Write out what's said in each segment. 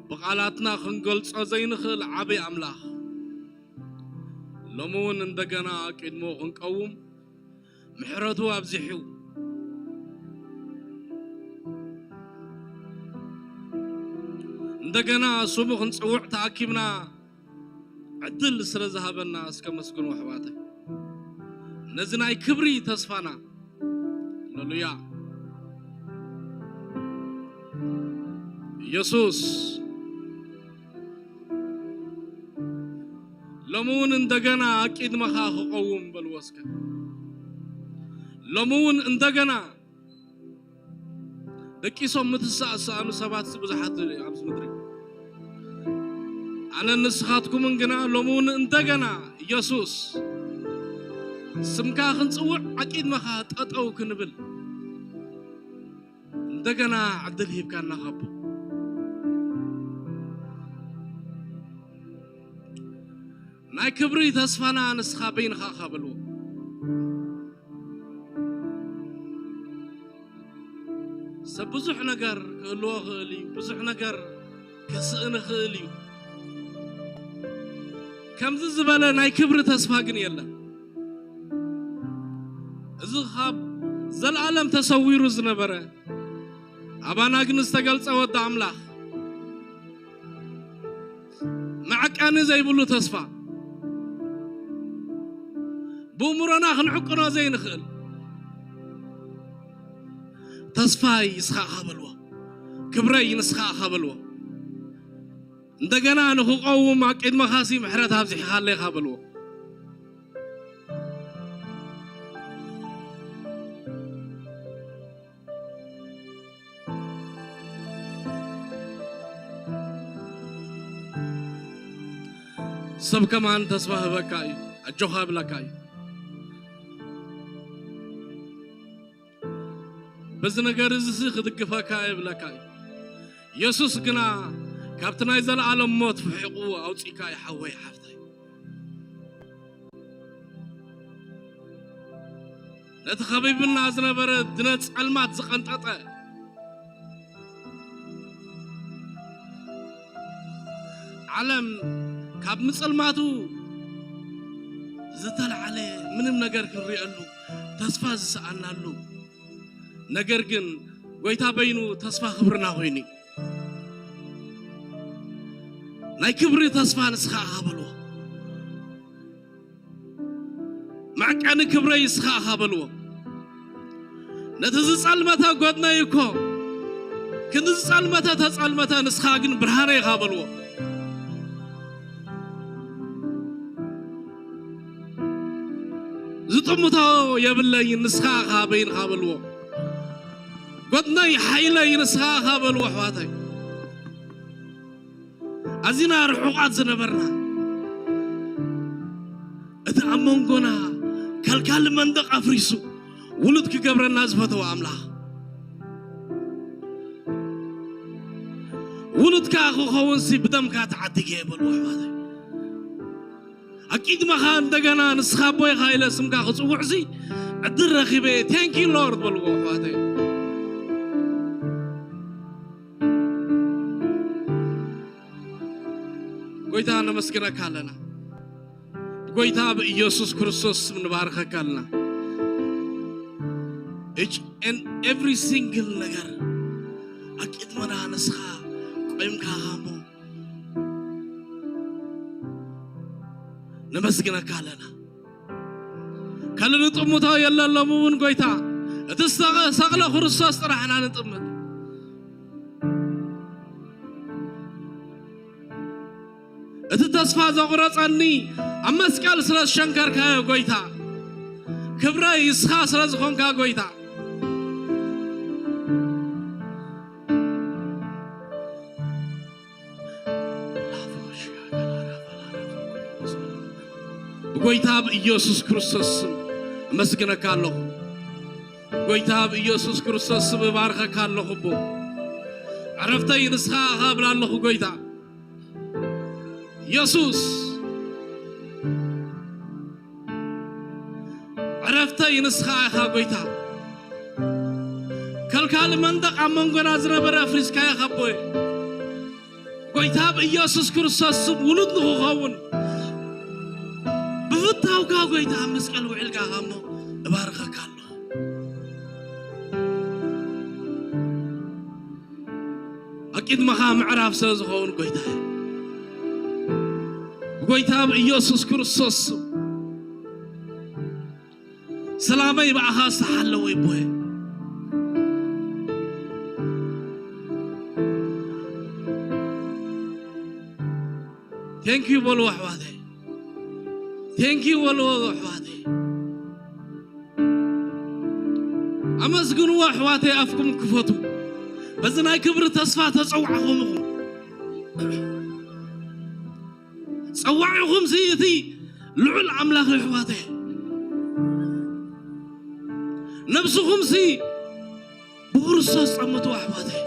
ብቓላትና ክንገልጾ ዘይንኽእል ዓቢ ኣምላኽ፣ ሎሚ እውን እንደገና ቅድሞ ክንቀውም ምሕረቱ ኣብዚሑ፣ እንደገና ስሙ ክንጽውዕ ተኣኪብና ዕድል ስለ ዝሃበና እስከ መስግኑ ኣሕዋተ። ነዚ ናይ ክብሪ ተስፋና፣ ሃሌሉያ። ኢየሱስ፣ ሎሚ እውን እንደገና ኣቂድመኻ ክቐውም በልዎ እስከ። ሎሚ እውን እንደገና ደቂሶም ምትሳእ ዝሰኣኑ ሰባት ብዙሓት ኣብዚ ምድሪ። ኣነን ንስኻትኩምን ግና ሎሚ እውን እንደገና ኢየሱስ ስምካ ክንጽውዕ ኣቂድመኻ ጠጠው ክንብል እንደገና ዕድል ሂብካና ካቦ። ናይ ክብሪ ተስፋና ንስኻ በይንኻ ኢኻ በልዎ። ሰብ ብዙሕ ነገር ክህልዎ ይኽእል እዩ፣ ብዙሕ ነገር ክስእን ይኽእል እዩ። ከምዚ ዝበለ ናይ ክብሪ ተስፋ ግን የለን። እዚ ካብ ዘለኣለም ተሰዊሩ ዝነበረ፣ ኣባና ግን ዝተገልጸ ወዲ ኣምላኽ፣ መዐቀኒ ዘይብሉ ተስፋ፣ ብእምሮና ክንዕቅኖ ዘይንኽእል ተስፋይ ንስኻ ኢኻ በልዎ። ክብረይ ንስኻ ኢኻ በልዎ። እንደገና ንኽቀውም ኣብ ቅድመኻሲ ምሕረት ኣብዚሕኻለይ ኢኻ በልዎ። ሰብ ከማን ተስፋ ህበካ እዩ፣ ኣጆኻ ይብለካ እዩ። በዚ ነገር እዚ ሲ ክድግፈካ ይብለካ እዩ። ኢየሱስ ግና ካብቲ ናይ ዘለኣለም ሞት ፍሒቑ ኣውጺእካ እዩ፣ ሓወይ ሓፍተይ። ነቲ ከቢብና ዝነበረ ድነ ጸልማት ዝቐንጠጠ፣ ዓለም ካብ ምጽልማቱ ዝተልዓለ ምንም ነገር ክንሪኣሉ ተስፋ ዝሰኣናሉ፣ ነገር ግን ጎይታ በይኑ ተስፋ ክብርና ኮይኑ እዩ። ናይ ክብሪ ተስፋ ንስኻ ኢኻ በልዎ። መዕቀኒ ክብረይ ንስኻ ኢኻ በልዎ። ነቲ ዝጸልመተ ጎድነይ እኮ ክንዲ ዝጸልመተ ተጸልመተ፣ ንስኻ ግን ብርሃነይ ኢኻ በልዎ። ዝጥምቶ የብለይን፣ ንስኻ ኢኻ በይንኻ በልዎ። ጎድነይ ሓይለይ ንስኻ ኢኻ በልዎ ኣሕዋተይ። ኣዚና ርሑቓት ዝነበርና፣ እቲ ኣብ መንጎና ከልካሊ መንደቕ ኣፍሪሱ ውሉድ ክገብረና ዝፈተወ ኣምላኽ፣ ውሉድካ ክኸውንሲ ብደምካ ተዓዲገ እየ በልዎ ኣሕዋተይ። ኣቂድመኻ እንደገና ንስኻ ኣቦይኻ ኢለ ስምካ ክጽውዕሲ ዕድል ረኺበ። Thank you Lord በልዎ ኣሕዋተይ። ጎይታ ነመስግነካ ኣለና። ጎይታ ብኢየሱስ ክርስቶስ ስም ንባርኸካ ኣለና። Each and every single ነገር ኣቂድመና ንስኻ ቆይምካ እሞ ነመስግነካ ኣለና። ካልእ ንጥምቶ የለን። ሎሚ እውን ጎይታ እቲ ዝተሰቕለ ክርስቶስ ጥራሕ ኢና ንጥምት። እቲ ተስፋ ዘቑረጸኒ ኣብ መስቀል ስለ ዝሸንከርካዮ ጎይታ፣ ክብረይ ንስኻ ስለ ዝኾንካ ጎይታ፣ ብጎይታ ብኢየሱስ ክርስቶስ ስም ኣመስግነካ ኣለኹ። ጎይታ ብኢየሱስ ክርስቶስ ስም እባርኸካ ኣለኹ። ኣቦ ዕረፍተይ ንስኻ ኢኻ እብል ኣለኹ። ጎይታ ኢየሱስ ዕረፍተይ ንስኻ ኢኻ ጎይታ። ካልእ መንደቕ ኣብ መንጎና ዝነበረ ኣፍሪስካዮ ካቦይ። ጎይታ ብኢየሱስ ክርስቶስ ስም ውሉድ ንኽኸውን ብፍታውካ ጎይታ ኣብ መስቀል ውዒልካ ካሞ እባርኸካ ኣለኹ። ኣቂድመኻ ምዕራፍ ስለ ዝኸውን ጎይታ፣ ጎይታ ብኢየሱስ ክርስቶስ ስም ሰላመይ ብኣኻ ዝተሓለወ ይቦየ። ቴንኪዩ በልዎ ኣሕዋተይ፣ ቴንኪዩ በልዎ ኣሕዋተይ። ኣመስግንዎ ኣሕዋተይ፣ ኣፍኩም ክፈቱ። በዚ ናይ ክብሪ ተስፋ ተጸዋዕኹም ኢኹም። ጸዋዒኹም ሲ እቲ ልዑል ኣምላኽ ኣሕዋተይ። ነብስኹም ሲ ብክርስቶስ ጸምቱ ኣሕዋተይ።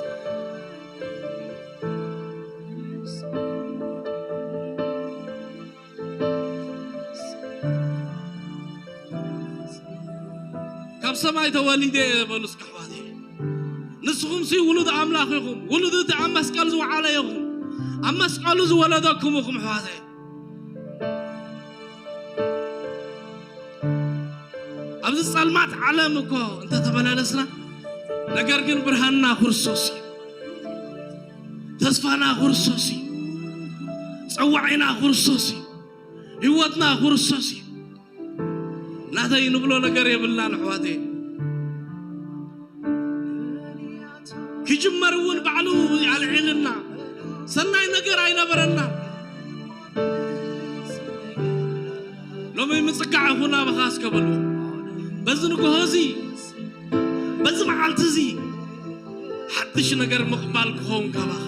ካብ ሰማይ ተወሊደ እየ በሉ እስኪ ኣሕዋተይ። ንስኹም ሲ ውሉድ ኣምላኽ ኢኹም፣ ውሉድ እቲ ኣብ መስቀል ዝወዓለ ኢኹም፣ ኣብ መስቀሉ ዝወለደኩም ኢኹም ኣሕዋተይ። ኣብዚ ጸልማት ዓለም እኮ እንተተመላለስና፣ ነገር ግን ብርሃንና ክርስቶስ እዩ። ተስፋና ክርስቶስ እዩ። ጸዋዒና ክርስቶስ እዩ። ህይወትና ክርስቶስ እዩ። ናተይ ንብሎ ነገር የብልናን ኣሕዋተይ። ክጅመር እውን ባዕሉ ኣልዒልና፣ ሰናይ ነገር ኣይነበረናን። ሎሚ ምጽጋዕ ይኹን ናባኻ እስከ በልዎ። በዚ ንግሆ እዚ፣ በዚ መዓልቲ እዚ ሓድሽ ነገር ምቕባል ክኸውን ካባኻ።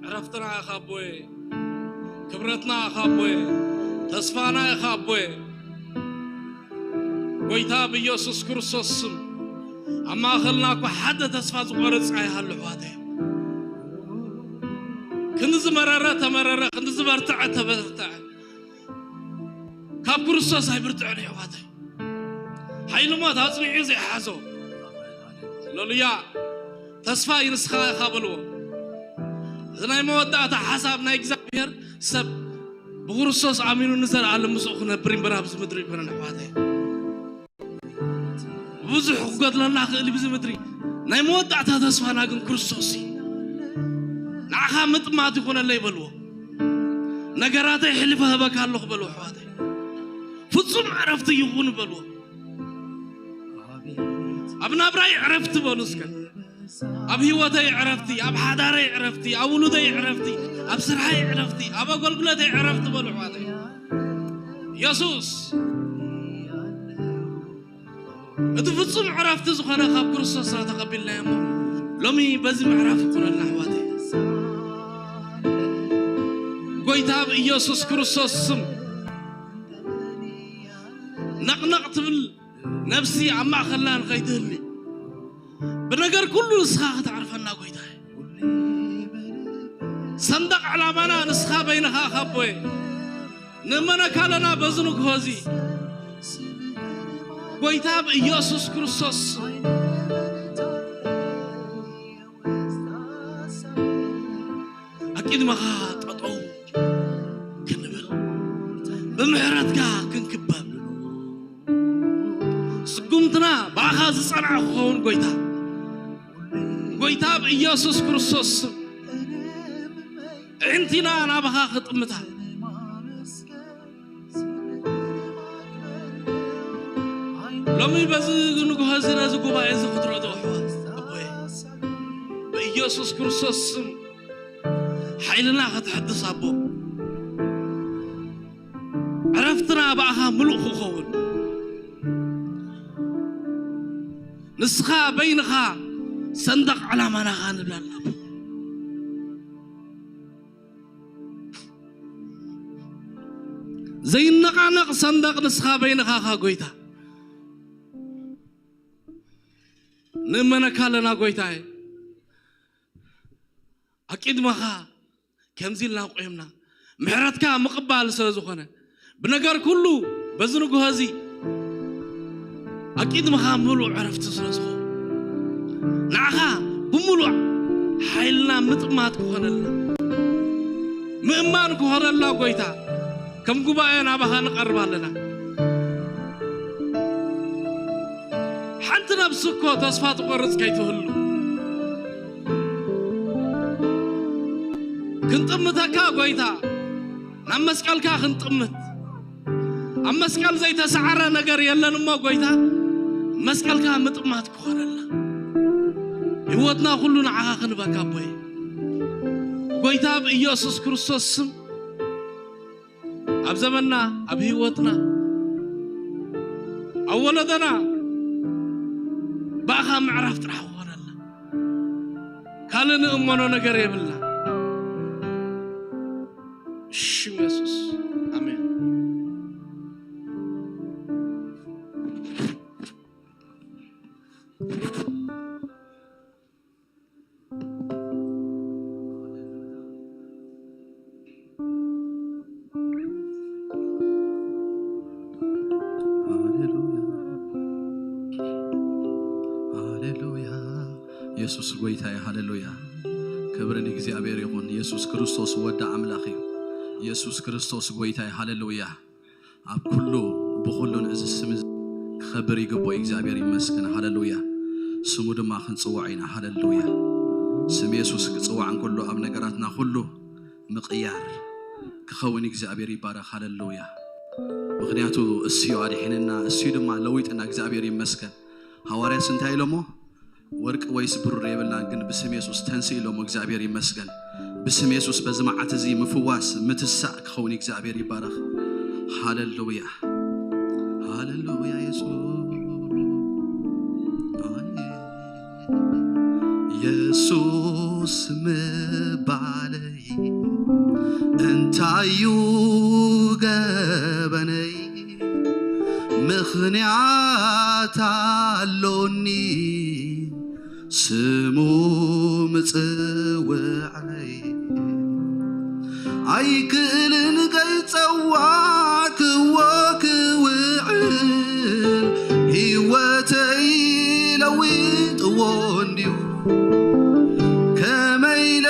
ዕረፍትና ኢኻ ኣቦይ። ምሕረትና ኢኻ ኣቦየ፣ ተስፋና ኢኻ ኣቦየ። ጎይታ ብኢየሱስ ክርስቶስ ስም ኣብ ማእኸልና እኳ ሓደ ተስፋ ዝቖረጽ ኣይሃሉ ኣሕዋተይ። ክንዲ ዝመረረ ተመረረ፣ ክንዲ ዝበርትዐ ተበርትዐ፣ ካብ ክርስቶስ ኣይብርትዕን ኣሕዋተይ። ሓይሊ ሞት ኣጽኒዑ ዘይሓዞ፣ ሃሌሉያ፣ ተስፋ እዩ ንስኻ ኢኻ በልዎ። እዚ ናይ መወዳእታ ሓሳብ ናይ እግዚኣብሔር ሰብ ብክርስቶስ ኣሚኑ ንዘለኣለም ምስኡ ክነብር እምበር ኣብዚ ምድሪ ኣይኮነን ኣሕዋተይ። ብዙሕ ክጎድለና ክእል እዩ ብዚ ምድሪ። ናይ መወዳእታ ተስፋና ግን ክርስቶስ እዩ። ንዓኻ ምጥማት ይኹነለይ በልዎ። ነገራተይ ሕሊፈ ህበካ ኣለኹ በልዎ ኣሕዋተይ። ፍጹም ዕረፍቲ ይኹን በልዎ። ኣብ ናብራይ ዕረፍቲ በሉ እስከ። ኣብ ህይወተይ ዕረፍቲ፣ ኣብ ሓዳረይ ዕረፍቲ፣ ኣብ ውሉደይ ዕረፍቲ፣ ኣብ ስርሓይ ዕረፍቲ፣ ኣብ ኣገልግሎተይ ዕረፍቲ በሉ ኣሕዋተይ። ኢየሱስ እቲ ፍጹም ዕረፍቲ ዝኾነ ካብ ክርስቶስ ስለ ተቐቢልናዮ እሞ ሎሚ በዚ ምዕራፍ ይኹነልና ኣሕዋተይ። ጎይታ ብኢየሱስ ክርስቶስ ስም ነቕነቕ ትብል ነፍሲ ኣብ ማእኸልና ንኸይትህሊ ብነገር ኩሉ ንስኻ ከተዕርፈና ጎይታ። ሰንደቕ ዕላማና ንስኻ በይንኻ ኢኻ ኣቦየ። ንእመነካ ኣለና በዚ ንግሆ እዚ ጎይታ ብኢየሱስ ክርስቶስ ኣብ ቅድመኻ ጠጠው ክንብል ብምሕረትካ ክንክበብ ስጉምትና ብኣኻ ዝጸንዐ ክኸውን ጎይታ። ጎይታ ብኢየሱስ ክርስቶስ ስም ኣዒንቲና ናባኻ ክጥምታ ሎሚ በዚ ንግሆ እዚ ነዚ ጉባኤ እዚ ክትረድኦ ኣሕዋት ኣቦየ ብኢየሱስ ክርስቶስ ስም ሓይልና ከተሐድስ ኣቦ ዕረፍትና ብኣኻ ምሉእ ክኸውን ንስኻ በይንኻ ሰንደቕ ዕላማናኻ ንብለና ኣቦ። ዘይነቓነቕ ሰንደቕ ንስኻ በይንኻ ኢኻ ጎይታ። ንእመነካ ኣለና ጎይታዬ። ኣቂድመኻ ከምዚ ኢልና ቆየምና ምሕረትካ ምቕባል ስለ ዝኾነ ብነገር ኩሉ በዚ ንግሆ እዚ ኣቂድመኻ ምሉእ ዕረፍቲ ስለ ዝኾነ ንዓኻ ብምሉእ ሓይልና ምጥማት ክኾነልና ምእማን ክኾነልና ጎይታ ከም ጉባኤ ናባኻ ንቐርብ ኣለና። ሓንቲ ነብሲ እኮ ተስፋ ትቆርጽ ከይትህሉ ክንጥምተካ ጎይታ ናብ መስቀልካ ክንጥምት ኣብ መስቀል ዘይተሰዓረ ነገር የለን እሞ ጎይታ መስቀልካ ምጥማት ክኾነልና ህይወትና ኩሉ ንዓኻ ክንበካ ኣቦይ ጎይታ ብኢየሱስ ክርስቶስ ስም ኣብ ዘመንና ኣብ ህይወትና ኣብ ወለደና ብኣኻ ምዕራፍ ጥራሕ ክኾነልና ካልእ ንእመኖ ነገር የብልና። ሽም የሱስ ኣሜን። ሃሌሉያ ሃሌሉያ። የሱስ ጎይታ እዩ። ሃሌሉያ። ክብሪ ንእግዚኣብሔር ይኹን። የሱስ ክርስቶስ ወዲ ኣምላኽ እዩ። የሱስ ክርስቶስ ጎይታ እዩ። ሃሌሉያ። ኣብ ኩሉ ብኹሉን እዚ ስም እዚ ክኸብር ይግብኦ። እግዚኣብሔር ይመስገን። ሃሌሉያ። ስሙ ድማ ክንጽዋዕ ኢና። ሃሌሉያ። ስም የሱስ ክጽዋዕ እንከሎ ኣብ ነገራትና ኩሉ ምቕያር ክኸውን እግዚኣብሔር ይባረኽ። ሃሌሉያ። ምኽንያቱ እሱ እዩ ኣድሒንና፣ እሱ እዩ ድማ ለዊጥና። እግዚኣብሔር ይመስገን። ሃዋርያስ እንታይ ኢሎሞ? ወርቂ ወይስ ብሩር የብልናን፣ ግን ብስም የሱስ ተንስእ ኢሎሞ። እግዚኣብሔር ይመስገን። ብስም የሱስ በዚ መዓት እዚ ምፍዋስ ምትሳእ ክኸውን እግዚኣብሔር ይባረኽ። ሃሌሉያ ሃሌሉያ። የሱስ የሱስ ምባለይ እንታዩ ገበነይ ምኽንያት ኣሎኒ ስሙ ምጽውዓይ ኣይክእልን ከይጸዋዕክዎ ክውዕል ህይወተይ ለዊጥዎ እንድዩ ከመይ ኢለ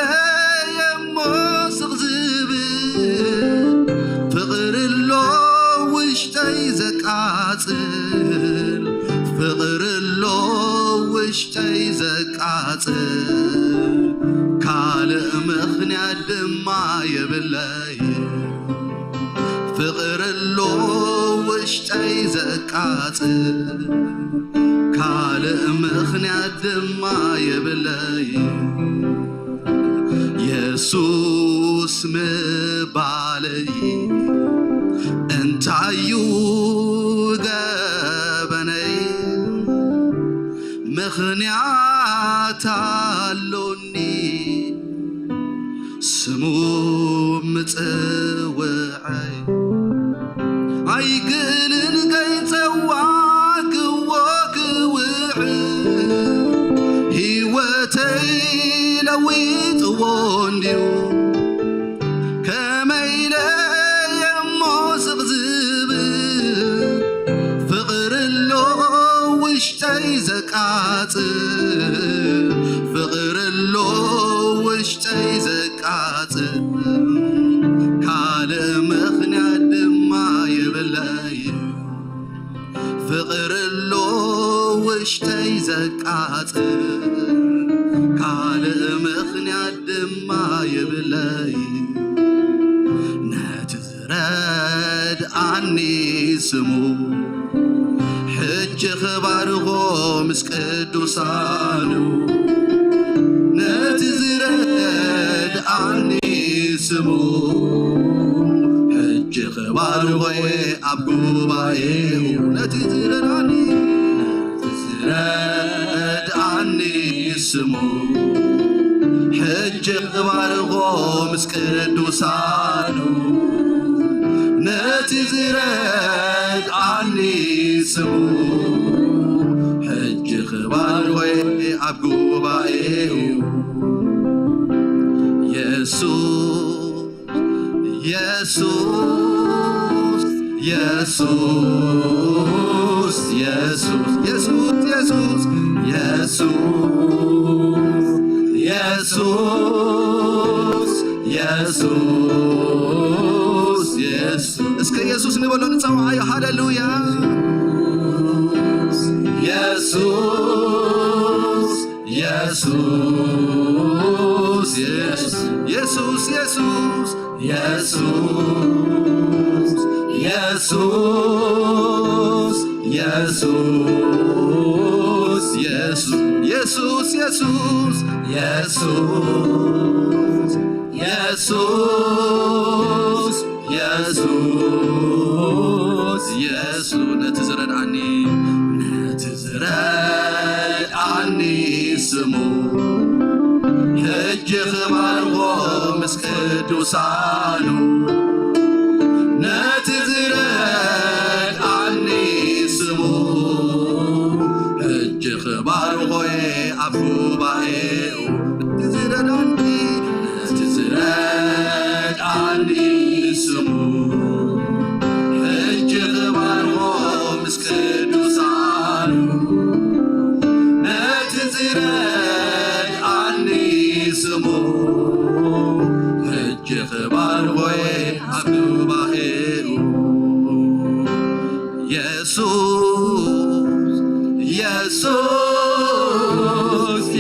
እሞ ስቕ ዝብል ፍቕሪ ኣሎ ውሽጠይ ዘቃጽል ፍቕሪ ኣሎ ውሽጠይ ዘቃጽል ካልእ ምኽንያት ድማ የብለይ ፍቕሪ ኣሎ ውሽጠይ ዘቃጽል ካልእ ምኽንያት ድማ የብለይ የሱስ ምባለይ እንታዩ ገበነይ ምኽንያት ኣሎኒ ስሙ ምጽውዓይ ኣይክእልን ከይጸዋዕክዎ ክውዕል ህይወተይ ለዊጥዎ እንድዩ ከመይ ኢለ እሞ ስቕ ዝብል ፍቕሪ ኣሎ ውሽጠይ ዘቃጽል ፍቕሪ ኣሎ ውሽጠይ ዘቃጽል ካልእ ምኽንያት ድማ የብለይ ፍቕሪ ኣሎ ውሽጠይ ዘቃጽል ካልእ ምኽንያት ድማ የብለይ ነቲ ዝረድኣኒ ስሙ ሕጂ ክባርኾ ምስ ቅዱሳኑ ነቲ ዝረድኣኒ ስሙ ሕጂ ክባርኾ ኣብ ጉባኤኡ ነቲ ዝረድኣኒ ዝረድኣኒ ስሙ ሕጂ ክባርኾ ምስ ቅዱሳኑ ነቲ ዝረድኣኒ ስሙ ሕጂ ክባርኾ ኣብ ጉባኤኡ የሱስ የሱስ የሱስ የሱስ የሱስ የሱስ የሱስ የሱስ የሱስ እስከ የሱስ ንበሎ ንጸውዓዮ ሃሌሉያ የሱስ የሱስ የሱስ የሱስ የሱስ የሱስ የሱስ የሱስ የሱስ የሱስ የሱስ የሱስ የሱስ የሱስ ነቲ ዝረድኣኒ ነቲ ዝረድኣኒ ስሙ ሕጂ ክባርኾ ምስ ቅዱሳኑ ነቲ ዝረድኣኒ ስሙ ሕጂ ክባርኾ ኣብ ጉባኤኡ ነቲ ዝረድኣኒ ነቲ ዝረድኣኒ ስሙ ሕጂ ክባርኾ ምስ ቅዱሳኑ ነቲ ዝረድኣኒ ስሙ ሕጂ ክባርኾ ኣብ ጉባኤኡ የሱስ የሱስ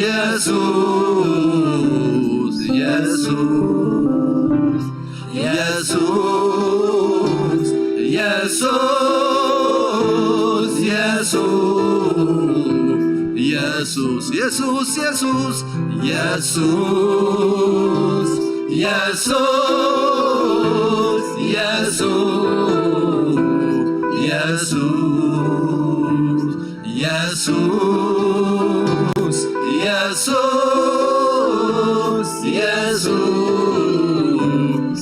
የሱስ የሱስ የሱስ የሱስ የሱስ የሱስ የሱስ የሱስ የሱስ የሱስ የሱስ የሱስ የሱስ የሱስ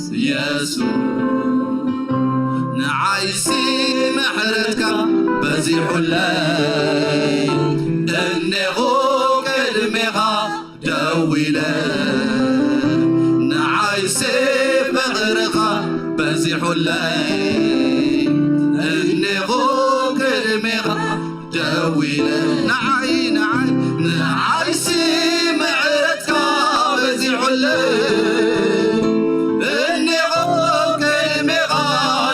በዚሑለይ እኔኹ ቅድሜኻ ደው ኢለ፣ ንዓይሲ ፍቕርኻ በዚሑለይ እኔኹ ቅድሜኻ ደው ኢለ፣ ንዓይ ንዓይ ንዓይሲ ምሕረትካ በዚሑለይ እኔኹ ቅድሜኻ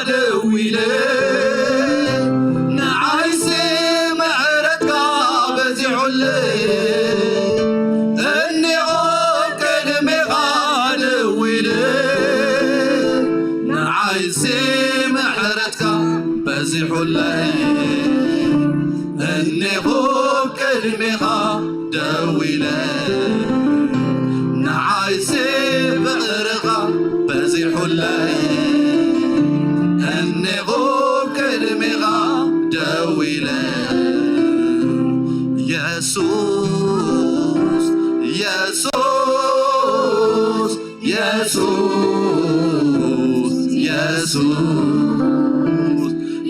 ደው ኢለ፣ ንዓይሲ ምሕረትካ በዚሑለይ እኔኹ ቅድሜኻ ደው ኢለ፣ ንዓይሲ ምሕረትካ በዚሑለይ እኔኹ ቅድሜኻ ደው ኢለ፣ ንዓይሲ ፍቕርኻ በዚሑለይ እኔኹ ቅድሜኻ ደው ኢለ፣ የሱስ የሱስ የሱስ የሱስ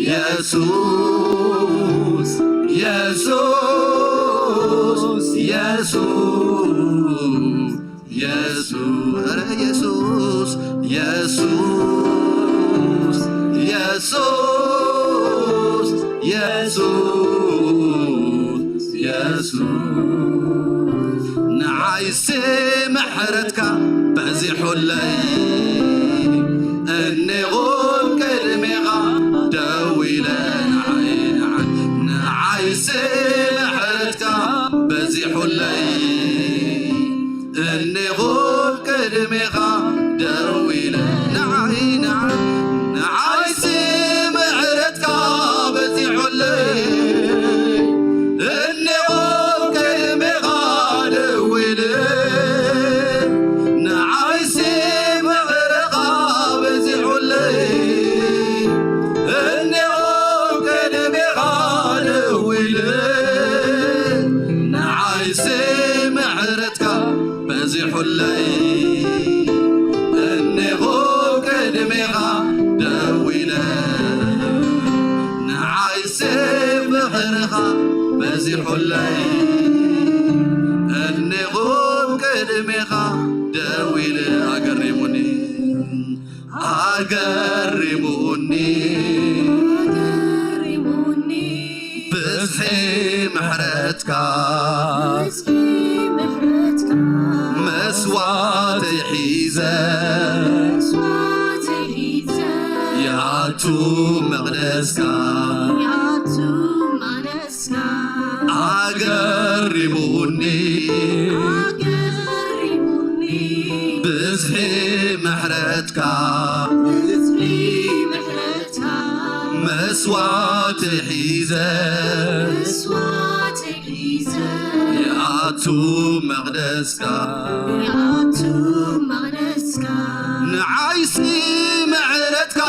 የሱስ የሱስ የሱስ የሱስ ኧረ የሱስ የሱስ የሱስ የሱስ የሱስ ንዓይሲ ምሕረትካ በዚሑለይ እኔኹ ቅድሜኻ ደው ኢለ ንዓይ ንዓይ ንዓይሲ ምሕረትካ በዚሑለይ እኔኹ ቅድሜኻ ደው ኢለ ንዓይ ንዓይ ንዓይሲ ምሕረትካ በዚሑለይ እኔኹ ቅድሜኻ ደው ኢለ ንዓይሲ ምሕረትካ በዚሑለይ እኔኹ ቅድሜኻ ደው ኢለ ንዓይሲ ምሕረትካ በዚሑለይ እኔኹ ቅድሜኻ ደው ኢለ ንዓይሲ ፍቕርኻ በዚሑለይ እኔኹ ቅድሜኻ ደው ኢለ ኣገሪሙኒ ኣገሪሙኒ ኣገሪሙኒ ብዝሒ ምሕረትካ ብዝሒ ምሕረትካ መስዋዕተይ ሒዘ መስዋዕተይ ሒዘ ይኣቱ መቕደስካ ይኣቱ መቕደስካ ኣገሪሙኒ ኣገሪሙኒ ብዝሒ ምሕረትካ ብዝሒ ምሕረትካ መስዋዕተይ ሒዘ መስዋዕተይ ሒዘ ይኣቱ መቕደስካ ይኣቱ መቕደስካ ንዓይሲ ምሕረትካ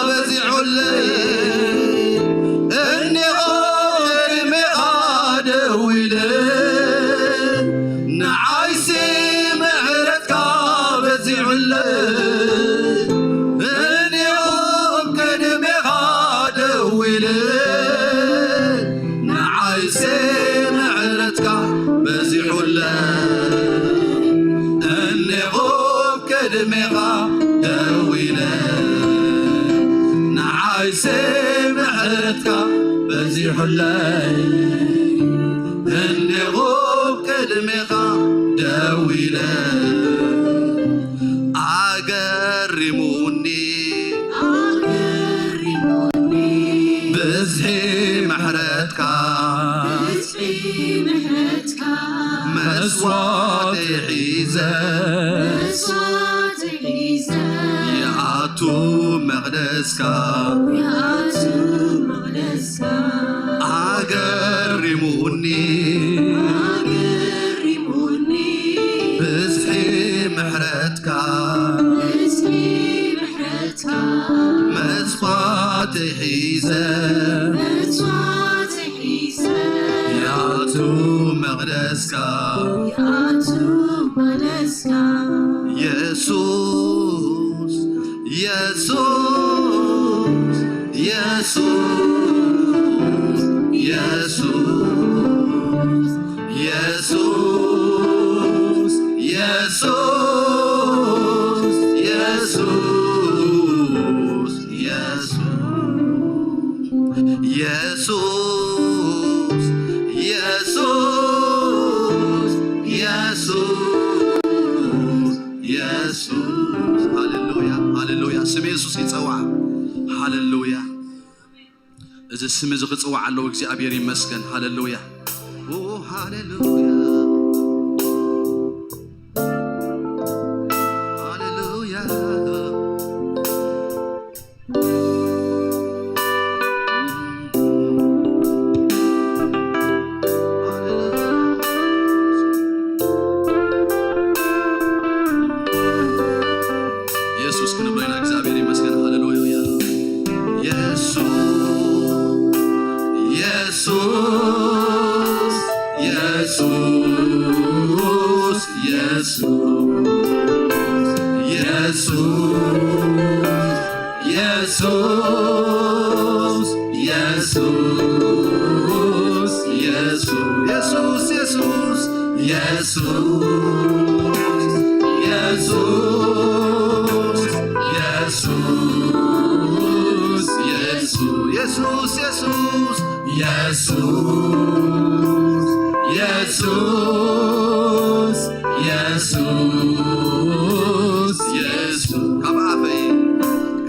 በዚሑለይ እኔኹ ቅድሜኻ ደው ኢለ ንዓይሲ ምሕረትካ በዚሑለይ እኔኹ ቅድሜኻ ደው ኢለ ንዓይሲ ምሕረትካ በዚሑለይ እኔኹ ቅድሜኻ ደው ኢለ ንዓይሲ ምሕረትካ በዚሑለይ እኔኹ ቅድሜኻ ደው ኢለ ኣገሪሙኒ ኣገሪሙኒ ብዝሒ ምሕረትካ ብዝሒ ምሕረትካ መስዋዕተይ ሒዘ መስዋዕተይ ሒዘ ይኣቱ መቕደስካ ይኣቱ መቕደስካ ኣገሪሙኒ ኣገሪሙኒ ብዝሒ ምሕረትካ ብዝሒ ምሕረትካ መስዋዕተይ ሒዘ መስዋዕተይ ሒዘ ይኣቱ መቕደስካ ይኣቱ መቕደስካ የሱስ የሱስ የሱስ ሃሌሉያ። ስም የሱስ ይጸዋዕ። ሃሌሉያ። እዚ ስም እዚ ክጽዋዕ ኣለዎ። እግዚኣብሔር ይመስገን። ሃሌሉያ። ኦ፣ ሃሌሉያ። ሃሌሉያ። የሱስ ክንብሎ ኢና። እግዚኣብሔር ይመስገን። ሃሌሉያ። የሱስ፣ የሱስ፣ የሱስ፣ የሱስ፣ የሱስ፣ የሱስ፣ የሱስ፣ የሱስ፣ የሱስ፣ የሱስ፣ የሱስ፣ የሱስ፣ የሱስ፣ የሱስ፣ የሱስ፣ የሱስ፣ የሱስ፣ የሱስ፣ የሱስ። ካብ ኣፈይ፣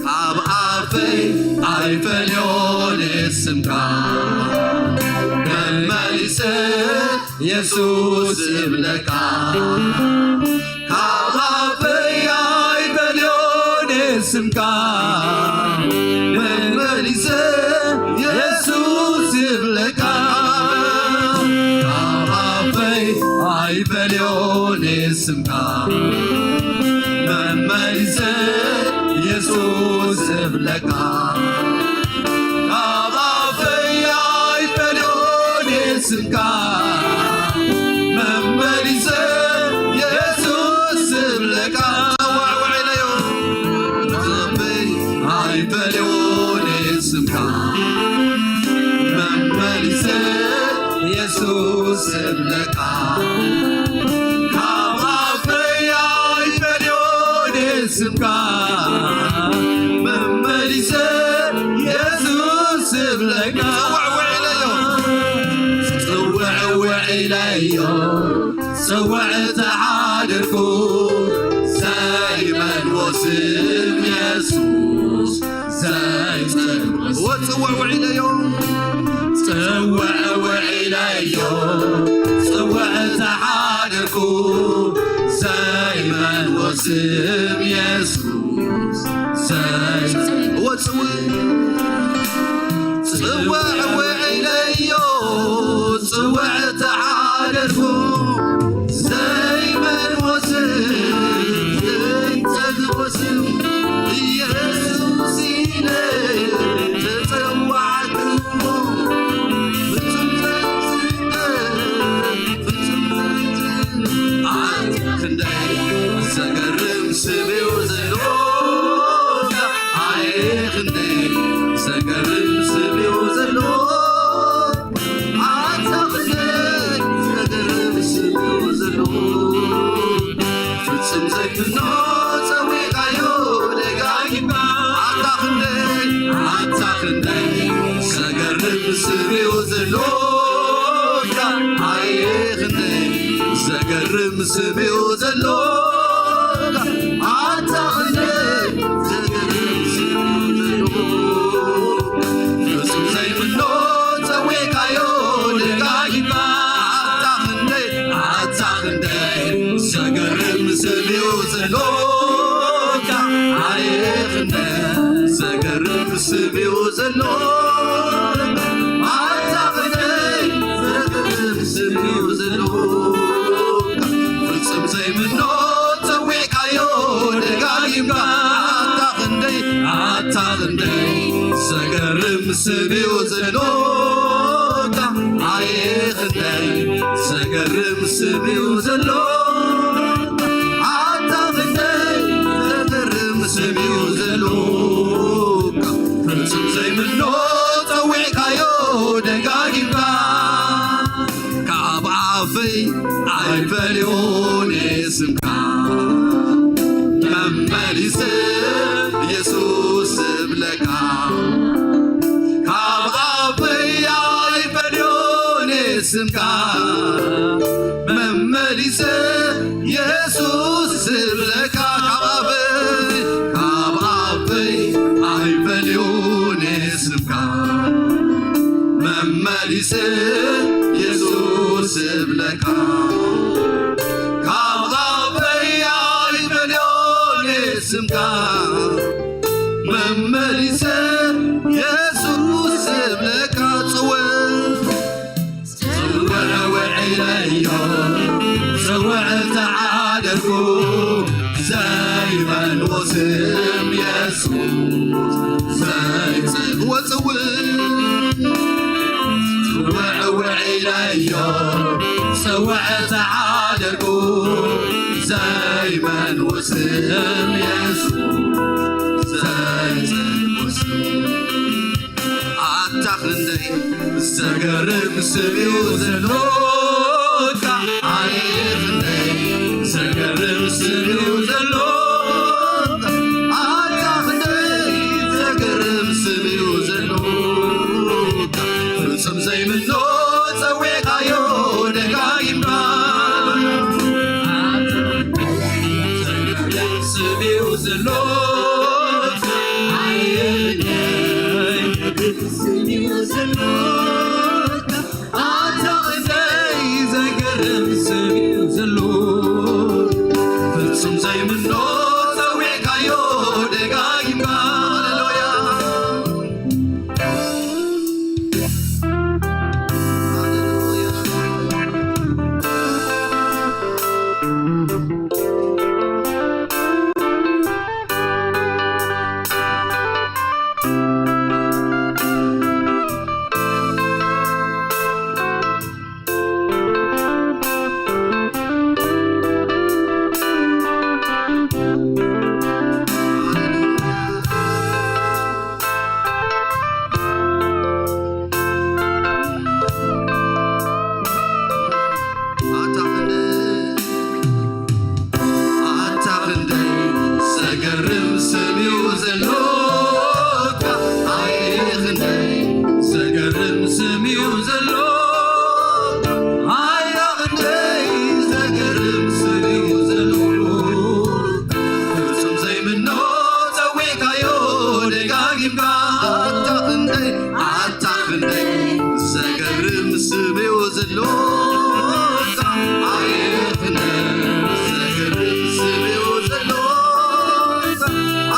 ካብ ኣፈይ ኣይፈልዮን ስምካ፣ መመሊሰ የሱስ እብለካ። ካብ ኣፈይ ኣይፈልዮን ስምካ፣ መመሊሰ የሱስ እብለካ። ካብ ኣፈይ ኣይፈልዮን ስምካ፣ መመሊሰ የሱስ እብለካ። ካብ ኣፈይ ኣይፈልዮን ስምካ፣ መመሊሰ የሱስ እብለካ። ጸዋዕውዕ ኢለዮ፣ ኣፈይ ኣይፈልዮን ስምካ፣ መመሊሰ የሱስ እብለካ። ካብ ኣፈይ ኣይፈልዮን ስምካ፣ መመሊሰ የሱስ እብለካ። ጽውዕውዕ ኢለዮ፣ ጽውዕውዕ ኢለዮ፣ ጽውዕ ተሓደርኩ፣ ዘይመልዎ ስም የሱስ፣ ዘይጸልዎ ስም። ጽውዕውዕ ኢለዮ፣ ጽውዕውዕ ኢለዮ፣ ጽውዕ ተሓደርኩ፣ ዘይመልዎ ስም የሱስ፣ ዘይጸልዎ ጽውዕ፣ ጽውዕውዕ ኢለዮ፣ ጽውዕ ተሓደርኩ፣ ዘይመልዎ ስም፣ ዘይጸልዎ ስም፣ ኢየሱስ ኢለ ተጸዋዕኩዎ። ፍጹም ዘጽድቕ፣ ፍጹም ዘጽድቕ፣ ኣይ ክንደይ ዘገርም ስም እዩ ዘሎ። ኣይ ክንደይ ዘገርም ስም እዩ ዘሎ። ኣታ ክንደይ ዘገርም ስም እዩ ዘሎ። ፍጹም ዘይምኖ ጸዊዕካዮ ደጋጊምካ። ኣታ ክንደይ፣ ኣታ ክንደይ ዘገርም ስም እዩ ዘሎካ። ኣየ ክንደይ ዘገርም ስም እዩ ዘሎካ። ኣታ ክንደይ ዘገርም ስም እዩ ዘሎካ። ፍጹም ዘይምኖ ጸዊዕካዮ ደጋጊምካ። ኣታ ክንደይ፣ ኣታ ክንደይ ዘገርም ስም እዩ ዘሎካ። ኣየ ክንደይ ዘገርም ስም እዩ ዘሎካ። ኣታ ክንደይ ዘገርም ስም እዩ ዘሎካ። ፍጹም ዘይምኖ ጸዊዕካዮ ደጋጊምካ። ኣታ ክንደይ፣ ኣታ ክንደይ ዘገርም ስም እዩ ዘሎካ። ኣየ ክንደይ ዘገርም ስም እዩ ዘሎካ። ኣታ ክንደይ ዘገርም ስም እዩ ዘሎካ። ፍጹም ዘይምኖ ጸዊዕካዮ ደጋጊምካ። ካብ ኣፈይ ኣይፈልዮን ስምካ፣ መመሊሰ የሱስ እብለካ። ካብ ኣፈይ ኣይፈልዮን ስምካ፣ መመሊሰ የሱስ እብለካ። ካብ ኣፈይ፣ ካብ ዝብለካ ካብ ኣበይ ኣይፈልዮን ስምካ መመሊሰ የሱስ ዝብለካ ጽውዕ ጽውዕ ውዒለዮ ጽውዕ ተዓደርኩ ዘይመንዎ ስም የሱስ ዘይጽልዎ ጽውዕ ጽውዕ ውዒለዮ ጽውዕ ተዓደርኩ ዘይመንዎ ስም የሱስ ዘይጽልዎ ስም ኣታ ክንደይ ዘገርም ስም እዩ ዘሎካ ኣየ ክንደይ ዘገርም ስም እዩ ዘሎካ ኣታ ክንደይ ዘገርም ስም እዩ ዘሎካ ፍጹም ዘይምኖ ጸዊዕካዮ ደጋጊምካ ዘገርም ስም እዩ ዘሎካ ኣየ ክንደይ ስም እዩ ዘሎካ ኣታ ክንደይ ዘገርም ስም እዩ ዘሎ ፍጹም ዘይምኖ ጸዊዕካዮ ደጋጊምካ ሃሌሉያ ሃሌሉያ ኣታ ክንደይ ኣታ ክንደይ ዘገርም ስም እዩ ዘሎካ ኣየ ክንደይ ዘገርም ስም እዩ ዘሎካ ኣያ ክንደይ ዘገርም ስም እዩ ዘሎካ ፍጹም ዘይምኖ ጸዊዕካዮ ደጋጊምካ ኣታ ክንደይ ኣታ ክንደይ ዘገርም ስም እዩ ዘሎካ ኣየ ክንደይ ዘገርም ስም እዩ ዘሎካ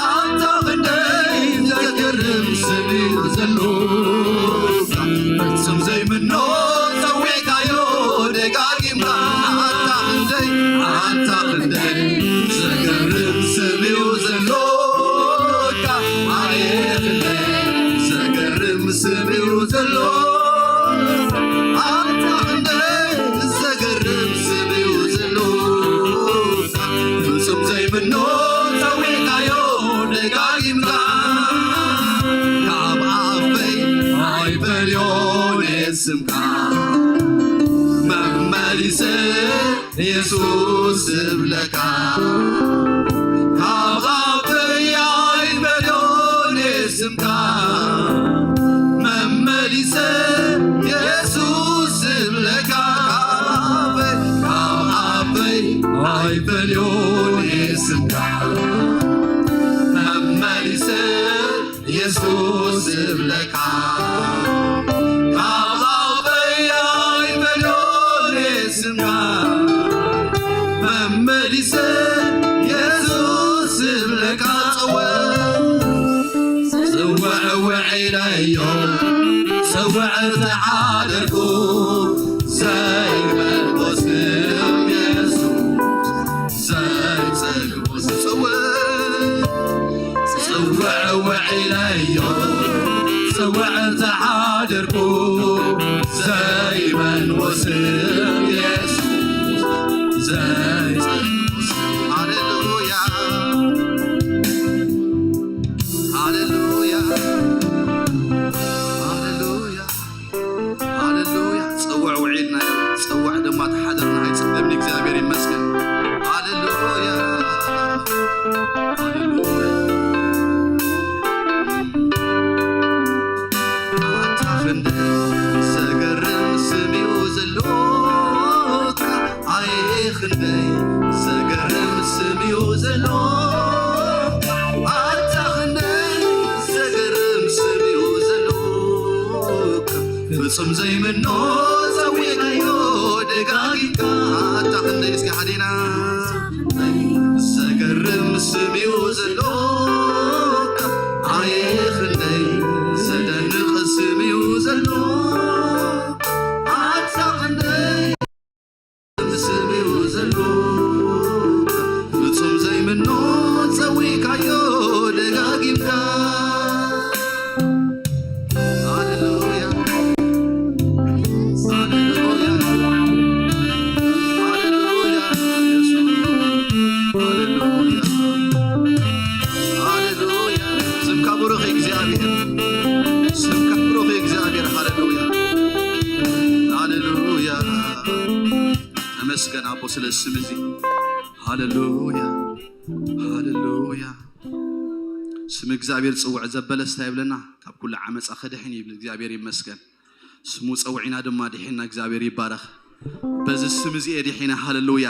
ኣታ ክንደይ ዘገርም ስም እዩ ዘሎካ ፍጹም ዘይምኖ ጸዊዕካዮ ደጋጊምካ ኣታ ክንደይ ኣታ ክንደይ ዘገርም ስም እዩ ዘሎካ ኣየ ክንደይ ዘገርም ስም እዩ ዘሎ ኣታ ክንደይ ዘገርም ስም እዩ ዘሎ ፍጹም ዘይምኖ ጸዊዕካዮ ደጋጊምካ ካብ ኣፈይ ኣይፈልዮን ስምካ መመሊሰ የሱስ ዝብለካ ካብ ኣፈይ ኣይፈልዮን ስምካ መመሊሰ የሱስ ዝብለካ ካብ ኣፈይ ካብ ኣፈይ ኣይፈልዮን ስምካ መመሊሰ የሱስ ዝብለካ ካብ ኣፈይ ኣይፈልዮን ስምካ መመሊሰ የሱስ ዝብለካ ጸውዕ ጽውዕ ውዒለዮ ጽውዕ ተዓደርኩ ዘይመልኮ ስም የሱስ ዘይጸግቦ ስም ጽውዕ ጽውዕ ውዒለዮ ጽውዕ ተዓደርኩ ዘይመንዎ ስም የሱስ ዘይጸግቦ ስም ሃሌሉያ ሃሌሉያ ሃሌሉያ ሃሌሉያ ጽውዕ ውዒልና ጽውዕ ድማ ተሓደርና ኣይጽብም እግዚኣብሔር ይመስገን ሃሌሉያ ሃሌሉያ ኣታ ክንደይ ዘገርም ስም እዩ ዘሎካ ኣየ ክንደይ ዘገርም ስም እዩ ዘሎካ ኣታ ክንደይ ዘገርም ስም እዩ ዘሎካ ፍጹም ዘይምኖ ጸዊዕካዮ ይመስገን ኣቦ፣ ስለ ስም እዚ። ሃሌሉያ፣ ሃሌሉያ። ስም እግዚኣብሔር ጽውዕ ዘበለ ስታይ ይብለና፣ ካብ ኩሉ ዓመጻ ከድሕን ይብል። እግዚኣብሔር ይመስገን። ስሙ ጸውዒና ድማ ድሒና። እግዚኣብሔር ይባረኽ። በዚ ስም እዚ እየ ድሒነ። ሃሌሉያ።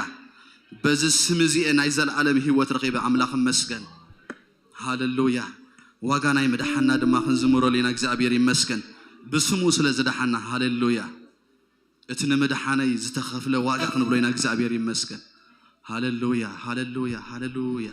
በዚ ስም እዚ እየ ናይ ዘለኣለም ህይወት ረኺበ። ኣምላኽ ይመስገን። ሃሌሉያ። ዋጋ ናይ ምድሓና ድማ ክንዝምረሉ ኢና። እግዚኣብሔር ይመስገን። ብስሙ ስለ ዝደሓና። ሃሌሉያ። እቲ ንምድሓነይ ዝተኸፍለ ዋጋ ክንብሎ ኢና። እግዚኣብሔር ይመስገን። ሃሌሉያ፣ ሃሌሉያ፣ ሃሌሉያ።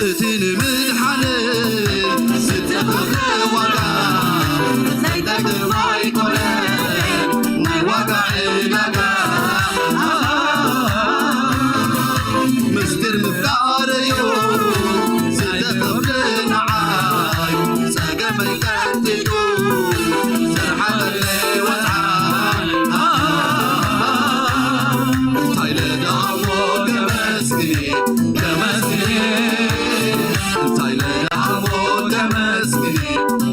እቲ ንምድሓነይ ዝተኸፍለ ዋጋ ዘይጠቅም ኣይኮነን፣ ናይ ዋጋ ዕዳጋ። ምስጢር ምፍቃረዩ ዝተኸፍለ ንዓይ፣ ጸገመይ ቀንጢጡ ዘርሓቐለይ ወጽዓ። እንታይ ኢለ ደኣ እሞ ከመስግን፣ ከመስግን፣ እንታይ ኢለ ደኣ እሞ ከመስግን፣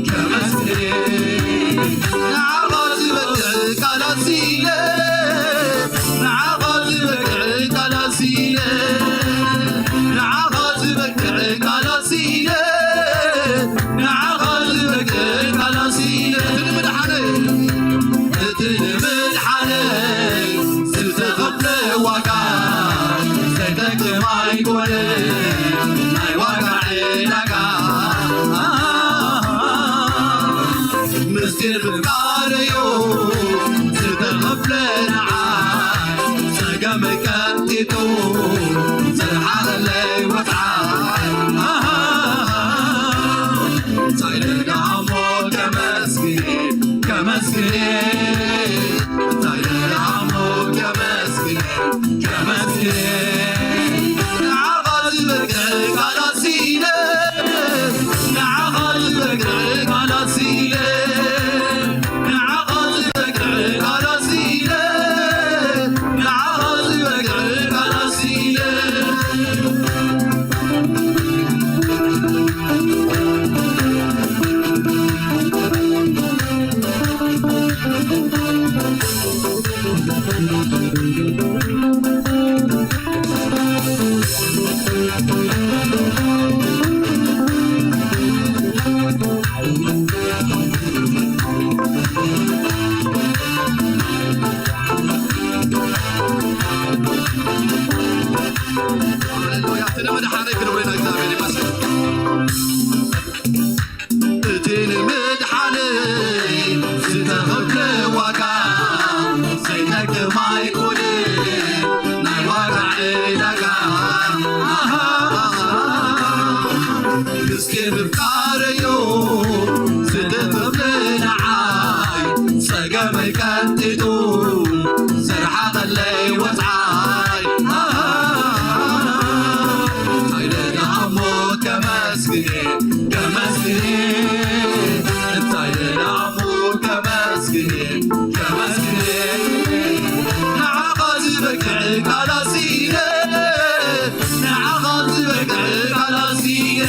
ከመስግን። ንዓኻ ዝበቅዕ ቃላት ስኢነ፣ ንዓኻ ዝበቅዕ ቃላት ስኢነ፣ ንዓኻ ዝበቅዕ ቃላት ስኢነ፣ ንዓኻ ዝበቅዕ ቃላት ስኢነ። እቲ ንምድሓነይ፣ እቲ ንምድሓነይ ዝተኸፍለ ዋጋ ዘይጠቅም ኣይኮነን፣ ናይ ዋጋ ዕዳጋ። ምስጢር ምፍቃረዩ ዝተኸፍለ ንዓይ፣ ጸገመይ ቀንጢጡ ዘርሓቐለይ ወጽዓ። እንታይ ኢለ ደኣ እሞ ከመስግን፣ ከመስግን፣ እንታይ ኢለ ደኣ እሞ ከመስግን፣ ከመስግን። ንዓኻ ዝበቅዕ ቃላት ስኢነ፣ ንዓኻ ዝበቅዕ ቃላት ስኢነ፣ ንዓኻ ዝበቅዕ ቃላት ስኢነ፣ ንዓኻ ዝበቅዕ ቃላት ስኢነ። ሃሌሉያ፣ እቲ ንምድሓነይ ክብሪ ንእግዚኣብሔር ይመስገን። እቲ ንምድሓነይ ዝተኸፍለ ዋጋ ዘይጠቅም ኣይኮነን፣ ናይ ዋጋ ዕዳጋ። ኣሃ፣ ምስጢር ምፍቃረዩ ዝተኸፍለ ንዓይ፣ ጸገመይ ቀንጢጡ ዘርሓቐለይ ወጽዓይ። ኣሃ፣ እንታይ ኢለ ደኣ እሞ ከመስግን፣ ከመስግን፣ እንታይ ኢለ ደኣ እሞ ከመስግን፣ ከመስግን። ንዓኻ ዝበቅዕ ቃላት ስኢነ፣ ንዓኻ ዝበቅዕ ቃላት ስኢነ፣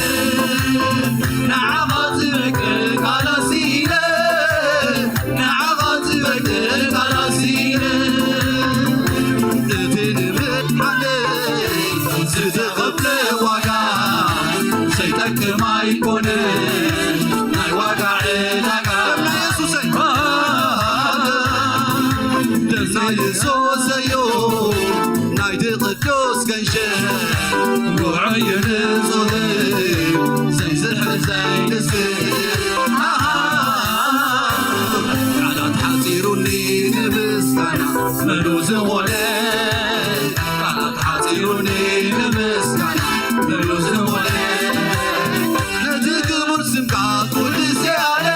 ንዓኻ ዝበቅዕ ቃላት ስኢነ፣ ንዓኻ ዝበቅዕ ቃላት ስኢነ። እቲ ንምድሓነይ ዝተኸፍለ ዋጋ ዘይጠቅም ኣይኮነን፣ ናይ ዋጋ ዕዳጋ። ደም ናይ የሱሰይ፣ ደም ናይ የሱሰይ እዩ፣ ናይቲ ቅዱስ ገንሸል ውዑይ ንጹህ ዘይዝሕል ዘይንስክ። ቃላት ሓጺሩኒ ምሉ ዝኾነ ቃላት ሓፂሩኒ ንምስጋና ምሉ ዝኾነ ነቲ ክቡር ስምካ ኩልሴ ኣለ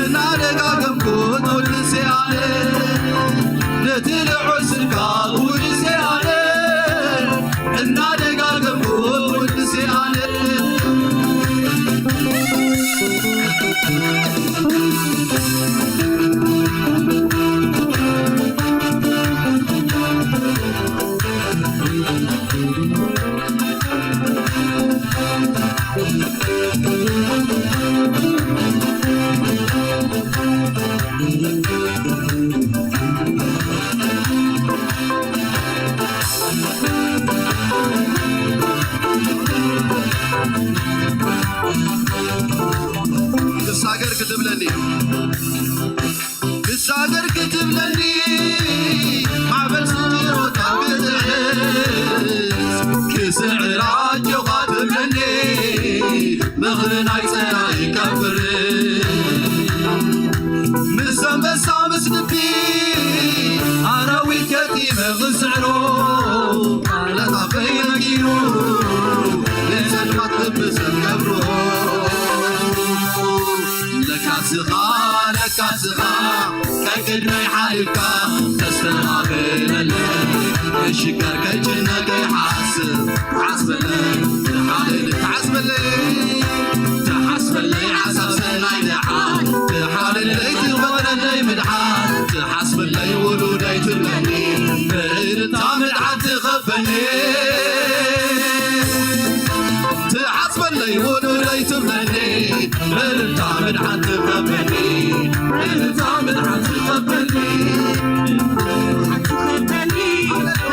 እናደጋገምኩ ኩልሴ ኣለ ነቲ ልዑል ስምካ ኩልሴ ኣለ እናደጋገምኩ ኩልሴ ኣለ ክሳገር ክትብለኒ ክሳገር ክትብለኒ ማዕበል ስድሮታ ክትዕስ ክስዕራ ኣጆኻ ትብለኒ ምኽሪ ናይ ጸላኢ ከብር ምስ ኣንበሳ ምስ ልቢ ኣራዊት ገጢመ ክስዕሮ ቃላት ኣፈይ መኪሩ ንጸልማት ልቢ ሰብ ከብርሆ ለካስኻ ለካስኻ ከቅድመይ ሓሊፍካ ተስተኻኽለለይ ክሽከር ከይጭነቅ ከይሓስብ ተሓስበለይ ተሓልል ተሓስበለይ ተሓስበለይ ሓሳብ ሰናይ ደሓን ተሓልለይ ትበረለይ ምድሓን ተሓስበለይ ውሉደይ ትብለኒ ብእልልታ ምድሓን ትኸበኒ ትሓስበለይ ውሉደይ ትብለኒ እልልታ ምድሓን ትኸበኒ እልልታ ምድሓን ትኸበኒ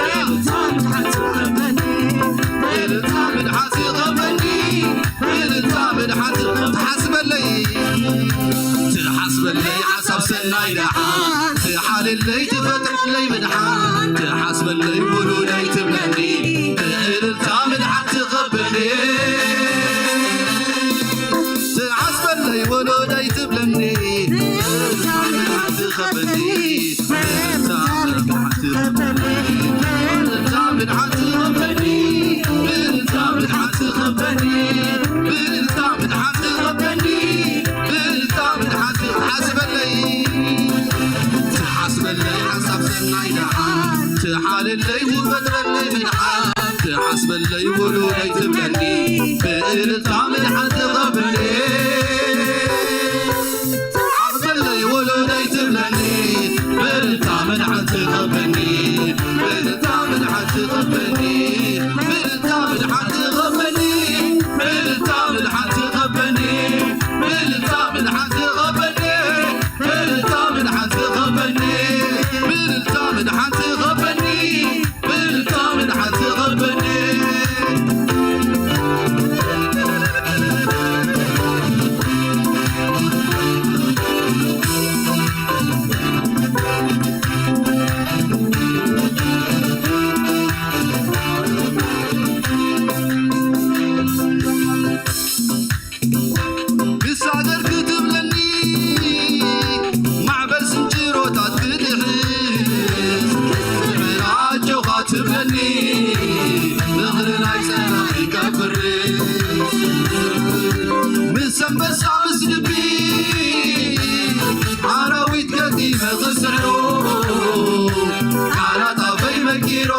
እልልታ ምድሓን ትኸበኒ እልልታ ምድሓን ትኸበኒ እልልታ ምድሓን ትኸበኒ ትሓስበለይ ትሓስበለይ ሓሳብ ሰናይ ደሓን ትሓልለይ ትፈጥረለይ ምድሓን ትሓስበለይ ውሉደይ ትብለኒ ብእልልታ ምድሓን ትኸበኒ ትሓስበለይ ውሉደይ ትብለኒ ብእልልታ ምድሓን ትኸበኒ ብእልልታ ምድሓን ትኸበኒ ብእልልታ ምድሓን ትኸበኒ ብእልልታ ምድሓን ትኸበኒ ብእልልታ ምድሓን ትሓስበለይ ትሓስበለይ ሓሳብ ሰናይ ደሓን ትሓልለይ ትፈጥረለይ ምድሓን ትሓስበለይ ውሉደይ ትብለኒ ብእልልታ ምድሓን ትኸበኒ ትሓስበለይ ውሉደይ ትብለኒ ብእልልታ ምድሓን ትኸበኒ ብእልልታ ምድሓን ትኸበኒ ብእልልታ ምድሓን ትኸበኒ ብእልልታ ምድሓን ትኸበኒ ብእልልታ ምድሓን ትኸበኒ ብእልልታ ምድሓን ትኸበኒ ብእልልታ ምድሓን ትኸበኒ ብእልልታ ምድሓን ትኸበኒ ክሳገር ክትብለኒ ማዕበል ስንጭሮታት ክትሕዝ ኣጆኻ ትብለኒ ምኽሪ ናይ ጸላኢ ከፍርስ ምስ ኣንበሳ ምስ ልቢ ኣራዊት ገጢመ ክስዕሮ ቃላት ኣፈይ መቂሮ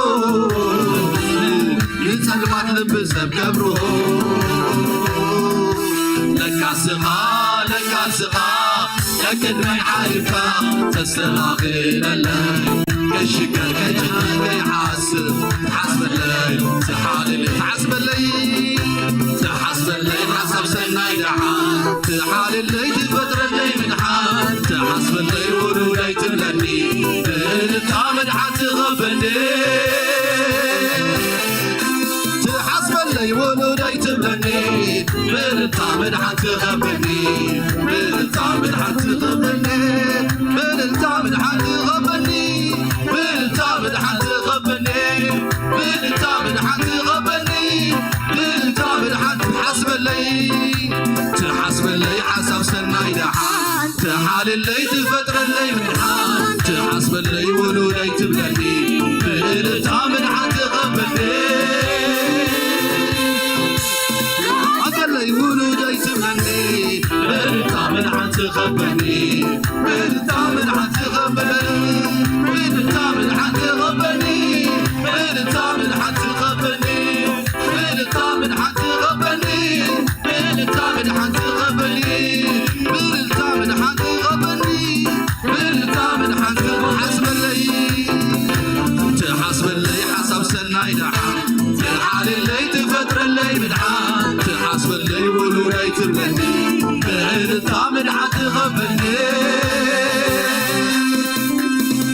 ንጸልማት ልቢ ሰብ ከብርሆ ለካስኻ ለካስኻ ከቅድመይ ሓሊፍካ ተስተኻኽለለይ ከሽከር ከጭነቀይ ሓስብ ትሓስበለይ ትሓልለይ ትሓስበለይ ትሓስበለይ ሓሳብ ሰናይ ደሓን ትሓልለይ ትፈጥረለይ ምድሓን ትሓስበለይ ውሉደይ ትብለኒ ብእልልታ ምድሓን ትኸበኒ ትሓስበለይ ውሉደይ ትብለኒ ብእልልታ ምድሓን ትኸበኒ ብእልልታ ምድሓን ትኸበኒ ብእልልታ ምድሓን ትኸበኒ ብእልልታ ምድሓን ትኸበኒ ብእልልታ ምድሓን ትኸበኒ ብእልልታ ምድሓን ትሓስበለይ ትሓስበለይ ሓሳብ ሰናይ ደሓን ትሓልለይ ትፈጥረለይ ምድሓን ትሓስበ በለይ ውሉደይ ትብለኒ፣ ብእልልታ ምድሓን ትቐበለኒ። ኣበለይ ውሉደይ ትብለኒ፣ ብእልልታ ምድሓን ትቐበለኒ። ብእልልታ ምድሓን ትቐበለኒ። ብእልልታ ምድሓን ትቐበለኒ። ብእልልታ ምድሓን ትቐበለኒ። ብእልልታ ምድሓን ትቐበለኒ። ብእልልታ ምድሓን ትቐበለኒ። ብእልልታ ምድሓን ትቐበለኒ። ብእልልታ ምድሓን ትሓስበለይ። ትሓስበለይ ሓሳብ ሰናይ ደሓን። ትልዓለለይ ትፈጥረለይ ምድሓን። ትሓስበለይ ውሉደይ ትብለኒ። ብእልልታ ምድሓን ትቐበለኒ።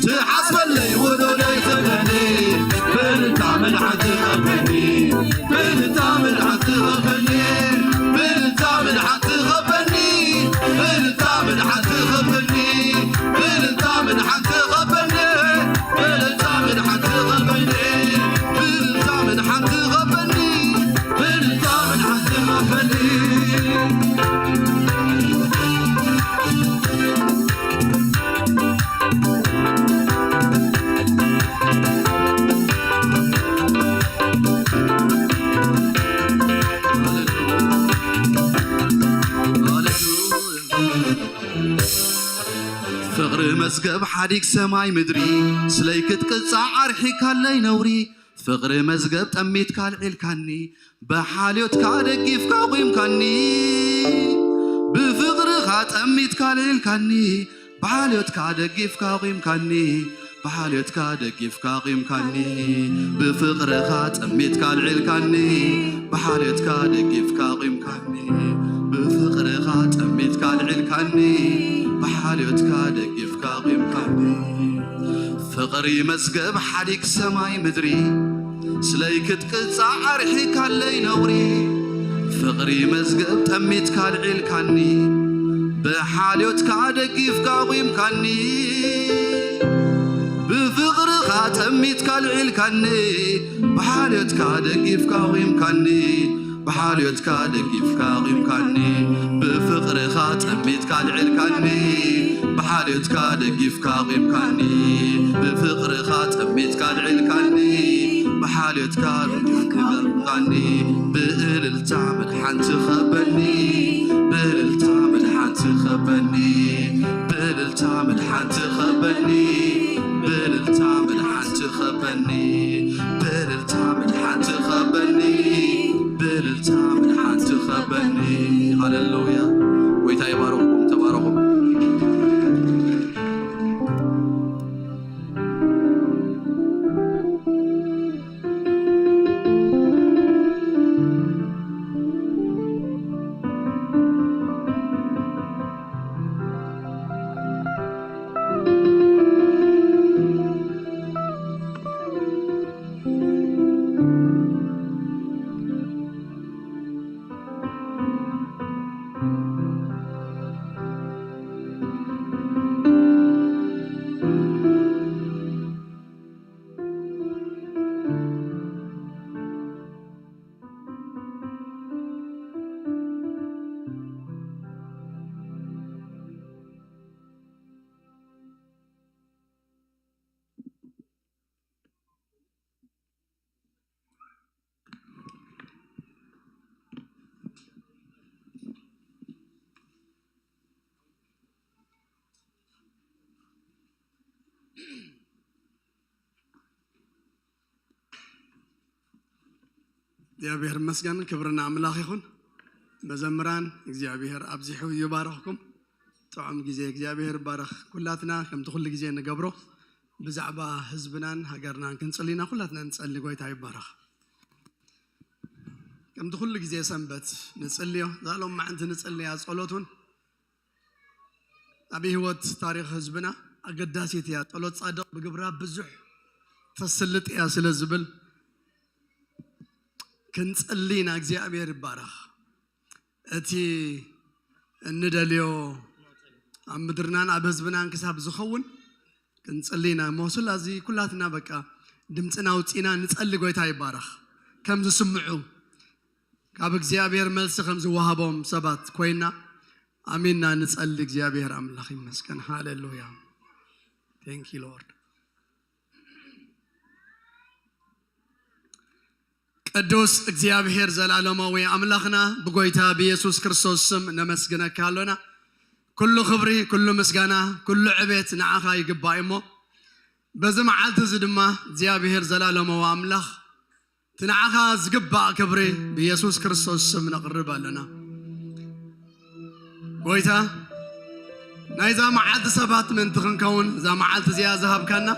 ትሓስበለይ ውሉደይ ትብለኒ። ብእልልታ ምድሓን ትቐበለኒ። ብእልልታ ምድሓን ትቐበለኒ። ብእልልታ ምድሓን ትቐበለኒ። ብእልልታ ምድሓን ትቐበለኒ። ብእልልታ ምድሓን ትቐበለኒ። ብእልልታ ምድሓን ትቐበለኒ። ብእልልታ ምድሓን ትቐበለኒ። ብእልልታ ምድሓን ትቐበለኒ። ፍቕሪ መዝገብ ሓዲግ ሰማይ ምድሪ፣ ስለይ ክትቅጻዕ ኣርሒካለይ ነውሪ። ፍቕሪ መዝገብ ጠሚትካ ኣልዒልካኒ፣ ብሓልዮትካ ደጊፍካ ኣቑምካኒ። ብፍቕርኻ ጠሚትካ ኣልዒልካኒ፣ ብሓልዮትካ ደጊፍካ ኣቑምካኒ። ብሓልዮትካ ደጊፍካ ኣቑምካኒ። ብፍቕርኻ ጠሚትካ ኣልዒልካኒ፣ ብሓልዮትካ ደጊፍካ ኣቑምካኒ። ብፍቕርኻ ጠሚትካ ኣልዒልካኒ፣ ብሓልዮትካ ደጊፍካ ኣቑምካኒ። ፍቕሪ መዝገብ ሓዲግ ሰማይ ምድሪ፣ ስለይ ክትቅጻዕ ኣርሒካለይ ነውሪ። ፍቕሪ መዝገብ ጠሚትካ ኣልዒልካኒ፣ ብሓልዮትካ ደጊፍካ ኣቑምካኒ። ብፍቕርኻ ጠሚትካ ኣልዒልካኒ፣ ብሓልዮትካ ደጊፍካ ኣቑምካኒ። ብሓልዮትካ ደጊፍካ ኣቑምካኒ። ብፍቕርኻ ጠሚትካ ኣልዒልካኒ፣ ብሓልዮትካ ደጊፍካ ኣቑምካኒ። ብፍቕርኻ ጠሚትካ ኣልዒልካኒ፣ ብሓልዮትካ ደጊፍካ ኣቑምካኒ። ብእልልታ ምድሓን ትቐበለኒ። ብእልልታ ምድሓን ትቐበለኒ። ብእልልታ ምድሓን ትቐበለኒ። ብእልልታ ምድሓን ትቐበለኒ። ብእልልታ ምድሓን ትቐበለኒ። ብእልልታ ምድሓን ትቐበለኒ። ሃሌሉያ። ጎይታ ይባርኽኩም። ተባረኹ። እግዚኣብሔር ይመስገን፣ ክብሪ ንኣምላኽ ይኹን። መዘምራን እግዚኣብሔር ኣብዚሑ ይባርኽኩም። ጥዑም ግዜ እግዚኣብሔር ይባረኽ። ኩላትና ከምቲ ኩሉ ግዜ ንገብሮ ብዛዕባ ህዝብናን ሃገርናን ክንጽሊ ኢና። ኩላትና ንጸሊ። ጎይታ ይባረኽ። ከምቲ ኩሉ ግዜ ሰንበት ንጽልዮ፣ እዛ ሎማዕንቲ ንጽልያ ጸሎት እውን ኣብ ህይወት ታሪኽ ህዝብና ኣገዳሲት እያ። ጸሎት ጻድቕ ብግብራ ብዙሕ ተስልጥ እያ ስለ ዝብል ክንጽሊ ኢና። እግዚኣብሔር ይባረኽ። እቲ እንደልዮ ኣብ ምድርናን ኣብ ህዝብናን ክሳብ ዝኸውን ክንጽሊ ኢና እሞ፣ ስለዚ ኩላትና በቃ ድምፅና ኣውፂና ንጸሊ። ጎይታ ይባረኽ። ከም ዝስምዑ፣ ካብ እግዚኣብሔር መልሲ ከም ዝወሃቦም ሰባት ኮይና ኣሚንና ንጸሊ። እግዚኣብሔር ኣምላኽ ይመስገን። ሃሌሉያ። Thank you, Lord. ቅዱስ እግዚኣብሔር ዘላለማዊ ኣምላኽና፣ ብጎይታ ብኢየሱስ ክርስቶስ ስም ነመስግነካ ኣሎና። ኩሉ ክብሪ፣ ኩሉ ምስጋና፣ ኩሉ ዕቤት ንዓኻ ይግባእ እሞ፣ በዚ መዓልቲ እዚ ድማ እግዚኣብሔር ዘላለማዊ ኣምላኽ፣ እቲ ንዓኻ ዝግባእ ክብሪ ብኢየሱስ ክርስቶስ ስም ነቕርብ ኣለና። ጎይታ፣ ናይዛ መዓልቲ ሰባት ምእንቲ ክንከውን፣ እዛ መዓልቲ እዚኣ ዝሃብካና፣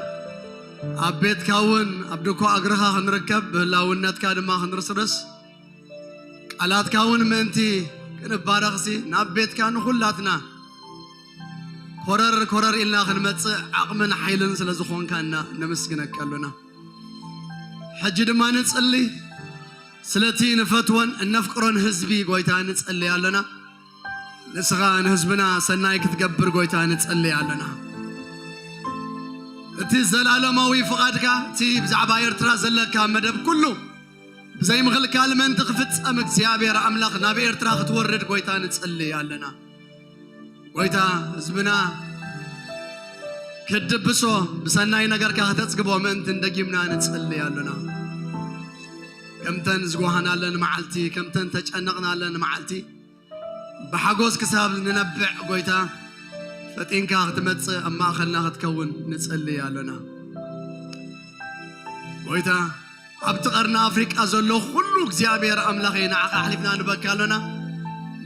ኣብ ቤትካ እውን ኣብ ድኮ እግርኻ ክንርከብ፣ ብህላውነትካ ድማ ክንርስርስ፣ ቃላትካ እውን ምእንቲ ክንባረኽሲ፣ ናብ ቤትካ ንኹላትና ኮረር ኮረር ኢልና ክንመጽእ ዓቕምን ሓይልን ስለ ዝኾንካና ነመስግነካ ኣሎና። ሕጂ ድማ ንጽሊ፣ ስለቲ ንፈትወን እነፍቅሮን ህዝቢ ጎይታ ንጽሊ ኣሎና። ንስኻ ንህዝብና ሰናይ ክትገብር ጎይታ ንጽሊ ኣሎና። እቲ ዘላለማዊ ፍቓድካ፣ እቲ ብዛዕባ ኤርትራ ዘለካ መደብ ኩሉ ብዘይ ምኽልካል ምእንቲ ክፍጸም፣ እግዚኣብሔር ኣምላኽ ናብ ኤርትራ ክትወርድ ጎይታ ንጽሊ ኣሎና። ጎይታ፣ ህዝብና ክትድብሶ፣ ብሰናይ ነገርካ ከተጽግቦ ምእንቲ እንደጊምና ንጽሊ ኣሎና። ከምተን ዝጓሃናለን መዓልቲ፣ ከምተን ተጨነቕናለን መዓልቲ፣ ብሓጎስ ክሳብ ንነብዕ፣ ጎይታ፣ ፈጢንካ ክትመጽእ፣ ኣብ ማእኸልና ክትከውን ንጽሊ ኣሎና። ጎይታ፣ ኣብቲ ቀርኒ ኣፍሪቃ ዘሎ ኩሉ እግዚኣብሔር ኣምላኸይ ንዓኻ ኣሕሊፍና ንበካ ኣሎና።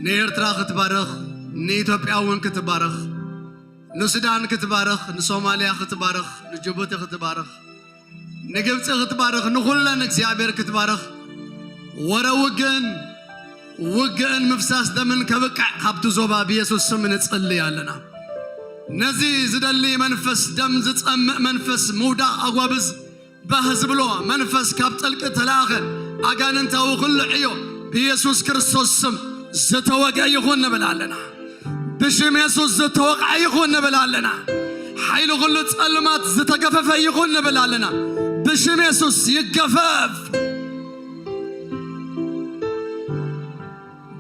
ንኤርትራ ክትባረኽ፣ ንኢትዮጵያ እውን ክትባረኽ፣ ንሱዳን ክትባረኽ፣ ንሶማልያ ክትባረኽ፣ ንጅቡቲ ክትባረኽ፣ ንግብጺ ክትባረኽ፣ ንኹለን እግዚኣብሔር ክትባረኽ። ወረ ውግእን ውግእን ምፍሳስ ደምን ከብቅዕ ካብቲ ዞባ ብኢየሱስ ስም ንጽሊ ኣለና። ነዚ ዝደሊ መንፈስ፣ ደም ዝጸምእ መንፈስ፣ ምውዳቕ ኣጓብዝ ባህ ዝብሎ መንፈስ፣ ካብ ጥልቂ ተላእኸ ኣጋንንታዊ ኩሉ ዕዮ ብኢየሱስ ክርስቶስ ስም ዝተወግአ ይኹን ንብል ኣለና። ብሽም የሱስ ዝተወቕዐ ይኹን ንብል ኣለና። ሓይሊ ኩሉ ጸልማት ዝተገፈፈ ይኹን ንብል ኣለና። ብሽም የሱስ ይገፈፍ።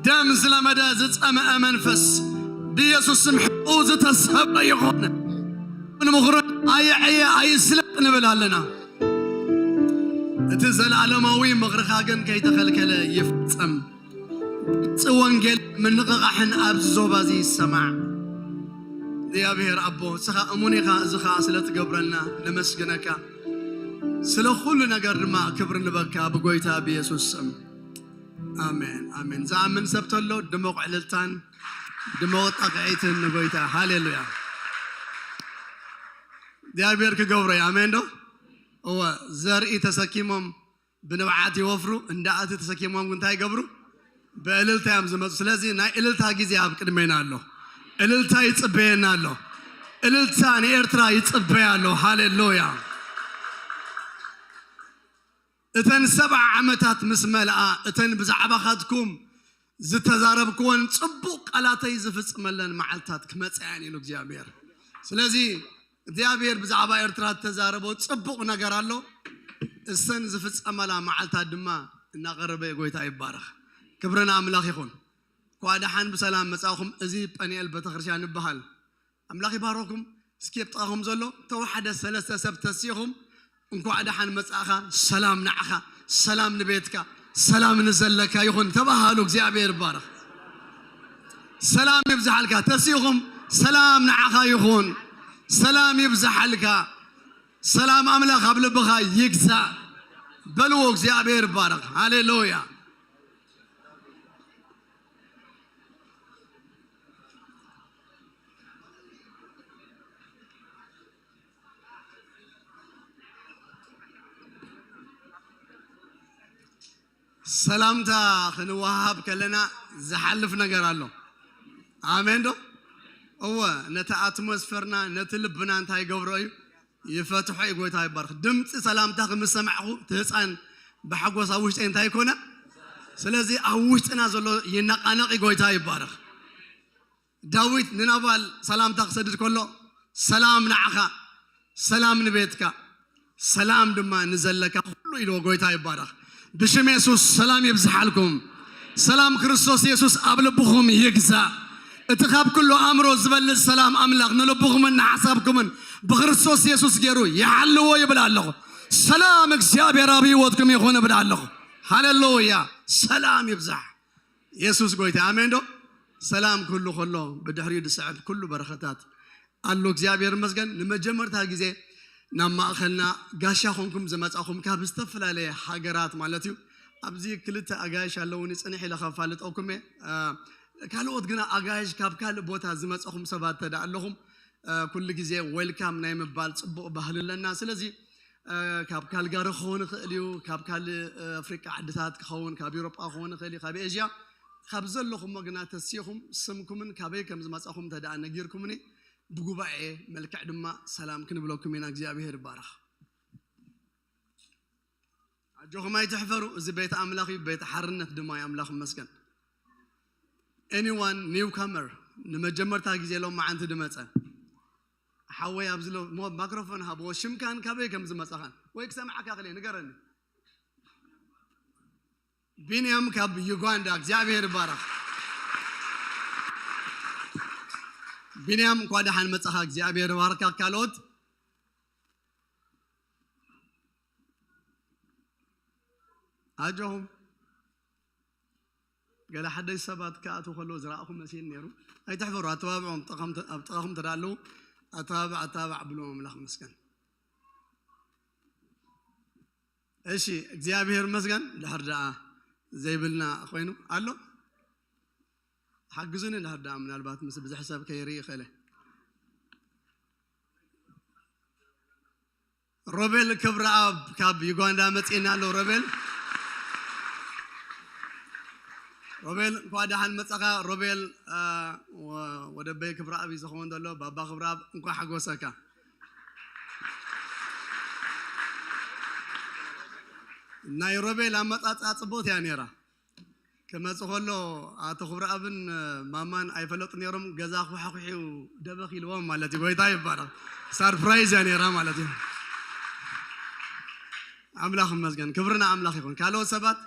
ደም ዝለመደ ዝጸመአ መንፈስ ብኢየሱስ ስም ሕቁ ዝተሰብረ ይኹን። ንምኽሩ ኣይዕየ ኣይስለጥ ንብል ኣለና። እቲ ዘለዓለማዊ ምኽርኻ ግን ከይተኸልከለ ይፍጸም። ድምፂ ወንጌል ምንቕቓሕን ኣብዚ ዞባ እዚ ይሰማዕ። እግዚኣብሔር ኣቦ፣ ንስኻ እሙን ኢኻ፣ እዚ ኸኣ ስለ ትገብረልና ነመስግነካ። ስለ ኩሉ ነገር ድማ ክብሪ ንበካ ብጎይታ ብየሱስ ስም። ኣሜን፣ ኣሜን። ዝኣምን ሰብ ተሎ ድሙቕ ዕልልታን ድሙቕ ጣቕዒትን ንጎይታ። ሃሌሉያ። እግዚኣብሔር ክገብሮ እዩ። ኣሜን ዶ? እወ፣ ዘርኢ ተሰኪሞም ብንብዓት ይወፍሩ፣ እንዳ ኣቲ ተሰኪሞም ግን እንታይ ይገብሩ? ብእልልታ እዮም ዝመፁ። ስለዚ ናይ እልልታ ግዜ ኣብ ቅድሜና ኣሎ። እልልታ ይፅበየና ኣሎ። እልልታ ንኤርትራ ይፅበያ ኣሎ። ሃሌሉያ። እተን ሰብዓ ዓመታት ምስ መልኣ፣ እተን ብዛዕባኻትኩም ዝተዛረብክወን ጽቡቕ ቃላተይ ዝፍጽመለን መዓልታት ክመጻ እየን ኢሉ እግዚኣብሔር። ስለዚ እግዚኣብሔር ብዛዕባ ኤርትራ ዝተዛረቦ ጽቡቕ ነገር ኣሎ። እሰን ዝፍጸመላ መዓልታት ድማ እናቐረበ እዩ። ጎይታ ይባረኽ። ክብሪ ንኣምላኽ ይኹን። እንኳዕ ደሓን ብሰላም መጻእኹም። እዚ ጳኒኤል ቤተክርስትያን ይበሃል። ኣምላኽ ይባርኽኩም። እስኪ ኣብ ጥቓኹም ዘሎ ተወሓደ ሰለስተ ሰብ ተሲእኹም፣ እንኳዕ ደሓን መጻእኻ፣ ሰላም ንዓኻ፣ ሰላም ንቤትካ፣ ሰላም ንዘለካ ይኹን ተባሃሉ። እግዚኣብሔር ይባረኽ። ሰላም ይብዝሓልካ። ተሲእኹም፣ ሰላም ንዓኻ ይኹን፣ ሰላም ይብዝሓልካ፣ ሰላም ኣምላኽ ኣብ ልብኻ ይግዛእ በልዎ። እግዚኣብሔር ይባረኽ። ሃሌሉያ። ሰላምታ ክንወሃሃብ ከለና ዝሓልፍ ነገር ኣሎ። ኣሜን ዶ? እወ፣ ነቲ ኣትሞስፈርና፣ ነቲ ልብና እንታይ ይገብሮ እዩ? ይፈትሖ እዩ። ጎይታ ይባረኽ። ድምፂ ሰላምታ ክምሰማዕኹ፣ እቲ ህፃን ብሓጎስ ኣብ ውሽጠይ እንታይ ይኮነ? ስለዚ ኣብ ውሽጥና ዘሎ ይነቃነቕ እዩ። ጎይታ ይባረኽ። ዳዊት ንናባል ሰላምታ ክሰድድ ከሎ፣ ሰላም ንዓኻ፣ ሰላም ንቤትካ፣ ሰላም ድማ ንዘለካ ኩሉ ኢልዎ። ጎይታ ይባረኽ። ብሽም የሱስ ሰላም ይብዝሓልኩም። ሰላም ክርስቶስ የሱስ ኣብ ልብኹም ይግዛእ። እቲ ካብ ኩሉ ኣእምሮ ዝበልጽ ሰላም ኣምላኽ ንልብኹምን ንሓሳብኩምን ብክርስቶስ የሱስ ገይሩ ይሓልዎ ይብል ኣለኹ። ሰላም እግዚኣብሔር ኣብ ህይወትኩም ይኹን እብል ኣለኹ። ሃሌሉያ! ሰላም ይብዛሕ። የሱስ ጎይታ። ኣሜን ዶ? ሰላም ክህሉ ከሎ ብድሕሪኡ ዝስዕብ ኩሉ በረኸታት ኣሎ። እግዚኣብሔር ይመስገን። ንመጀመርታ ግዜ ናብ ማእኸልና ጋሻ ኮንኩም ዝመጻኹም ካብ ዝተፈላለየ ሃገራት ማለት እዩ። ኣብዚ ክልተ ኣጋይሽ ኣለውኒ፣ ጽንሕ ኢለ ከፋልጠኩም እየ። እ፣ ካልኦት ግና ኣጋይሽ ካብ ካልእ ቦታ ዝመጻኹም ሰባት ተዳ ኣለኹም፣ እ፣ ኩሉ ግዜ ዌልካም ናይ ምባል ጽቡቕ ባህሊ ኣለና። ስለዚ እ፣ ካብ ካልጋሪ ክኸውን ይኽእል እዩ፣ ካብ ካልእ፣ እ፣ ኣፍሪቃ ዓድታት ክኸውን፣ ካብ ኤውሮጳ ክኸውን ይኽእል እዩ፣ ካብ ኤዥያ፣ ካብ ዘለኹሞ ግና ተሲኹም ስምኩምን ካበይ ከም ዝመጻኹም እንተ ደኣ ነጊርኩምኒ፣ ብጉባኤ መልክዕ ድማ ሰላም ክንብለኩም ኢና። እግዚኣብሄር ይባረኽ። ኣጆኹም ኣይትሕፈሩ፣ እዚ ቤት ኣምላኽ እዩ፣ ቤት ሓርነት ድማ እዩ። ኣምላኽ ይመስገን። Anyone newcomer ንመጀመርታ ግዜ ሎማዓንቲ ድመጸ ሓወይ ኣብዚ ሎ-፣ ሞ-፣ ማክሮፎን ሃብዎ፣ ሽምካን ካበይ ከም ዝመጻኻን ወይ ክሰምዓካ ክልየ ንገረኒ። ቢንያም ካብ ዩጋንዳ፣ እግዚኣብሔር ይባረኽ። ቢንያም እንኳ ደሓን መጻኻ፣ እግዚኣብሔር ይባርካ። ካልኦት ኣጆኹም። ገለ ሓደሽ ሰባት ክኣትዉ ከለዉ ዝረኣኹም መሲል ነይሩ። ኣይትሕፈሩ፣ ኣተባብዖም፣ ጥቓኹም ተ-፣ ኣብ ጥቓኹም እንተ ደኣ ኣለዉ፣ ኣተባብዕ፣ ኣተባብዕ ኣብልዎም፣ ኣምላኽ ይመስገን። እሺ፣ እግዚኣብሔር ይመስገን። ድሕር ደኣ ዘይብልና ኮይኑ ኣሎ። ሓግዙኒ፣ ድሕር ደኣ ምናልባት ምስ ብዙሕ ሰብ ከይርኢ ይኽእለ። ሮቤል ክብረኣብ ካብ ዩጋንዳ መጺእና ኣሎ። ሮቤል፣ ሮቤል፣ እንኳዕ ደሓን መጻኻ። ሮቤል፣ አ፣ ወ-፣ ወደበይ ክብረኣብ እዩ ዝኸውን ዘሎ። ባባ ክብረኣብ፣ እንኳዕ ሓጎሰካ። ናይ ሮቤል ኣመጻጽኣ ጽቡቕቲ እያ ነይራ። ክመጽእ ከሎ ኣቶ ክብረኣብን ማማን ኣይፈለጡ ነይሮም። ገዛ ኳሕኩሒው ደበኽ ኢልዎም ማለት እዩ። ጎይታ ይባረኽ። ሳርፕራይዝ እያ ነይራ ማለት እዩ። ኣምላኽ ይመስገን። ክብሪ ንኣምላኽ ይኹን። ካልኦት ሰባት?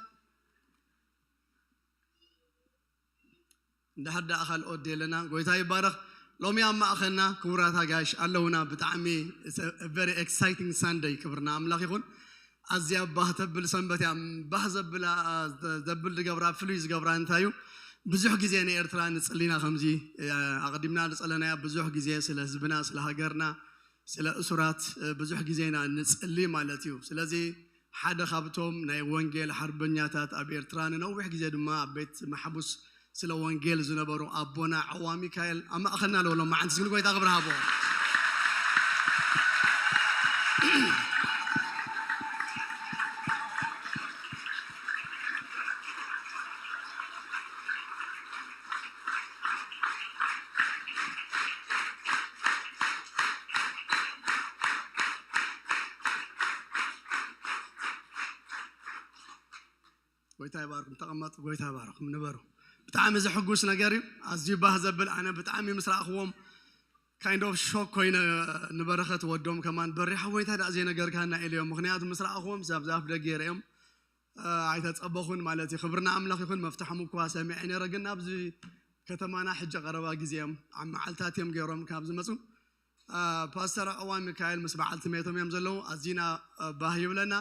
እንድሕር ደኣ ካልኦት ደለና፣ ጎይታ ይባረኽ። ሎሚ ኣብ ማእኸልና ክቡራት ኣጋይሽ ኣለውና። ብጣዕሚ it's a very exciting Sunday። ክብሪ ንኣምላኽ ይኹን። ኣዝያ ባህ ተብል ሰንበት እያ። ባህ ዘብላ፣ ዘብል ዝገብራ፣ ፍሉይ ዝገብራ እንታይ እዩ? ብዙሕ ግዜ ንኤርትራ ንጽሊና ከምዚ፣ እ፣ ኣቐዲምና ዝጸለናያ ብዙሕ ግዜ ስለ ህዝብና፣ ስለ ሃገርና፣ ስለ እሱራት፣ እ፣ ብዙሕ ግዜ ኢና ንጽሊ ማለት እዩ። ስለዚ ሓደ ካብቶም ናይ ወንጌል ሓርበኛታት ኣብ ኤርትራ ንነዊሕ ግዜ ድማ ኣብ ቤት ማሕቡስ ስለ ወንጌል ዝነበሩ ኣቦና ዐዋ ሚካኤል ኣብ ማእኸልና ኣለዉ። ሎማዓንቲ እስኪ ንጎይታ ክብሪ ሃቦ። ጎይታ ይባርኩም። ተቐመጡ። ጎይታ ይባርኩም። ንበሩ። ብጣዕሚ ዘሕጉስ ነገር እዩ። ኣዝዩ ባህ ዘብል። ኣነ ብጣዕሚ ምስ ረኣኽዎም kind of shock ኮይነ፣ ንበረኸት ወዶም ከማን በሪሕ ሓወይ እንታይ ደኣ ዘይነገርካና ኢለዮም። ምኽንያቱ ምስ ረኣኽዎም ኣብ ዛፍ ደገ ይርእዮም፣ እ፣ ኣይተጸበኹን ማለት እዩ። ክብሪ ንኣምላኽ ይኹን። መፍትሖም እኳ ሰሚዐ ነይረ፣ ግን ኣብዚ ከተማና ሕጂ ቀረባ ግዜ እዮም፣ ኣብ መዓልታት እዮም ገይሮም ካብ ዝመጹ። አ፣ ፓስተር ዐዋ ሚካኤል ምስ በዓልቲ ቤቶም እዮም ዘለዉ። ኣዚና፣ አ፣ ባህ ይብለና።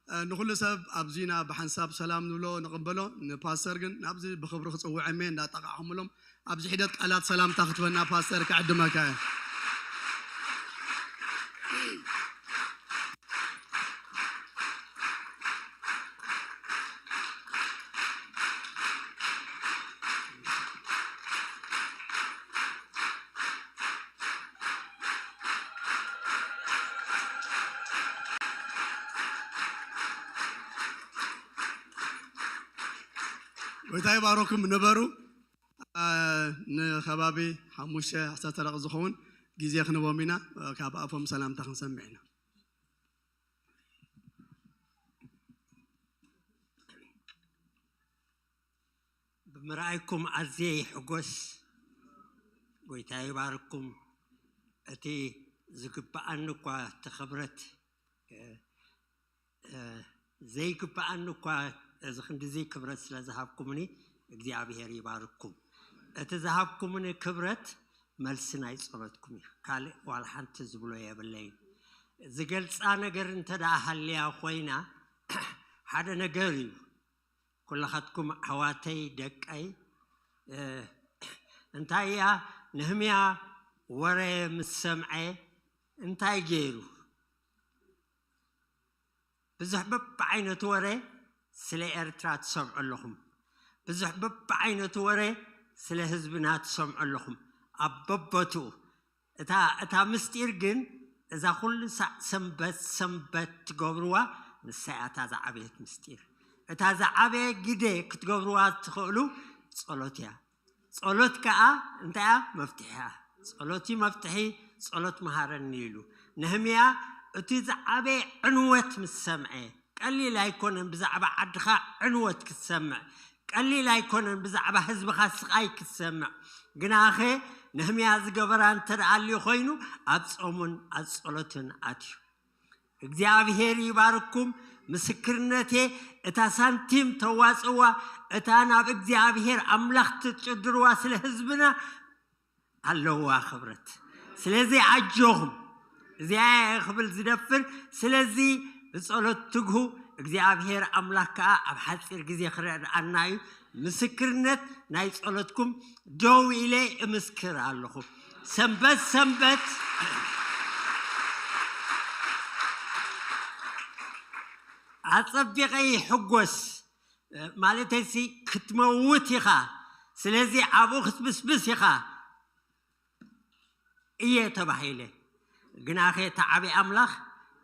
አ፣ ንኹሉ ሰብ ኣብዚና ብሓንሳብ ሰላም ንብሎ፣ ንቕበሎ። ንፓስተር ግን ናብዚ ብኽብሪ ክጽውዖም እየ፣ እንዳጠቓዕኹምሎም ኣብዚ ሒደት ቃላት ሰላምታ ክትበና ፓስተር ክዕድመካ እየ። ጎይታ ይባርኩም። ንበሩ። አ፣ ንከባቢ ሓሙሽተ ዓሰርተ ደቂቕ ዝኸውን ግዜ ክንቦም ኢና። ካብ ኣፎም ሰላምታ ክንሰምዕ ኢና። ብምርኣይኩም ኣዝየ ይሕጎስ። ጎይታ ይባርኩም። እቲ ዝግብኣኒ እኳ፣ እቲ ክብረት፣ እ፣ እ፣ ዘይግብኣኒ እኳ፣ እዚ ክንድዚ ክብረት ስለ ዝሃብኩምኒ እግዚኣብሄር ይባርኩም። እቲ ዝሃብኩምኒ ክብረት መልሲ ናይ ጸሎትኩም እዩ። ካልእ ዋላ ሓንቲ ዝብሎ የብለይን። ዝገልጻ ነገር እንተ ደኣ ሃልያ ኮይና፣ ሓደ ነገር እዩ። ኩልኻትኩም ኣሕዋተይ፣ ደቀይ፣ እ፣ እንታይ እያ? ነህምያ ወረ ምስ ሰምዐ እንታይ ገይሩ? ብዙሕ በብዓይነቱ ወረ ስለ ኤርትራ ትሰምዑ ኣለኹም። ብዙሕ በብዓይነቱ ወረ ስለ ህዝብና ትሰምዑ ኣለኹም። ኣብ በቦትኡ እታ፣ እታ ምስጢር ግን እዛ ኩሉ ሳዕ ሰንበት፣ ሰንበት ትገብርዋ፣ ንሳ እያ እታ ዝዓበየት ምስጢር። እታ ዝዓበየ ግደ ክትገብርዋ ትኽእሉ ጸሎት እያ። ጸሎት ከኣ እንታይ እያ? መፍትሒ እያ። ጸሎት እዩ መፍትሒ፣ ጸሎት መሃረኒ ኢሉ። ነህምያ እቲ ዝዓበየ ዕንወት ምስ ሰምዐ፣ ቀሊል ኣይኮነን ብዛዕባ ዓድኻ ዕንወት ክትሰምዕ፣ ቀሊል ኣይኮነን ብዛዕባ ህዝብኻ ስቓይ ክትሰምዕ። ግናኸ ነህምያ ዝገበራ እንተ ደኣ ኣልዩ ኮይኑ፣ ኣብ ጾሙን ኣብ ጸሎትን ኣትዩ። እግዚኣብሔር ይባርኩም። ምስክርነቴ፣ እታ ሳንቲም ተዋጽዋ፣ እታ ናብ እግዚኣብሔር ኣምላኽ ትጭድርዋ ስለ ህዝብና ኣለዋ ክብረት። ስለዚ ኣጆኹም፣ እዚኣ እየ ክብል ዝደፍር። ስለዚ ብጸሎት ትግሁ፣ እግዚኣብሔር ኣምላኽ ከኣ ኣብ ሓጺር ግዜ ክረድኣና እዩ። ምስክርነት ናይ ጸሎትኩም ደው ኢለ እምስክር ኣለኹ። ሰንበት ሰንበት ኣጸቢቐ ይሕጎስ፣ ማለተይሲ ክትመውት ኢኻ፣ ስለዚ ኣብኡ ክትብስብስ ኢኻ እየ ተባሂለ። ግናኸ እቲ ዓብዪ ኣምላኽ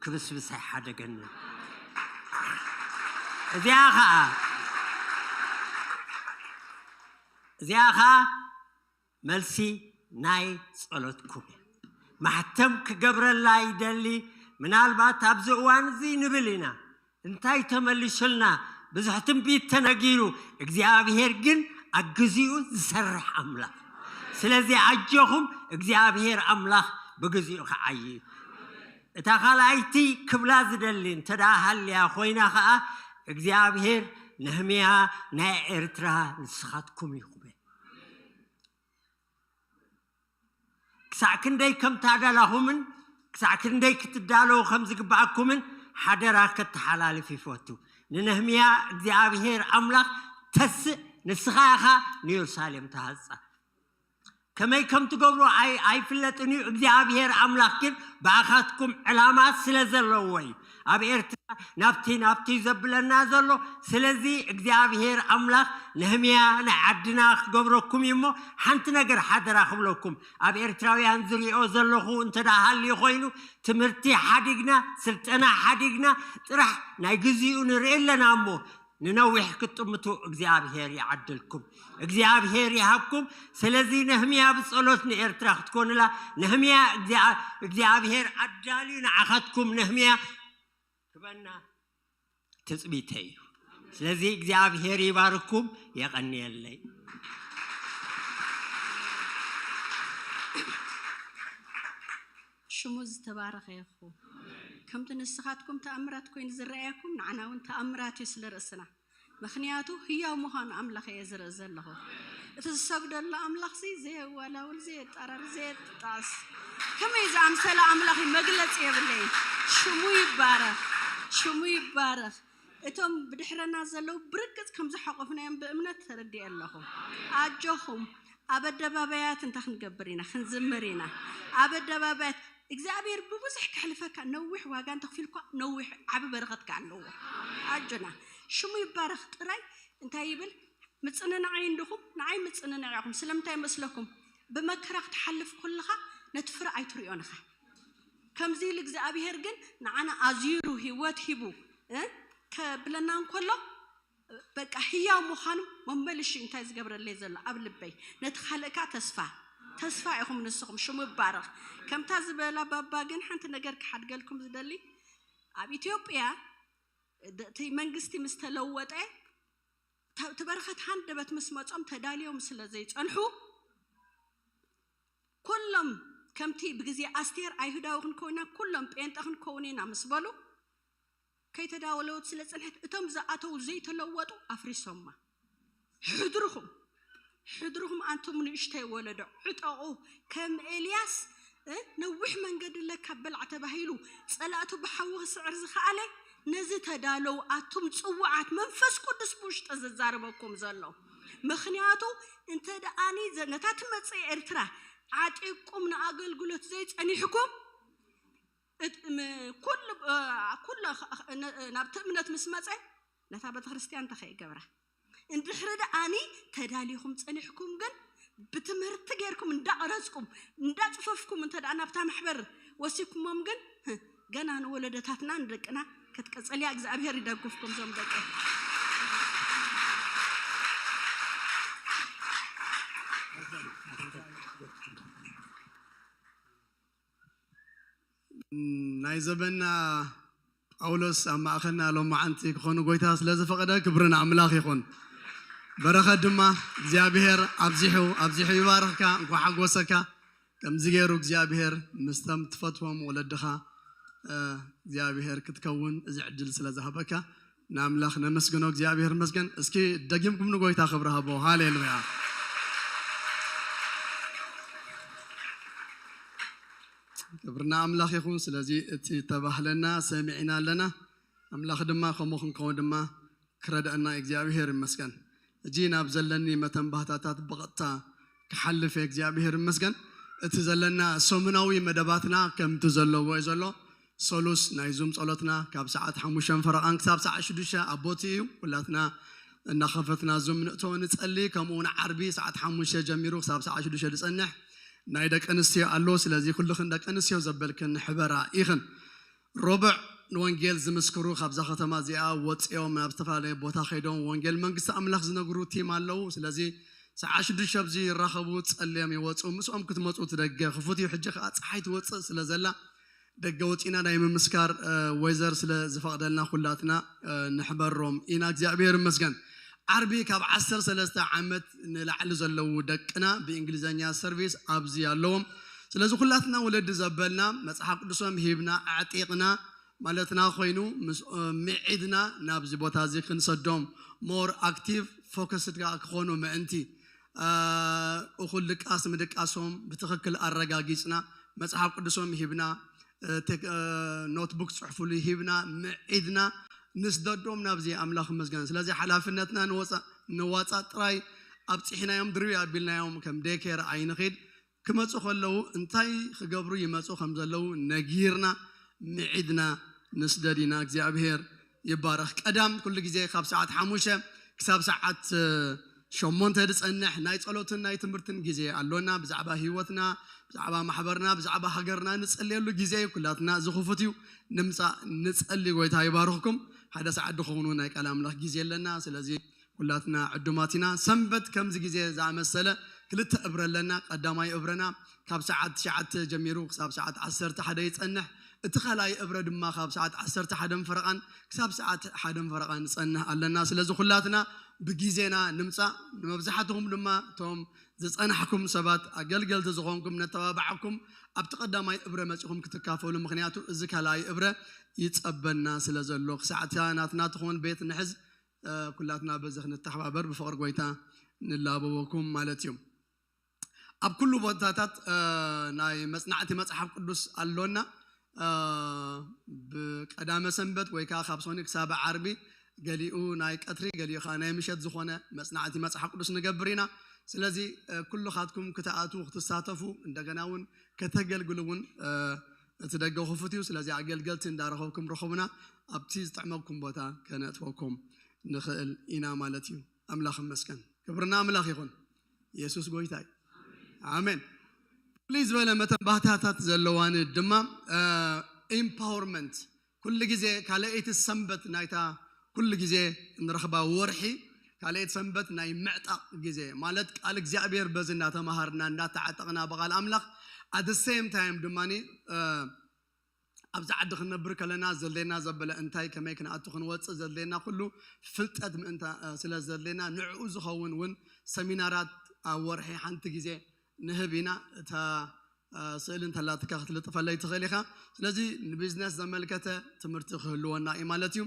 ክብስብስ ኣይሓደገኒ። እዚኣ ኸዓ፣ እዚኣ ኸዓ መልሲ ናይ ጸሎትኩም እያ። ማሕተም ክገብረላ ይደሊ። ምናልባት ኣብዚ እዋን እዚ ንብል ኢና፣ እንታይ ተመሊሱልና? ብዙሕ ትንቢት ተነጊሩ፣ እግዚኣብሔር ግን ኣብ ግዚኡ ዝሰርሕ ኣምላኽ። ስለዚ ኣጆኹም፣ እግዚኣብሔር ኣምላኽ ብግዚኡ ክዓዪ እዩ። እታ ካልኣይቲ ክብላ ዝደሊ እንተ ደኣ ሃልያ ኮይና ኸኣ፣ እግዚኣብሔር ነህምያ ናይ ኤርትራ ንስኻትኩም ኢኹም። ክሳዕ ክንደይ ከም ታደላኹምን ክሳዕ ክንደይ ክትዳለዉ ከም ዝግብኣኩምን ሓደራ ከተሓላልፍ ይፈቱ። ንነህምያ እግዚኣብሔር ኣምላኽ ተስእ፣ ንስኻ ኢኻ ንየሩሳሌም ትሃንጻ። ከመይ ከም ትገብሮ ኣይ-፣ ኣይፍለጥን እዩ። እግዚኣብሔር ኣምላኽ ግን ብኣኻትኩም ዕላማ ስለ ዘለዎ እዩ ኣብ ኤርትራ ናብቲ ናብቲ ዘብለና ዘሎ። ስለዚ እግዚኣብሔር ኣምላኽ ነህምያ ናይ ዓድና ክገብረኩም እዩ እሞ፣ ሓንቲ ነገር ሓደራ ክብለኩም፣ ኣብ ኤርትራውያን ዝሪኦ ዘለኹ እንተ ደኣ ሃልዩ ኮይኑ፣ ትምህርቲ ሓዲግና፣ ስልጠና ሓዲግና ጥራሕ ናይ ግዚኡ ንርኢ ኣለና እሞ፣ ንነዊሕ ክትጥምቱ እግዚኣብሔር ይዓድልኩም፣ እግዚኣብሔር ይሃብኩም። ስለዚ ነህምያ ብጸሎት ንኤርትራ ክትኮኑላ፣ ነህምያ እግዚኣብ-፣ እግዚኣብሔር ኣዳልዩ ንዓኻትኩም ነህምያ ክበና ትጽቢተይ እዩ። ስለዚ እግዚኣብሔር ይባርኩም፣ የቐንየለይ። ሽሙ ዝተባረኸ ይኹን። ከምቲ ንስኻትኩም ተኣምራት ኮይኑ ዝረኣየኩም፣ ንዓና እውን ተኣምራት እዩ ስለ ርእስና። ምኽንያቱ ህያው ምዃኑ ኣምላኽ እየ ዝርኢ ዘለኹ። እቲ ዝሰግደሉ ኣምላኽሲ ዘየወላውል፣ ዘየጠራር፣ ዘየጣስ፣ ከመይ ዝኣምሰለ ኣምላኽ እዩ? መግለጺ የብለይን። ሽሙ ይባረኽ፣ ሽሙ ይባረኽ። እቶም ብድሕረና ዘለዉ ብርግጽ ከም ዝሓቆፍናዮም ብእምነት ተረዲኤ ኣለኹ። ኣጆኹም፣ ኣብ ኣደባባያት እንታይ ክንገብር ኢና? ክንዝምር ኢና። ኣብ ኣደባባያት እግዚኣብሔር ብብዙሕ ከሕልፈካ፣ ነዊሕ ዋጋ እንተኽፊልኳ፣ ነዊሕ ዓቢ በረኸት ከኣ ኣለዎ። ኣጆና፣ ሽሙ ይባረኽ ጥራይ። እንታይ ይብል? ምጽንናዓይ እንድኹም፣ ንዓይ ምጽንናዕ ኢኹም። ስለምንታይ መስለኩም? ብመከራ ክትሓልፍ ከለኻ ነቲ ፍረ ኣይትርእዮን ኢኻ። ከምዚ ኢሉ እግዚኣብሔር ግን ንዓና ኣዝይሩ ህይወት ሂቡ፣ እ፣ ከብለና እንከሎ፣ በቃ ህያው ምዃኑ መመልሹ እንታይ ዝገብረለይ ዘሎ ኣብ ልበይ፣ ነቲ ካልእ ከኣ ተስፋ፣ ተስፋ ኢኹም ንስኹም፣ ሽሙ ይባረኽ። ከምታ ዝበላ ባባ ግን ሓንቲ ነገር ክሓድገልኩም ዝደሊ፣ ኣብ ኢትዮጵያ ደ-፣ እቲ መንግስቲ ምስ ተለወጠ፣ ተ-፣ እቲ በረኸት ሃንደበት ምስ መጾም ተዳልዮም ስለ ዘይጸንሑ፣ ኩሎም ከምቲ ብግዜ ኣስቴር ኣይሁዳዊ ክንከውን ኢና፣ ኩሎም ጴንጠ ክንከውን ኢና ምስ በሉ፣ ከይተዳወለወት ስለ ጸንሐት፣ እቶም ዝኣተው ዘይተለወጡ ኣፍሪሶማ። ሕድርኹም፣ ሕድርኹም ኣንቱም ንእሽተይ ወለዶ ዕጠቑ። ከም ኤልያስ እ፣ ነዊሕ መንገዲ ኣለካ በላዕ ተባሂሉ ጸላእቱ ብሓዊ ክስዕር ዝኸኣለ፣ ነዚ ተዳለዉ ኣቱም ጽዋዓት መንፈስ ቅዱስ ብውሽጢ ዝዛረበኩም ዘሎ። ምኽንያቱ እንተ ደኣኒ ዘ-፣ ነታ ትመጽእ ኤርትራ ዓጢቕኩም ንኣገልግሎት ዘይጸኒሕኩም፣ እት-፣ ም-፣ ኩሉ፣ እ፣ ኩሉ ኸ-፣ ኸ-፣ ነ-፣ ናብቲ እምነት ምስ መጸ ነታ ቤተክርስትያን እንታይ ከይገብራ? እንድሕሪ ደኣኒ ተዳሊኹም ጸኒሕኩም ግን ብትምህርቲ ጌርኩም እንዳቐረጽኩም እንዳጽፈፍኩም እንተ ደኣ ናብታ ማሕበር ወሲኩሞም ግን፣ ህ፣ ገና ንወለደታትና ንደቅና ክትቀጸልያ እግዚኣብሔር ይደግፍኩም ዞም ደቂ። ናይ ዘበና ጳውሎስ ኣብ ማእኸልና ሎማዓንቲ ክኾኑ ጎይታ ስለ ዝፈቐደ ክብሪ ንኣምላኽ ይኹን። በረኸት ድማ እግዚኣብሔር ኣብዚሑ ኣብዚሑ ይባርኽካ። እንኳ ሓጎሰካ። ከምዚ ገይሩ እግዚኣብሔር ምስቶም ትፈትዎም ወለድኻ እ፣ እግዚኣብሔር ክትከውን እዚ ዕድል ስለ ዝሃበካ ንኣምላኽ ነመስግኖ። እግዚኣብሔር መስገን። እስኪ ደጊምኩም ንጎይታ ክብሪ ሃቦ። ሃሌሉያ። ክብርና ኣምላኽ ይኹን። ስለዚ እቲ ተባህለና ሰሚዕና ኣለና። ኣምላኽ ድማ ከምኡ ክንከውን ድማ ክረድኣና እግዚኣብሔር ይመስገን። እጂ ናብ ዘለኒ መተንባህታታት ብቐጥታ ክሓልፍ እየ። እግዚኣብሔር ይመስገን። እቲ ዘለና ሰሙናዊ መደባትና ከምቲ ዘለዎ እዩ ዘሎ። ሰሉስ ናይ ዙም ጸሎትና ካብ ሰዓት ሓሙሽተ ፈረቓን ክሳብ ሰዓት ሽዱሽተ ኣብ ቦቲ እዩ። ኩላትና እናኸፈትና ዙም ንእቶ ንጸሊ። ከምኡ እውን ዓርቢ ሰዓት ሓሙሽተ ጀሚሩ ክሳብ ሰዓት ሽዱሽተ ዝጸንሕ ናይ ደቂ ኣንስትዮ ኣሎ። ስለዚ ኩልኽን ደቂ ኣንስትዮ ዘበልክን ንሕበራ ኢኽን። ሮብዕ ንወንጌል ዝምስክሩ ካብዛ ከተማ እዚኣ ወፂኦም ናብ ዝተፈላለየ ቦታ ከይዶም ወንጌል መንግስቲ ኣምላኽ ዝነግሩ ቲም ኣለዉ። ስለዚ ሰዓት ሽዱሽተ ኣብዚ ይራኸቡ፣ ጸልዮም ይወፁ። ምስኦም ክትመፁ እቲ ደገ ክፉት እዩ። ሕጂ ከዓ ፀሓይ ትወፅእ ስለ ዘላ ደገ ወፂና ናይ ምምስካር እ፣ ወይዘር ስለ ዝፈቕደልና ኩላትና እ፣ ንሕበሮም ኢና። እግዚኣብሔር ይመስገን። ዓርቢ ካብ ዓሰርተ ሰለስተ ዓመት ንላዕሊ ዘለዉ ደቅና ብእንግሊዝኛ ሰርቪስ ኣብዚ ኣለዎም። ስለዚ ኩላትና ወለዲ ዘበልና መጽሓፍ ቅዱሶም ሂብና ኣዕጢቕና ማለትና ኮይኑ ምስ እ፣ ምዒድና ናብዚ ቦታ እዚ ክንሰዶም ሞር ኣክቲቭ ፎከስድ ክኾኑ ምእንቲ እ፣ እኹል ድቃስ ምድቃሶም ብትኽክል ኣረጋጊጽና መጽሓፍ ቅዱሶም ሂብና እ፣ ቴክ- እ፣ ኖትቡክ ጽሑፉሉ ሂብና ምዒድና ንስደዶም ናብዚ ኣምላኽ ይመስገን። ስለዚ ሓላፍነትና ንወጻ- ንዋጻእ ጥራይ ኣብጺሕናዮም ድርቢ ኣቢልናዮም ከም ዴኬር ኣይንኺድ። ክመጹ ከለዉ እንታይ ክገብሩ ይመጹ ከም ዘለዉ ነጊርና ምዒድና ንስደድ ኢና። እግዚኣብሔር ይባረኽ። ቀዳም ኩሉ ግዜ ካብ ሰዓት ሓሙሽተ ክሳብ ሰዓት እ፣ ሸሞንተ ዝጸንሕ ናይ ጸሎትን ናይ ትምህርትን ግዜ ኣሎና። ብዛዕባ ህይወትና፣ ብዛዕባ ማሕበርና፣ ብዛዕባ ሃገርና ንጸልየሉ ግዜ እዩ። ኩላትና እዚ ክፉት እዩ። ንምጻእ ንጸሊ። ጎይታ ይባርኽኩም። ሓደ ሰዓት ድኸውን እውን ናይ ቃል ኣምላኽ ግዜ ኣለና። ስለዚ ኩላትና ዕዱማት ኢና። ሰንበት ከምዚ ግዜ ዝኣመሰለ ክልተ እብረ ኣለና። ቀዳማይ እብረና ካብ ሰዓት ትሽዓተ ጀሚሩ ክሳብ ሰዓት ዓሰርተ ሓደ ይጸንሕ። እቲ ካልኣይ እብረ ድማ ካብ ሰዓት ዓሰርተ ሓደን ፈረቓን ክሳብ ሰዓት ሓደን ፈረቓን ንጸንሕ ኣለና። ስለዚ ኩላትና ብግዜና ንምጻእ፣ ንመብዛሕትኹም ድማ እቶም ዝጸናሕኩም ሰባት ኣገልገልቲ ዝኾንኩም ነተባብዓኩም ኣብቲ ቀዳማይ እብረ መጺኹም ክትካፈሉ፣ ምኽንያቱ እዚ ካልኣይ እብረ ይጸበና ስለ ዘሎ ክሳዕ እታ ናትና ትኾን ቤት ንሕዝ እ፣ ኩላትና በዚ ክንተሓባበር ብፍቕሪ ጎይታ ንላበወኩም ማለት እዩ። ኣብ ኩሉ ቦታታት እ፣ ናይ መጽናዕቲ መጽሓፍ ቅዱስ ኣሎና። እ፣ ብቀዳመ ሰንበት ወይ ከዓ ካብ ሶኒ ክሳብ ዓርቢ ገሊኡ ናይ ቀትሪ ገሊኡ ከዓ ናይ ምሸት ዝኾነ መጽናዕቲ መጽሓፍ ቅዱስ ንገብር ኢና። ስለዚ እ፣ ኩልኻትኩም ክትኣትዉ ክትሳተፉ እንደገና እውን ከተገልግሉ እውን እ፣ እቲ ደገ ክፉት እዩ። ስለዚ ኣገልገልቲ እንዳረኸብኩም ርኸቡና፣ ኣብቲ ዝጥዕመኩም ቦታ ከነእትወኩም ንኽእል ኢና ማለት እዩ። ኣምላኽ ይመስገን። ክብርና ኣምላኽ ይኹን። ኢየሱስ ጎይታ እዩ። ኣሜን። ፍልይ ዝበለ መተንባህታታት ዘለዋን ድማ ኢምፓወርመንት ኩሉ ግዜ ካልኣይቲ ሰንበት ናይታ ኩሉ ግዜ እንረኽባ ወርሒ ካልኣይቲ ሰንበት ናይ ምዕጣቕ ግዜ ማለት ቃል እግዚኣብሔር በዚ እናተምሃርና እናተዓጠቕና ብቓል ኣምላኽ ኣት ሴም ታይም ድማ ኣብዚ ዓዲ ክንነብር ከለና ዘድልየና ዘበለ እንታይ ከመይ ክንኣቱ ክንወፅእ ዘድልየና ኩሉ ፍልጠት ምእንታ እ፣ ስለ ዘድልየና ንዕኡ ዝኸውን እውን ሰሚናራት ኣብ ወርሒ ሓንቲ ግዜ ንህብ ኢና። እታ እ፣ ስእሊ እንተላትካ ክትልጥፈለይ ትኽእል ኢኻ። ስለዚ ንቢዝነስ ዘመልከተ ትምህርቲ ክህልወና እዩ ማለት እዩ።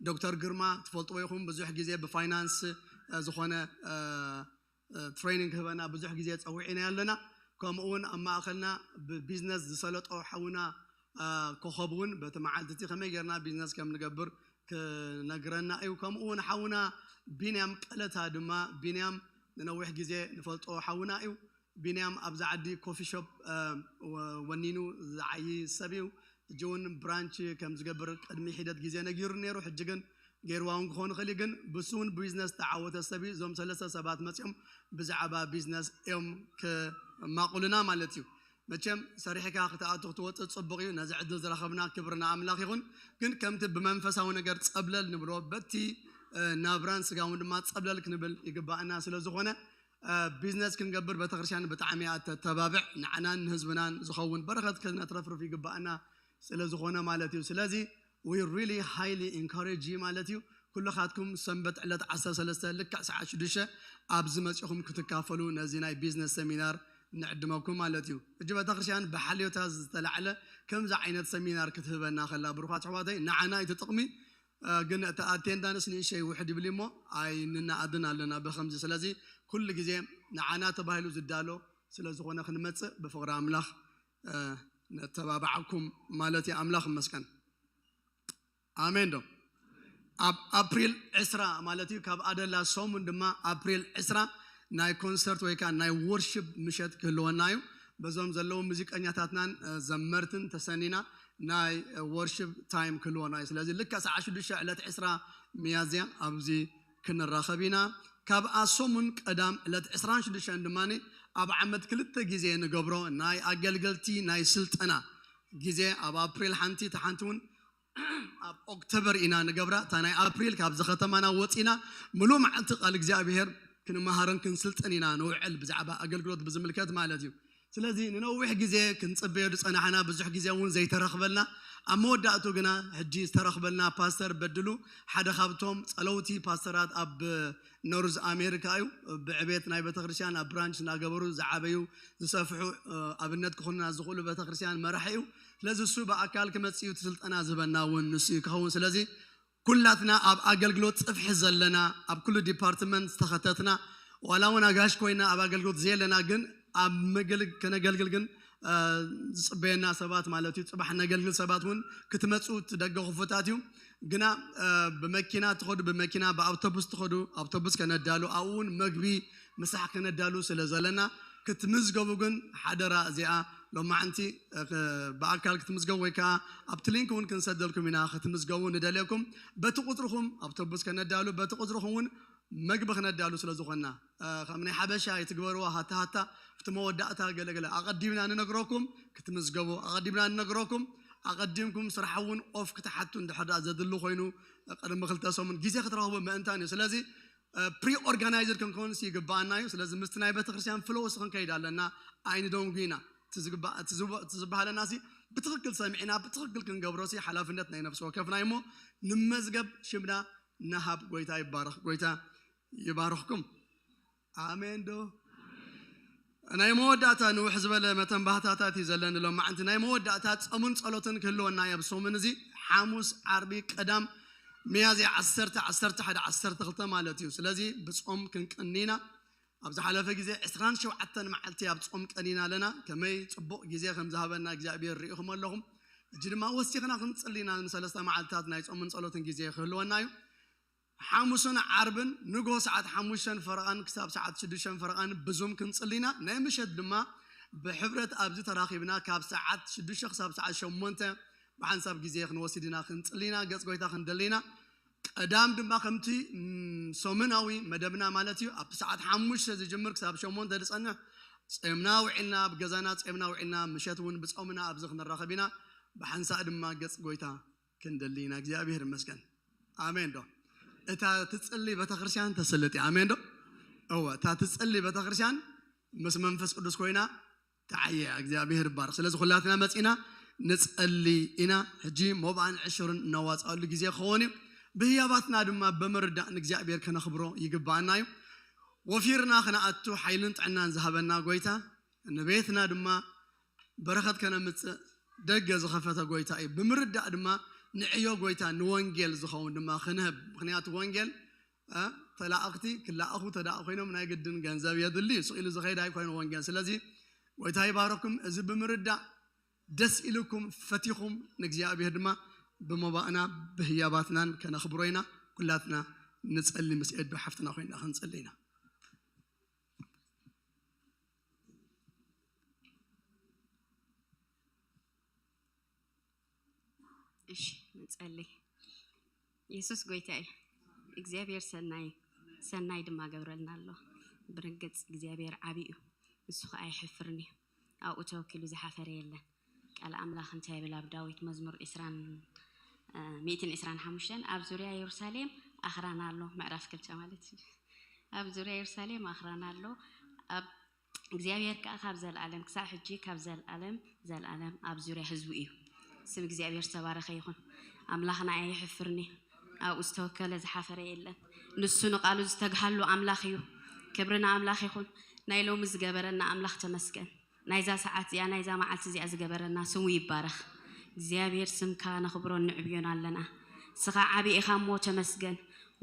ዶክተር ግርማ ትፈልጥዎ ኢኹም ብዙሕ ግዜ ብፋይናንስ እ፣ ዝኾነ እ፣ ትሬኒንግ ክህበና ብዙሕ ግዜ ጸዊዕና ኣለና። ከምኡ እውን ኣብ ማእኸልና ብቢዝነስ ዝሰለጦ ሓውና ኮኸብ እውን በቲ መዓልቲ እቲ ከመይ ጌርና ቢዝነስ ከም ንገብር ክነግረና እዩ። ከምኡ እውን ሓውና ቢንያም ቀለታ ድማ፣ ቢንያም ንነዊሕ ግዜ ንፈልጦ ሓውና እዩ። ቢንያም ኣብዚ ዓዲ ኮፊ ሾፕ ወኒኑ ዝዓይ ሰብ እዩ። ሕጂ እውን ብራንች ከም ዝገብር ቅድሚ ሒደት ግዜ ነጊሩ ነይሩ። ሕጂ ግን ገይርዋ እውን ክኸውን ይኽእል እዩ። ግን ብሱ እውን ቢዝነስ ተዓወተ ሰብ እዩ። እዞም ሰለስተ ሰባት መፂኦም ብዛዕባ ቢዝነስ እዮም ከማቑሉና ማለት እዩ። መቸም ሰሪሕካ ክትኣቱ ክትወፅእ ፅቡቕ እዩ። ነዚ ዕድል ዝረኸብና ክብሪ ንኣምላኽ ይኹን። ግን ከምቲ ብመንፈሳዊ ነገር ፀብለል ንብሎ በቲ ናብራን ስጋውን ድማ ፀብለል ክንብል ይግባእና ስለ ዝኾነ ቢዝነስ ክንገብር ቤተክርስትያን ብጣዕሚ እያ ተተባብዕ። ንዓናን ንህዝብናን ዝኸውን በረኸት ክነትረፍርፍ ይግባእና ስለ ዝኾነ ማለት እዩ። ስለዚ we really highly encourage ማለት እዩ። ኩልኻትኩም ሰንበት ዕለት ዓሰርተ ሰለስተ ልክዕ ሰዓት ሽዱሽተ ኣብዚ መፂኹም ክትካፈሉ ነዚ ናይ ቢዝነስ ሰሚናር ንዕድመኩም ማለት እዩ። ሕጂ ቤተክርስትያን ብሓልዮታ ዝተላዕለ ከምዚ ዓይነት ሰሚናር ክትህበና ከላ ብሩኻት ኣሕዋተይ ንዓና እቲ ጥቕሚ ግን እቲ ኣቴንዳንስ ንእሸይ ውሕድ ይብል እሞ ኣይንናኣድን ኣለና ብከምዚ። ስለዚ ኩሉ ግዜ ንዓና ተባሂሉ ዝዳሎ ስለ ዝኾነ ክንመፅእ ብፍቕሪ ኣምላኽ ነተባብዓኩም ማለት እዩ። ኣምላኽ ይመስገን። ኣሜን ዶ? ኣብ ኣፕሪል ዕስራ ማለት እዩ፣ ካብ ኣደላ ሰሙን ድማ ኣፕሪል ዕስራ ናይ ኮንሰርት ወይ ከዓ ናይ ወርሽፕ ምሸት ክህልወና እዩ። በዞም ዘለዉ ሙዚቀኛታትናን ዘመርትን ተሰኒና ናይ ወርሽፕ ታይም ክህልወና እዩ። ስለዚ ልክዕ ሰዓት ሽዱሽተ ዕለት ዕስራ ሚያዝያ ኣብዚ ክንራኸብ ኢና። ካብ ኣሰሙን ቀዳም ዕለት ዕስራን ሽዱሽተን ድማ ኣብ ዓመት ክልተ ግዜ ንገብሮ ናይ ኣገልገልቲ ናይ ስልጠና ግዜ ኣብ ኣፕሪል ሓንቲ፣ እታ ሓንቲ እውን ኣብ ኦክቶበር ኢና ንገብራ። እታ ናይ ኣፕሪል ካብዚ ከተማና ወፂና ምሉእ መዓልቲ ቃል እግዚኣብሔር ክንመሃርን ክንስልጥን ኢና ንውዕል፣ ብዛዕባ ኣገልግሎት ብዝምልከት ማለት እዩ። ስለዚ ንነዊሕ ግዜ ክንፅበዮ ዝፀናሕና፣ ብዙሕ ግዜ እውን ዘይተረኽበልና፣ ኣብ መወዳእቱ ግና ሕጂ ዝተረኽበልና ፓስተር በድሉ ሓደ ካብቶም ጸለውቲ ፓስተራት ኣብ ኖርዝ ኣሜሪካ እዩ። ብዕቤት ናይ ቤተክርስትያን ኣብ ብራንች እናገበሩ ዝዓበዩ ዝሰፍሑ ኣብነት ክኾኑና ዝኽእሉ ቤተክርስትያን መራሒ እዩ። ስለዚ እሱ ብኣካል ክመጽእ እዩ፣ እቲ ስልጠና ዝህበና እውን ንሱ እዩ ክኸውን። ስለዚ ኩላትና ኣብ ኣገልግሎት ጽፍሒ ዘለና፣ ኣብ ኩሉ ዲፓርትመንት ዝተኸተትና፣ ዋላ እውን ኣጋሽ ኮይና ኣብ ኣገልግሎት ዘየለና ግን ኣብ መገል- ከነገልግል ግን ዝፅበየና ሰባት ማለት እዩ። ፅባሕ ነገልግል ሰባት እውን ክትመፁ ትደገ ክፉታት እዩ። ግና ብመኪና ትኸዱ፣ ብመኪና ብኣውቶቡስ ትኸዱ፣ ኣውቶቡስ ከነዳሉ፣ ኣብኡ እውን መግቢ ምሳሕ ከነዳሉ ስለ ዘለና ክትምዝገቡ ግን ሓደራ። እዚኣ ሎማዕንቲ ብኣካል ክትምዝገቡ ወይ ከዓ ኣብቲ ሊንክ እውን ክንሰደልኩም ኢና። ክትምዝገቡ ንደልየኩም። በቲ ቁፅርኹም ኣውቶቡስ ከነዳሉ፣ በቲ ቁፅርኹም እውን መግቢ ክነዳሉ ስለ ዝኾንና፣ ከም ናይ ሓበሻ ኣይትግበርዋ። ሃታ ሃታ ኣብቲ መወዳእታ ገለገለ ኣቐዲምና ንነግረኩም ክትምዝገቡ፣ ኣቐዲምና ንነግረኩም። ኣቐዲምኩም ስራሕ እውን ኦፍ ክትሓቱ እንድሕር ደኣ ዘድሊ ኮይኑ ቅድሚ ክልተ ሰሙን ግዜ ክትረኽቡ ምእንታን እዩ። ስለዚ ፕሪ ኦርጋናይዝድ ክንከውንስ ይግባኣና እዩ። ስለዚ ምስቲ ናይ ቤተክርስትያን ፍሎውስ ክንከይድ ኣለና። ኣይንደንጉ ኢና። እቲ ዝግባ- እቲ ዝብ- እቲ ዝበሃለና ሲ ብትኽክል ሰሚዕና ብትኽክል ክንገብሮ ሲ ሓላፍነት ናይ ነፍሲ ወከፍና እሞ ንመዝገብ ሽምና ንሃብ። ጎይታ ይባረኽ። ጎይታ ይባርኽኩም። ኣሜን ዶ? ናይ መወዳእታ ንውሕ ዝበለ መተንባህታታት እዩ ዘለኒ ሎማዓንቲ። ናይ መወዳእታ ጸሙን ጸሎትን ክህልወና እዩ ኣብ ሰሙን እዚ። ሓሙስ፣ ዓርቢ፣ ቀዳም ሚያዝያ ዓሰርተ፣ ዓሰርተ ሓደ፣ ዓሰርተ ክልተ ማለት እዩ። ስለዚ ብጾም ክንቀኒ ኢና። ኣብ ዝሓለፈ ግዜ ዕስራን ሸውዓተን መዓልቲ ኣብ ጾም ቀኒና ኣለና። ከመይ ጽቡቕ ግዜ ከም ዝሃበና እግዚኣብሔር ርኢኹም ኣለኹም። ሕጂ ድማ ወሲኽና ክንጽሊ ኢና። ንሰለስተ መዓልትታት ናይ ጾምን ጸሎትን ግዜ ክህልወና እዩ። ሓሙስን ዓርብን ንግሆ ሰዓት ሓሙሽተን ፈረቓን ክሳብ ሰዓት ሽዱሽተን ፈረቓን ብዙም ክንጽሊ ኢና። ናይ ምሸት ድማ ብሕብረት ኣብዚ ተራኺብና ካብ ሰዓት ሽዱሽተ ክሳብ ሰዓት ሸሞንተ ብሓንሳብ ግዜ ክንወስድ ኢና። ክንጽሊ ኢና፣ ገጽ ጎይታ ክንደሊ ኢና። ቀዳም ድማ ከምቲ ም፣ ሰሙናዊ መደብና ማለት እዩ፣ ኣብቲ ሰዓት ሓሙሽተ ዝጅምር ክሳብ ሸሞንተ ዝጸንሕ ጾምና ውዒልና፣ ኣብ ገዛና ጾምና ውዒልና፣ ምሸት እውን ብጾምና ኣብዚ ክንራኸብ ኢና። ብሓንሳእ ድማ ገጽ ጎይታ ክንደሊ ኢና። እግዚኣብሔር ይመስገን። ኣሜን ዶ? እታ ትጽሊ ቤተክርስትያን ተስልጥ እያ። ኣሜን ዶ? እወ፣ እታ ትጽሊ ቤተክርስትያን ምስ መንፈስ ቅዱስ ኮይና ተዓየ። እግዚኣብሔር ይባረክ። ስለዚ ኩላትና መጺና ንጸሊ ኢና። ሕጂ ሞባእን ዕሽርን እናዋጻሉ ግዜ ክኸውን እዩ። ብህያባትና ድማ ብምርዳእ ንእግዚኣብሔር ከነኽብሮ ይግባኣና እዩ። ወፊርና ክነኣቱ ሓይልን ጥዕናን ዝሃበና ጎይታ፣ ንቤትና ድማ በረኸት ከነምጽእ ደገ ዝኸፈተ ጎይታ እዩ። ብምርዳእ ድማ ንዕዮ ጎይታ ንወንጌል ዝኸውን ድማ ክንህብ። ምኽንያቱ ወንጌል፣ እ፣ እታ ተላእኽቲ ክለኣኹ ተደኣ ኮይኖም ናይ ግድን ገንዘብ የድሊ እዩ። ስቕ ኢሉ ዝኸይድ ኣይኮይኑ ወንጌል። ስለዚ ጎይታ ይባረኩም። እዚ ብምርዳእ ደስ ኢልኩም ፈቲኹም ንእግዚኣብሔር ድማ ብመባእና ብህያባትናን ከነኽብሮ ኢና። ኩላትና ንጸሊ፣ ምስ ኤዱ ሓፍትና ኮይና ክንጸሊ ኢና። እሺ ንጸሊ። የሱስ ጎይታ እዩ። እግዚኣብሔር ሰናይ ሰናይ ድማ ገብረልና ኣሎ። ብርግጽ እግዚኣብሔር ዓቢ እዩ፣ ንሱ ኸኣ ኣይሕፍርን እዩ። ኣብኡ ተወኪሉ ዝሓፈረ የለን። ቃል ኣምላኽ እንታይ ይብል ኣብ ዳዊት መዝሙር ዕስራን ሚእትን ዕስራን ሓሙሽተን ኣብ ዙርያ የሩሳሌም ኣኽራን ኣሎ። ምዕራፍ ክልተ ማለት እዩ። ኣብ ዙርያ የሩሳሌም ኣኽራን ኣሎ። ኣብ እግዚኣብሔር ከኣ ካብ ዘለኣለም ክሳብ ሕጂ ካብ ዘለኣለም ዘለኣለም ኣብ ዙርያ ህዝቡ እዩ። ስም እግዚኣብሔር ዝተባረኸ ይኹን። ኣምላኽና ኣይሕፍርኒ፣ ኣብኡ ዝተወከለ ዝሓፈረ የለን። ንሱ ንቓሉ ዝተግሃሉ ኣምላኽ እዩ። ክብሪ ንኣምላኽ ይኹን። ናይ ሎሚ ዝገበረና ኣምላኽ ተመስገን። ናይዛ ሰዓት እዚኣ ናይዛ መዓልቲ እዚኣ ዝገበረና ስሙ ይባረኽ። እግዚኣብሔር ስምካ ነኽብሮን ንዕብዮን ኣለና። ንስኻ ዓቢ ኢኻ እሞ ተመስገን።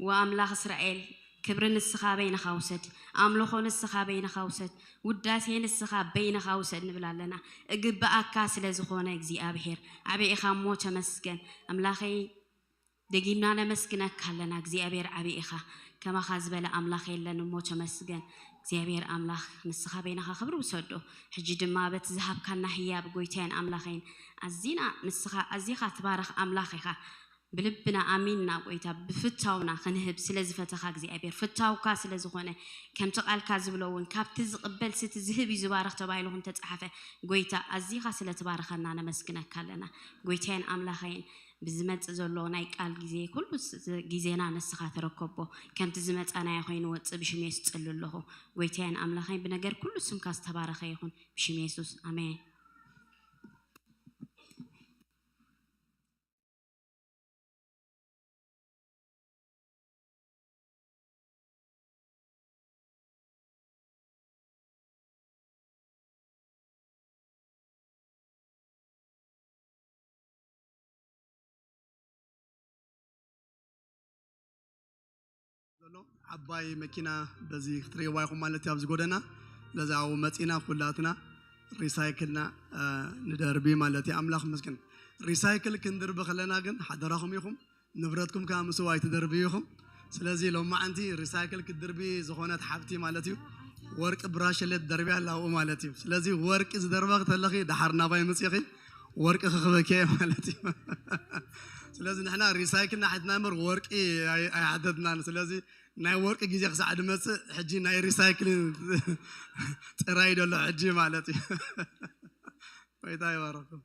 ወኣምላኽ እስራኤል ክብሪ ንስኻ በይንኻ ውሰድ፣ ኣምልኾ ንስኻ በይንኻ ውሰድ፣ ውዳሴ ንስኻ በይንኻ ውሰድ ንብል ኣለና። እግብኣካ ስለ ዝኾነ እግዚኣብሔር ዓቢ ኢኻ እሞ ተመስገን። ኣምላኸይ ደጊምና ነመስግነካ ኣለና እግዚኣብሔር ዓቢ ኢኻ። ከማኻ ዝበለ ኣምላኽ የለን እሞ ተመስገን እግዚኣብሔር ኣምላኽ ንስኻ በይንኻ ክብሪ ውሰዶ። ሕጂ ድማ በቲ ዝሃብካና ህያብ ጎይታይን ኣምላኸይን ኣዚና ንስኻ ኣዚኻ ትባረኽ ኣምላኽ ኢኻ። ብልብና ኣሚንና ጎይታ ብፍታውና ክንህብ ስለ ዝፈተኻ እግዚኣብሔር ፍታውካ ስለ ዝኾነ ከምቲ ቃልካ ዝብሎ እውን ካብቲ ዝቕበል ስቲ ዝህብ እዩ ዝባረኽ ተባሂሉ ከም ተጻሓፈ ጎይታ ኣዚኻ ስለ ትባርኸና ነመስግነካ ኣለና። ጎይታይን ኣምላኸይን ብዝመጽእ ዘሎ ናይ ቃል ግዜ ኩሉ ግዜና ንስኻ ተረከቦ። ከምቲ ዝመጻናዮ ኮይኑ ወጽእ ብሽም የሱስ ጸሉ ኣለኹ። ጎይታይን ኣምላኸይን ብነገር ኩሉ ስምካ ዝተባረኸ ይኹን ብሽም የሱስ ኣሜን። ዘሎ ዓባይ መኪና በዚ ክትርእይዋ ኢኹም ማለት እዩ ኣብዚ ጎደና። ስለዚ ኣብኡ መጺና ኩላትና ሪሳይክልና ንደርቢ ማለት እዩ። ኣምላኽ ይመስገን። ሪሳይክል ክንድርቢ ከለና ግን ሓደራኹም ኢኹም ንብረትኩም ከዓ ምስኡ ኣይትደርብዩ ኢኹም። ስለዚ ሎማዓንቲ ሪሳይክል ክትድርቢ ዝኾነት ሓብቲ ማለት እዩ ወርቂ ብራሸሌት ደርብያ ኣላ ኣብኡ ማለት እዩ። ስለዚ ወርቂ ዝደርበኺ ተለኺ ደሓር ናባይ ምፂኺ ወርቂ ክኽበኪ እየ ማለት እዩ። ስለዚ ንሕና ሪሳይክል ናሕትና እምበር ወርቂ ኣይሓተትናን። ስለዚ ናይ ወርቂ ግዜ ክሳዕ ድመፅእ ሕጂ ናይ ሪሳይክሊን ጥራይ ደሎ ሕጂ ማለት እዩ። ጎይታ ይባረኩም።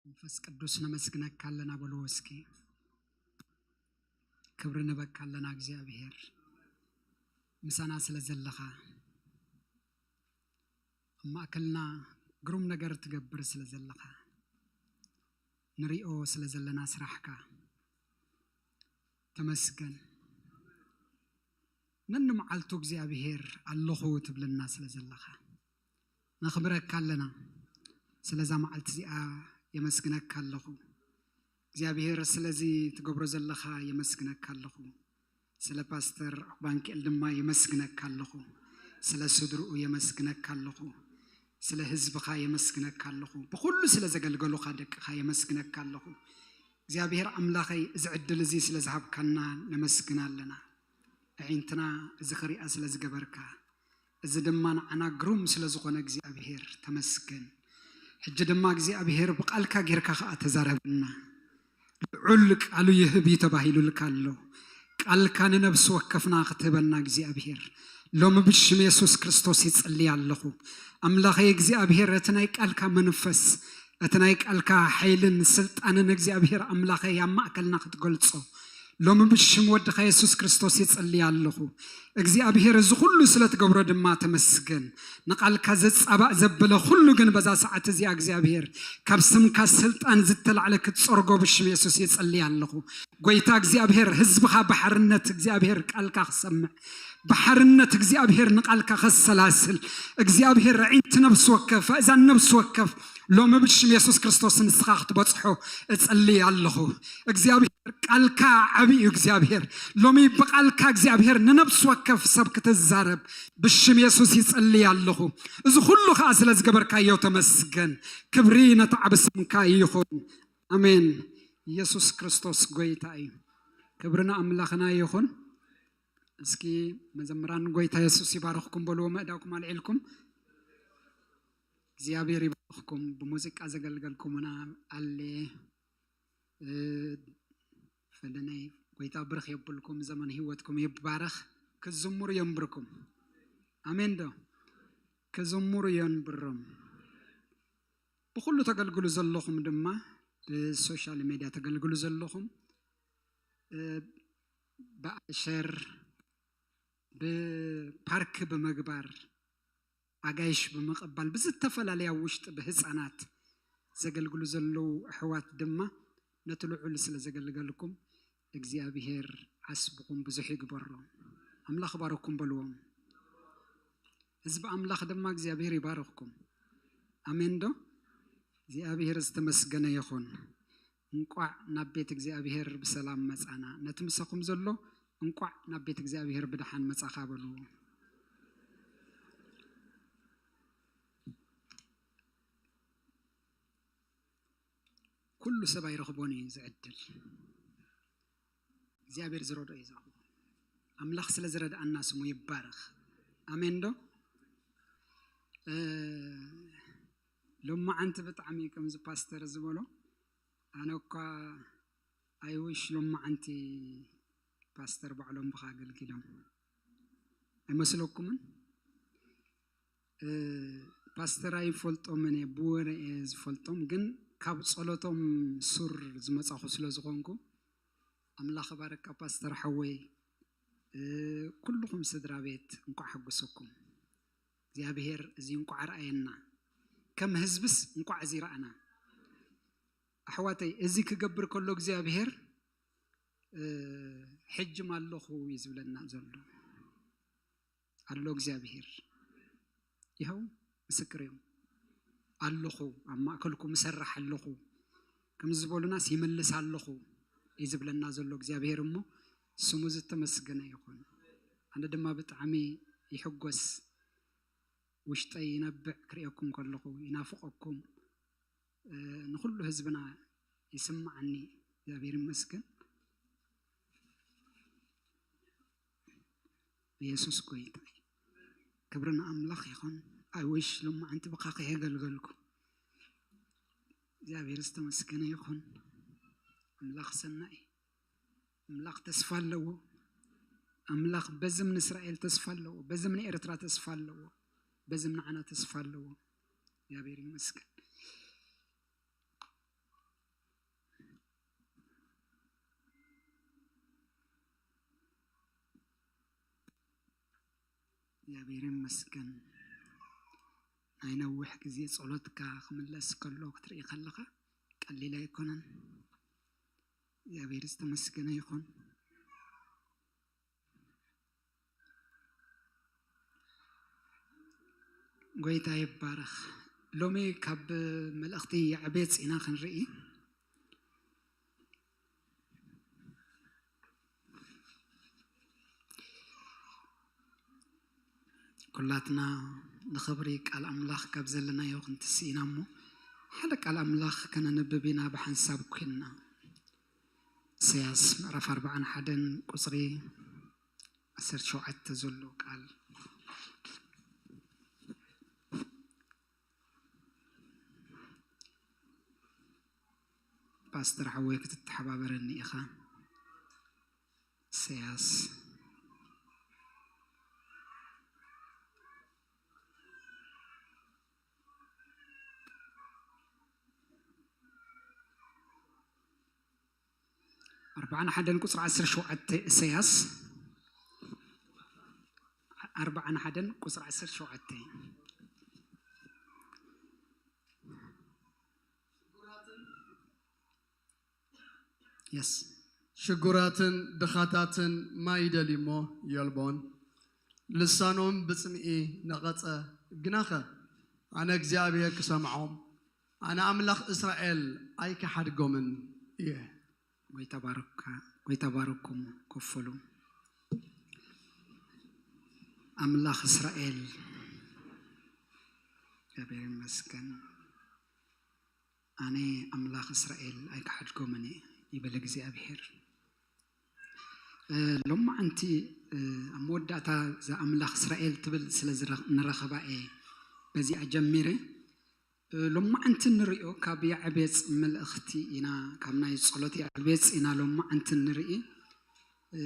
መንፈስ ቅዱስ ነመስግነካ ኣለና በልዎ እስኪ። ክብሪ ንበካ ኣለና እግዚኣብሔር ምሳና ስለ ዘለኻ ኣብ ማእከልና ግሩም ነገር ትገብር ስለ ዘለኻ ንሪኦ ስለ ዘለና ስራሕካ ተመስገን። ነንመዓልቱ እግዚኣብሔር ኣለኹ ትብለና ስለ ዘለኻ ነኽብረካ ኣለና። ስለዛ መዓልቲ እዚኣ የመስግነካ ኣለኹ እግዚኣብሔር ስለዚ ትገብሮ ዘለኻ የመስግነካ ኣለኹ። ስለ ፓስተር ዑቅባንኪኤል ድማ የመስግነካ ኣለኹ። ስለ ስድርኡ የመስግነካ ኣለኹ። ስለ ህዝብኻ የመስግነካ ኣለኹ። ብኹሉ ስለ ዘገልገሉኻ ደቅኻ የመስግነካ ኣለኹ። እግዚኣብሔር ኣምላኸይ እዚ ዕድል እዚ ስለ ዝሃብካና ነመስግን ኣለና። ኣዒንትና እዚ ክሪኣ ስለ ዝገበርካ እዚ ድማ ንዓና ግሩም ስለ ዝኾነ እግዚኣብሔር ተመስገን። ሕጂ ድማ እግዚኣብሔር ብቃልካ ጌርካ ከኣ ተዛረበና። ልዑል ቃሉ ይህብ እዩ ተባሂሉልካ ኣሎ። ቃልካ ንነብሲ ወከፍና ክትህበና እግዚኣብሔር ሎሚ ብሽም የሱስ ክርስቶስ ይጽሊ ኣለኹ። ኣምላኸይ እግዚኣብሔር እቲ ናይ ቃልካ መንፈስ እቲ ናይ ቃልካ ሓይልን ስልጣንን እግዚኣብሔር ኣምላኸይ ኣብ ማእከልና ክትገልጾ ሎሚ ብሽም ወድኻ የሱስ ክርስቶስ ይጽሊ ኣለኹ። እግዚኣብሔር እዚ ኩሉ ስለ ትገብሮ ድማ ተመስገን። ንቃልካ ዘጻባእ ዘበለ ኩሉ ግን በዛ ሰዓት እዚኣ እግዚኣብሔር ካብ ስምካ ስልጣን ዝተላዕለ ክትጸርጎ ብሽም የሱስ ይጽሊ ኣለኹ። ጎይታ እግዚኣብሔር ህዝብኻ ብሓርነት እግዚኣብሔር ቃልካ ክሰምዕ ብሓርነት እግዚኣብሔር ንቃልካ ከሰላስል እግዚኣብሔር ዒንቲ ነብሲ ወከፍ ኣእዛን ነብሲ ወከፍ ሎሚ ብሽም የሱስ ክርስቶስ ንስኻ ክትበጽሖ እጽሊ ኣለኹ። እግዚኣብሔር ቃልካ ዓብይ እዩ እግዚኣብሔር። ሎሚ ብቃልካ እግዚኣብሔር ንነብሲ ወከፍ ሰብ ክትዛረብ ብሽም የሱስ ይጽሊ ኣለኹ። እዚ ኩሉ ከዓ ስለ ዝገበርካዮ ተመስገን። ክብሪ ነቲ ዓቢ ስምካ ይኹን። ኣሜን። የሱስ ክርስቶስ ጎይታ እዩ። ክብሪ ንኣምላኽና ይኹን። እስኪ መዘምራን ጎይታ የሱስ ይባርኽኩም በልዎ። መእዳውኩም ኣልዒልኩም እግዚኣብሔር ይባርኽኩም። ብሙዚቃ ዘገልገልኩምና ኣሌ ፈለነይ ጎይታ ብርኽ የብልኩም። ዘመን ህይወትኩም ይባረኽ። ክዝምሩ የንብርኩም። ኣሜን ዶ? ክዝምሩ የንብሮም። ብኩሉ ተገልግሉ ዘለኹም ድማ ብሶሻል ሜድያ ተገልግሉ ዘለኹም ብኣሸር ብፓርክ ብምግባር ኣጋይሽ ብምቕባል ብዝተፈላለያ ውሽጢ ብህፃናት ዘገልግሉ ዘለዉ ኣሕዋት ድማ ነቲ ልዑል ስለ ዘገልገልኩም እግዚኣብሔር ዓስብኹም ብዙሕ ይግበሮ። ኣምላኽ ባረኩም በልዎም። ህዝቢ ኣምላኽ ድማ እግዚኣብሔር ይባረኽኩም። ኣሜን ዶ? እግዚኣብሔር ዝተመስገነ ይኹን። እንቋዕ ናብ ቤት እግዚኣብሔር ብሰላም መጻና። ነቲ ምሳኹም ዘሎ እንቋዕ ናብ ቤት እግዚኣብሔር ብደሓን መጻኻ በልዎ። ኩሉ ሰብ ኣይረኽቦን እዩ ዝዕድል። እግዚኣብሔር ዝረዶ እዩ ዝረኽቦ። ኣምላኽ ስለ ዝረድኣና ስሙ ይባረኽ። ኣሜን ዶ? ሎማዓንቲ ብጣዕሚ ከምዚ ፓስተር ዝበሎ ኣነ እኳ ኣይውሽ ሎማዓንቲ ፓስተር ባዕሎም ብኻ ኣገልጊሎም ኣይመስለኩምን? ፓስተር ኣይፈልጦምን እየ፣ ብወረ እየ ዝፈልጦም፣ ግን ካብ ጸሎቶም ሱር ዝመጻኹ ስለ ዝኾንኩ ኣምላኽ ባረካ ፓስተር ሓወይ። ኩልኹም ስድራ ቤት እንኳዕ ሓጎሰኩም እግዚኣብሔር። እዚ እንኳዕ ረኣየና፣ ከም ህዝብስ እንኳዕ እዚ ረኣና። ኣሕዋተይ፣ እዚ ክገብር ከሎ እግዚኣብሔር ሕጅም ኣለኹ እዩ ዝብለና ዘሎ። ኣሎ እግዚኣብሔር። ይኸው ምስክር እዮም። ኣለኹ፣ ኣብ ማእከልኩም እሰርሕ ኣለኹ፣ ከምዚ ዝበሉናስ ይምልስ ኣለኹ እዩ ዝብለና ዘሎ እግዚኣብሔር እሞ ስሙ ዝተመስገነ ይኹን። ኣነ ድማ ብጣዕሚ ይሕጎስ፣ ውሽጠይ ይነብዕ ክርእየኩም ከለኹ ይናፍቐኩም። ንኹሉ ህዝብና ይስማዓኒ። እግዚኣብሔር ይመስገን። ኢየሱስ ጎይታ እዩ። ክብሪ ንኣምላኽ ይኹን። ኣይወሽ ሎማዓንቲ ብኻ ከየገልገልኩ እግዚኣብሔር ዝተመስገነ ይኹን። ኣምላኽ ሰናይ፣ ኣምላኽ ተስፋ ኣለዎ። ኣምላኽ በዝም ንእስራኤል ተስፋ ኣለዎ፣ በዝም ንኤርትራ ተስፋ ኣለዎ፣ በዝም ንዓና ተስፋ ኣለዎ። እግዚኣብሔር ይመስገን። እግዚኣብሔር ይመስገን። ናይ ነዊሕ ግዜ ጸሎትካ ክምለስ ከሎ ክትርኢ ከለኻ ቀሊል ኣይኮነን። እግዚኣብሔር ዝተመስገነ ይኹን። ጎይታ ይባረኽ። ሎሚ ካብ መልእኽቲ ያዕቤጽ ኢና ክንርኢ። ኩላትና ንኽብሪ ቃል ኣምላኽ ካብ ዘለናዮ ክንትስእ ኢና እሞ ሓደ ቃል ኣምላኽ ከነንብብ ኢና ብሓንሳብ ኮይንና። ኢሳያስ ምዕራፍ ኣርባዓን ሓደን ቁጽሪ ዓሰርተ ሸውዓተ ዘሎ ቃል። ፓስተር ሓወይ ክትተሓባበረኒ ኢኻ። ኢሳያስ። ኣርብዓን ሓደን ቁጽሪ ዓሰርተ ሸውዓተ። ኢሳያስ ኣርብዓን ሓደን ቁጽሪ ዓሰርተ ሸውዓተ። የስ። ሽጉራትን ድኻታትን ማይ ይደልዩ እሞ የልቦን፣ ልሳኖም ብጽምኢ ነቐጸ። ግናኸ ኣነ እግዚኣብሔር ክሰምዖም፣ ኣነ ኣምላኽ እስራኤል ኣይክሓድጎምን እየ። ጎይታ ባርካ፣ ጎይታ ባርኩም። ኮፈሉ። ኣምላኽ እስራኤል፣ እግዚኣብሔር ይመስገን። ኣነ ኣምላኽ እስራኤል ኣይክሓድጎምን እየ ይብል እግዚኣብሔር። እ፣ ሎማዓንቲ፣ እ፣ ኣብ መወዳእታ እዛ ኣምላኽ እስራኤል ትብል ስለ ዝረ-፣ ንረኸባ እየ በዚኣ ጀሚረ። እ፣ ሎማዓንቲ ንሪኦ ካብ ያዕቤጽ መልእኽቲ ኢና፣ ካብ ናይ ጸሎት ያዕቤጽ ኢና ሎማዓንቲ ንርኢ። እ፣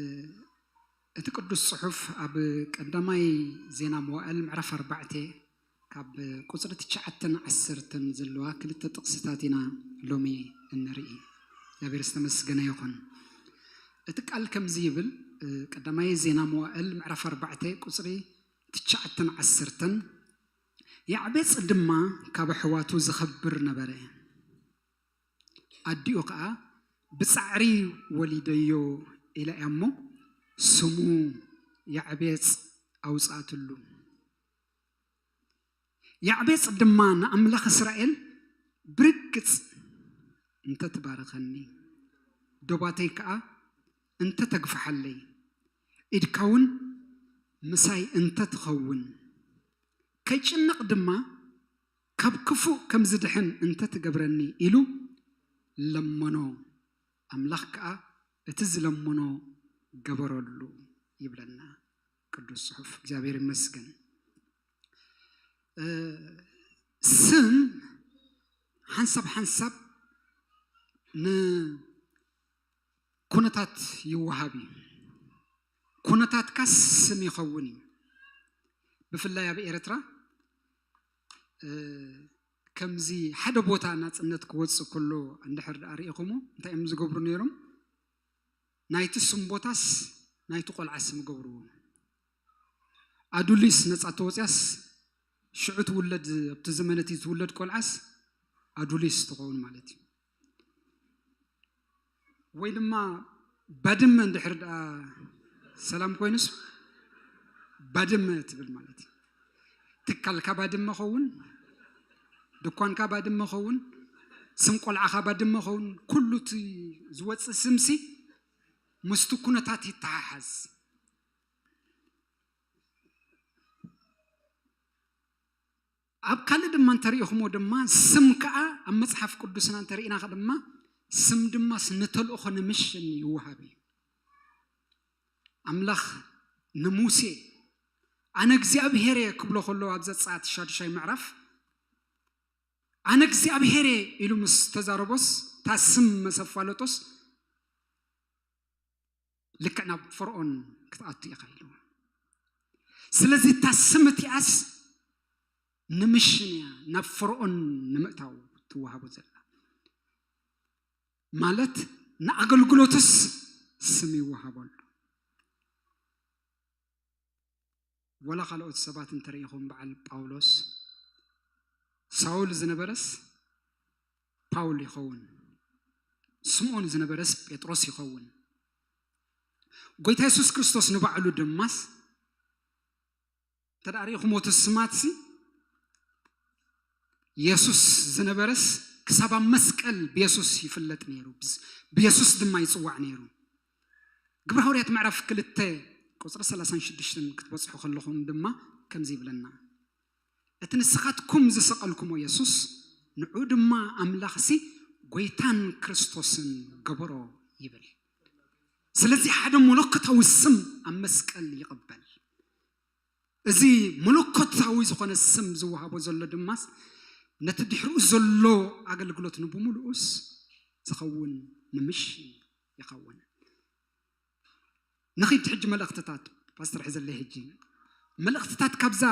እቲ ቅዱስ ጽሑፍ ኣብ ቀዳማይ ዜና መዋእል ምዕራፍ ኣርባዕተ ካብ ቁጽሪ ትሽዓተን ዓሰርተን ዘለዋ ክልተ ጥቕስታት ኢና ሎሚ እንርኢ። እግዚኣብሔር ዝተመስገነ ይኹን። እቲ ቃል ከምዚ ይብል፣ እ፣ ቀዳማይ ዜና መዋእል ምዕራፍ ኣርባዕተ ቁጽሪ ትሽዓተን ዓሰርተን፣ ያዕቤጽ ድማ ካብ ኣሕዋቱ ዝኸብር ነበረ። ኣዲኡ ኸኣ ብጻዕሪ ወሊደዮ ኢላ እያ እሞ ስሙ ያዕቤጽ ኣውጽኣትሉ። ያዕቤጽ ድማ ንኣምላኽ እስራኤል ብርግጽ እንተ ትባርኸኒ፣ ዶባተይ ከኣ እንተ ተግፍሓለይ፣ ኢድካ እውን ምሳይ እንተ ትኸውን፣ ከይጭነቕ ድማ ካብ ክፉእ ከም ዝድሕን እንተ ትገብረኒ ኢሉ ለመኖ። ኣምላኽ ከኣ እቲ ዝለመኖ ገበረሉ ይብለና ቅዱስ ጽሑፍ። እግዚኣብሔር ይመስገን። እ፣ ስም ሓንሳብ ሓንሳብ ንኩነታት ይወሃብ እዩ። ኩነታትካ ስም ይኸውን እዩ። ብፍላይ ኣብ ኤርትራ፣ እ፣ ከምዚ ሓደ ቦታ ናጽነት ክወጽእ ከሎ እንድሕር ደኣ ርኢኹሞ እንታይ እዮም ዝገብሩ ነይሮም? ናይቲ ስም ቦታስ ናይቲ ቆልዓ ስም ገብርዎ። ኣዱሊስ ነጻ ተወጽያስ ሽዑ ትውለድ፣ ኣብቲ ዘመን እቲ ዝውለድ ቆልዓስ ኣዱሊስ ትኸውን ማለት እዩ። ወይ ድማ ባድመ እንድሕር ደኣ ሰላም ኮይኑስ ባድመ ትብል ማለት እዩ። ትካልካ ባድመ ኸውን፣ ድኳንካ ባድመ ኸውን፣ ስም ቆልዓኻ ባድመ ኸውን፣ ኩሉ እቲ ዝወጽእ ስምሲ ምስቲ ኩነታት ይተሓሓዝ። ኣብ ካልእ ድማ እንተሪኢኹሞ ድማ ስም ከኣ ኣብ መጽሓፍ ቅዱስና እንተሪኢናኸ ድማ ስም ድማስ ንተልእኾ ንምሽን ይወሃብ እዩ። ኣምላኽ ንሙሴ ኣነ እግዚኣብሄር እየ ክብሎ ከሎ ኣብ ዘጸኣት ሻዱሻይ ምዕራፍ ኣነ እግዚኣብሄር እየ ኢሉ ምስ ተዛረቦስ እታ ስም ምስ ኣፋለጦስ ልክዕ ናብ ፈርዖን ክትኣቱ ኢኻ ኢልዎ። ስለዚ እታ ስም እቲኣስ ንምሽን እያ ናብ ፈርዖን ንምእታው ትወሃቦ ዘላ። ማለት ንኣገልግሎትስ ስም ይወሃበሉ። ወላ ካልኦት ሰባት እንተሪኢኹም በዓል ጳውሎስ ሳውል ዝነበረስ ፓውል ይኸውን፣ ስምዖን ዝነበረስ ጴጥሮስ ይኸውን። ጎይታ የሱስ ክርስቶስ ንባዕሉ ድማስ እንተ ደኣ ርኢኹሞ እቲ ስማትሲ የሱስ ዝነበረስ ክሳብ ኣብ መስቀል ብየሱስ ይፍለጥ ነይሩ፣ ብስ-፣ ብየሱስ ድማ ይጽዋዕ ነይሩ። ግብረ ሃዋርያት ምዕራፍ ክልተ ቁጽሪ ሰላሳን ሽዱሽተን ክትበጽሑ ከለኹም ድማ ከምዚ ይብለና፣ እቲ ንስኻትኩም ዝሰቐልኩሞ የሱስ ንዑ ድማ ኣምላኽሲ ጎይታን ክርስቶስን ገበሮ ይብል። ስለዚ ሓደ መለኮታዊ ስም ኣብ መስቀል ይቕበል። እዚ መለኮታዊ ዝኾነ ስም ዝወሃቦ ዘሎ ድማስ ነቲ ድሕሪኡ ዘሎ ኣገልግሎት ንብምሉኡስ ዝኸውን ንምሽ ይኸውን። ንኺድ ሕጂ መልእኽትታት ፓስተር ሕዘለይ። ሕጂ መልእኽትታት ካብዛ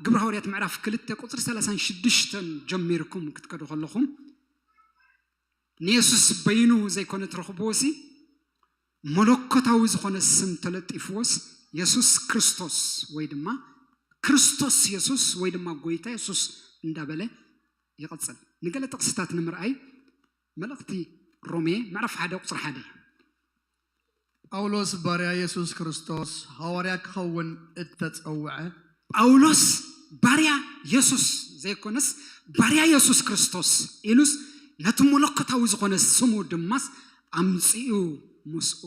ግብረ ሃዋርያት ምዕራፍ ክልተ ቁፅሪ ሰላሳን ሽዱሽተን ጀሚርኩም ክትከዱ ከለኹም፣ ንየሱስ በይኑ ዘይኮነ ትረኽብዎ ሲ፣ መለኮታዊ ዝኾነ ስም ተለጢፍዎስ፣ የሱስ ክርስቶስ ወይ ድማ ክርስቶስ የሱስ ወይ ድማ ጎይታ የሱስ እንዳበለ ይቐጽል። ንገለ ጥቕስታት ንምርኣይ መልእኽቲ ሮሜ ምዕራፍ ሓደ ቁጽሪ ሓደ። ጳውሎስ ባርያ የሱስ ክርስቶስ ሃዋርያ ክኸውን እተጸውዐ። ጳውሎስ ባርያ የሱስ ዘይኮነስ ባርያ የሱስ ክርስቶስ ኢሉስ ነቲ መለኮታዊ ዝኾነ ስሙ ድማስ ኣምጺኡ ምስኡ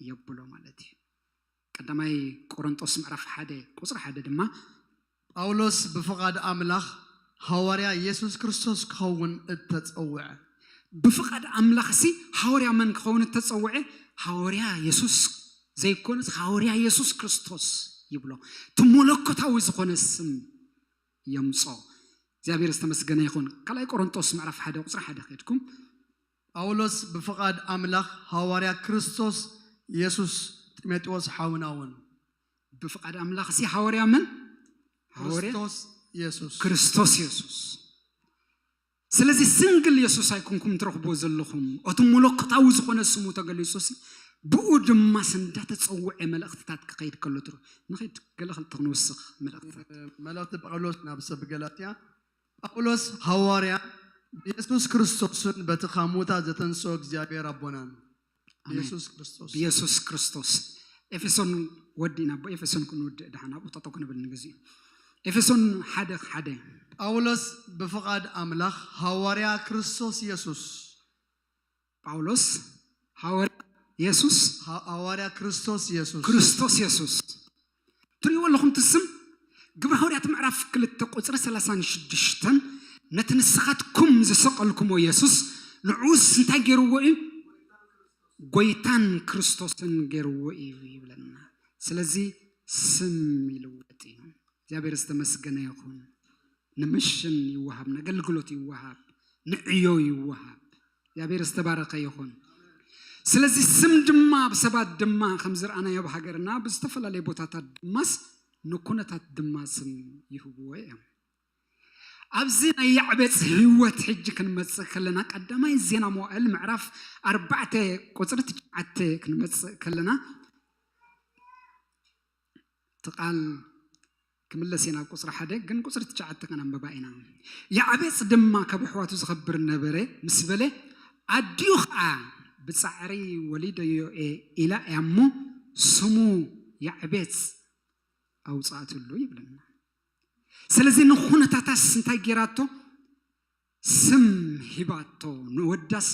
የብሎ ማለት እዩ። ቀዳማይ ቆሮንጦስ ምዕራፍ ሓደ ቁጽሪ ሓደ ድማ ጳውሎስ ብፍቓድ ኣምላኽ ሃዋርያ የሱስ ክርስቶስ ክኸውን እተጸውዐ። ብፍቓድ ኣምላኽ ሲ ሃዋርያ መን ክኸውን እተጸውዐ? ሃዋርያ የሱስ ዘይኮነስ ሃዋርያ የሱስ ክርስቶስ ይብሎ። እቲ መለኮታዊ ዝኾነ ስም የምጾ። እግዚኣብሔር ዝተመስገነ ይኹን። ካልኣይ ቆሮንጦስ ምዕራፍ ሓደ ቁጽሪ ሓደ ከድኩም። ጳውሎስ ብፍቓድ ኣምላኽ ሃዋርያ ክርስቶስ የሱስ ጢሞቴዎስ ሓውና እውን። ብፍቓድ ኣምላኽ ሲ ሃዋርያ መን? ሃዋርያ ክርስቶስ የሱስ። ክርስቶስ የሱስ። ስለዚ ስንግል የሱስ ኣይኮንኩም ትረኽብዎ ዘለኹም። እቲ መለኮታዊ ዝኾነ ስሙ ተገሊጹ ሲ ብኡ ድማ እንዳተጸውዐ መልእኽትታት ክኸይድ ከሎ ትሩ ንኸይድ ገለ ክልተ ክንውስኽ መልእኽትታት። መልእኽቲ ጳውሎስ ናብ ሰብ ገላትያ። ጳውሎስ ሃዋርያ ብየሱስ ክርስቶስን በቲ ካብ ሙታት ዘተንስኦ እግዚኣብሔር ኣቦናን። ኣሜን። ብየሱስ ክርስቶስ። ብየሱስ ክርስቶስ። ኤፌሶን ወዲእና፣ ብኤፌሶን ክንውድእ ደሓን ኣብኡ ጠጠው ክንብል ንግዜ። ኤፌሶን ሓደ ሓደ። ጳውሎስ ብፍቓድ ኣምላኽ ሃዋርያ ክርስቶስ የሱስ። ጳውሎስ ሃዋርያ የሱስ ሃ- ሃዋርያ ክርስቶስ የሱስ። ክርስቶስ የሱስ። ትርእይዎ ኣለኹም እቲ ስም? ግብረ ሃዋርያት ምዕራፍ ክልተ ቁጽሪ ሰላሳን ሽዱሽተን፣ ነቲ ንስኻትኩም ዝሰቐልኩሞ የሱስ ንዕኡስ እንታይ ገይርዎ እዩ? ጎይታን ክርስቶስን ገይርዎ እዩ ይብለና። ስለዚ ስም ይልወጥ እዩ። እግዚኣብሔር ዝተመስገነ ይኹን። ንምሽን ይወሃብ፣ ንኣገልግሎት ይወሃብ፣ ንዕዮ ይወሃብ። እግዚኣብሔር ዝተባረኸ ይኹን። ስለዚ ስም ድማ ኣብ ሰባት ድማ ከም ዝረኣናዮ ኣብ ሃገርና ብዝተፈላለየ ቦታታት ድማስ ንኩነታት ድማ ስም ይህብዎ እዮም። ኣብዚ ናይ ያዕቤጽ ህይወት ሕጂ ክንመጽእ ከለና ቀዳማይ ዜና መዋእል ምዕራፍ ኣርባዕተ ቁጽሪ ትሽዓተ ክንመጽእ ከለና እቲ ቃል ክምለስ እየ ናብ ቁጽሪ ሓደ ግን ቁጽሪ ትሽዓተ ከነንብባ ኢና። ያዕቤጽ ድማ ካብ ኣሕዋቱ ዝኸብር ነበረ ምስ በለ ኣዲኡ ኸዓ ብጻዕሪ ወሊደዮ እየ ኢላ እያ እሞ ስሙ ያዕቤጽ ኣውጻእትሉ ይብለና። ስለዚ ንኹነታታስ እንታይ ጌራቶ? ስም ሂባቶ። ንወዳስ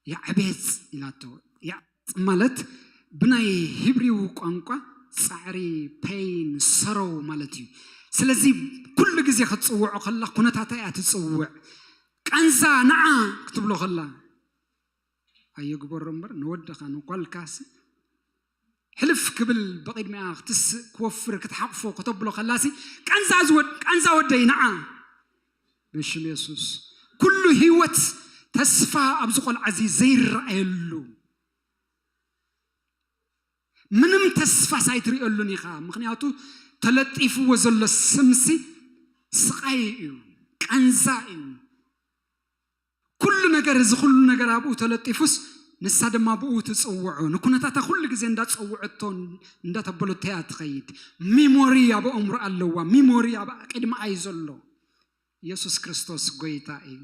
ያዕቤጽ ኢላቶ። ያዕቤጽ ማለት ብናይ ሂብሪው ቋንቋ ጻዕሪ፣ ፔይን፣ ሰረው ማለት እዩ። ስለዚ ኩሉ ግዜ ክትጽውዖ ከላ ኩነታታ እያ ትጽውዕ። ቃንዛ ንዓ ክትብሎ ከላ ኣየግበሮ እምበር ንወድኻ ንጓልካሲ ሕልፍ ክብል ብቕድሚኣ ክትስእ ክወፍር ክትሓቕፎ ከተብሎ ከላሲ ቃንዛ ዝወድ ቃንዛ ወደይ ንዓ ብሽም የሱስ ኩሉ ህይወት ተስፋ ኣብዚ ቆልዓ እዚ ዘይረኣየሉ ምንም ተስፋ ሳይትሪኦሉን ኢኻ። ምክንያቱ ተለጢፍዎ ዘሎ ስምሲ ስቓይ እዩ፣ ቃንዛ እዩ። ኩሉ ነገር እዚ ኩሉ ነገር ኣብኡ ተለጢፉስ ንሳ ድማ ብኡ ትፅውዖ ንኩነታታ ኩሉ ግዜ እንዳፀውዐቶ እንዳተበለቶ እያ ትኸይድ። ሚሞሪ ኣብ ኣእምሮ ኣለዋ። ሚሞሪ ኣብ ቅድሚ ኣይ ዘሎ ኢየሱስ ክርስቶስ ጎይታ እዩ።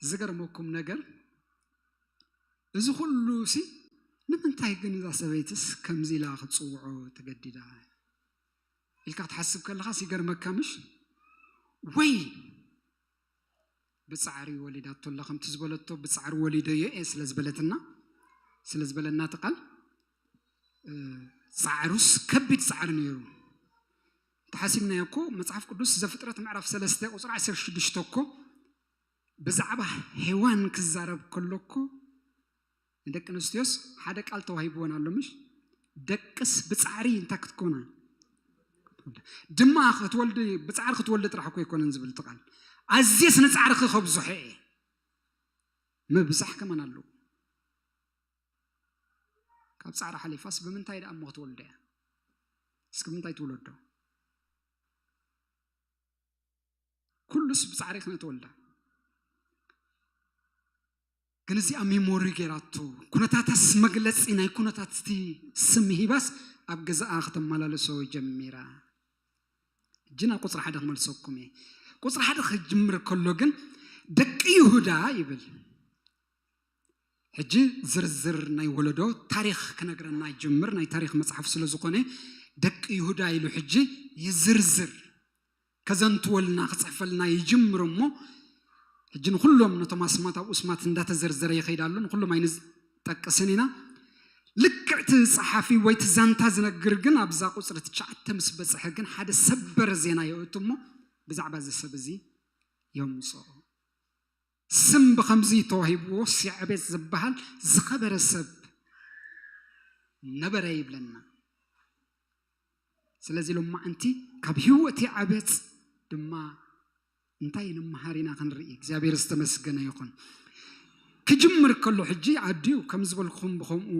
ዝገርመኩም ነገር እዚ ኩሉ ሲ ንምንታይ ግን እዛ ሰበይትስ ከምዚ ኢላ ክትፅውዖ ተገዲዳ ኢልካ ክትሓስብ ከለኻስ ይገርመካ ምሽ? ወይ ብፃዕሪ ወሊዳቶ ኣላ ከምቲ ዝበለቶ ብፃዕሪ ወሊደዮ እየ ስለ ዝበለትና ስለ ዝበለና እቲ ቃል ፃዕሩስ ከቢድ ፃዕሪ ነይሩ። እንተሓሲብናዮ እኮ መፅሓፍ ቅዱስ ዘፍጥረት ምዕራፍ ሰለስተ ቁፅሪ ዓሰርተ ሽዱሽተ እኮ ብዛዕባ ሄዋን ክዛረብ ከሎ እኮ ንደቂ ኣንስትዮስ ሓደ ቃል ተዋሂብወን ኣሎ ምሽ? ደቅስ ብፃዕሪ እንታይ ክትኮና ድማ ክትወልዲ ብፃዕሪ ክትወልዲ ጥራሕ እኮ ኣይኮነን ዝብል እቲ ቃል ኣዝየስ ንጻዕርኺ ከብዝሖ እየ። ምብዛሕ ከማን ኣለዎ። ካብ ጻዕሪ ሓሊፋስ ብምንታይ ደኣ እሞ ክትወልዶ እያ? እስኪ ብምንታይ ትውለዶ? ኩሉስ ብጻዕሪ ክነተወልዳ። ግን እዚኣ ሜሞሪ ገይራቶ፣ ኩነታታስ መግለጺ ናይ ኩነታት እቲ ስም ሂባስ ኣብ ገዛኣ ከተመላለሶ ጀሚራ። ሕጂ ናብ ቁጽሪ ሓደ ክመልሰኩም እየ። ቁጽሪ ሓደ ክጅምር ከሎ ግን ደቂ ይሁዳ ይብል። ሕጂ ዝርዝር ናይ ወለዶ ታሪኽ ክነግረና ይጅምር። ናይ ታሪኽ መጽሓፍ ስለ ዝኾነ ደቂ ይሁዳ ኢሉ ሕጂ ይዝርዝር። ከዘንትወልና ክጽሕፈልና ይጅምር እሞ፣ ሕጂ ንኹሎም ነቶም ኣስማት ኣብኡ ኣስማት እንዳተዘርዘረ ይኸይድ ኣሎ። ንኹሎም ኣይንጠቅስን ኢና። ልክዕ እቲ ጸሓፊ ወይ እቲ ዛንታ ዝነግር ግን ኣብዛ ቁጽሪ ትሽዓተ ምስ በጽሐ ግን ሓደ ሰበር ዜና የእቱ እሞ፣ ብዛዕባ እዚ ሰብ እዚ የምጽኦ። ስም ብኸምዚ ተዋሂብዎ፣ ያዕቤጽ ዝበሃል ዝኸበረ ሰብ ነበረ ይብለና። ስለዚ ሎማዓንቲ ካብ ህይወት ያዕቤጽ ድማ እንታይ ንምሃር ኢና ክንርኢ። እግዚኣብሔር ዝተመስገነ ይኹን። ክጅምር ከሎ ሕጂ ኣዲኡ ከም ዝበልኩም ብኸምኡ፣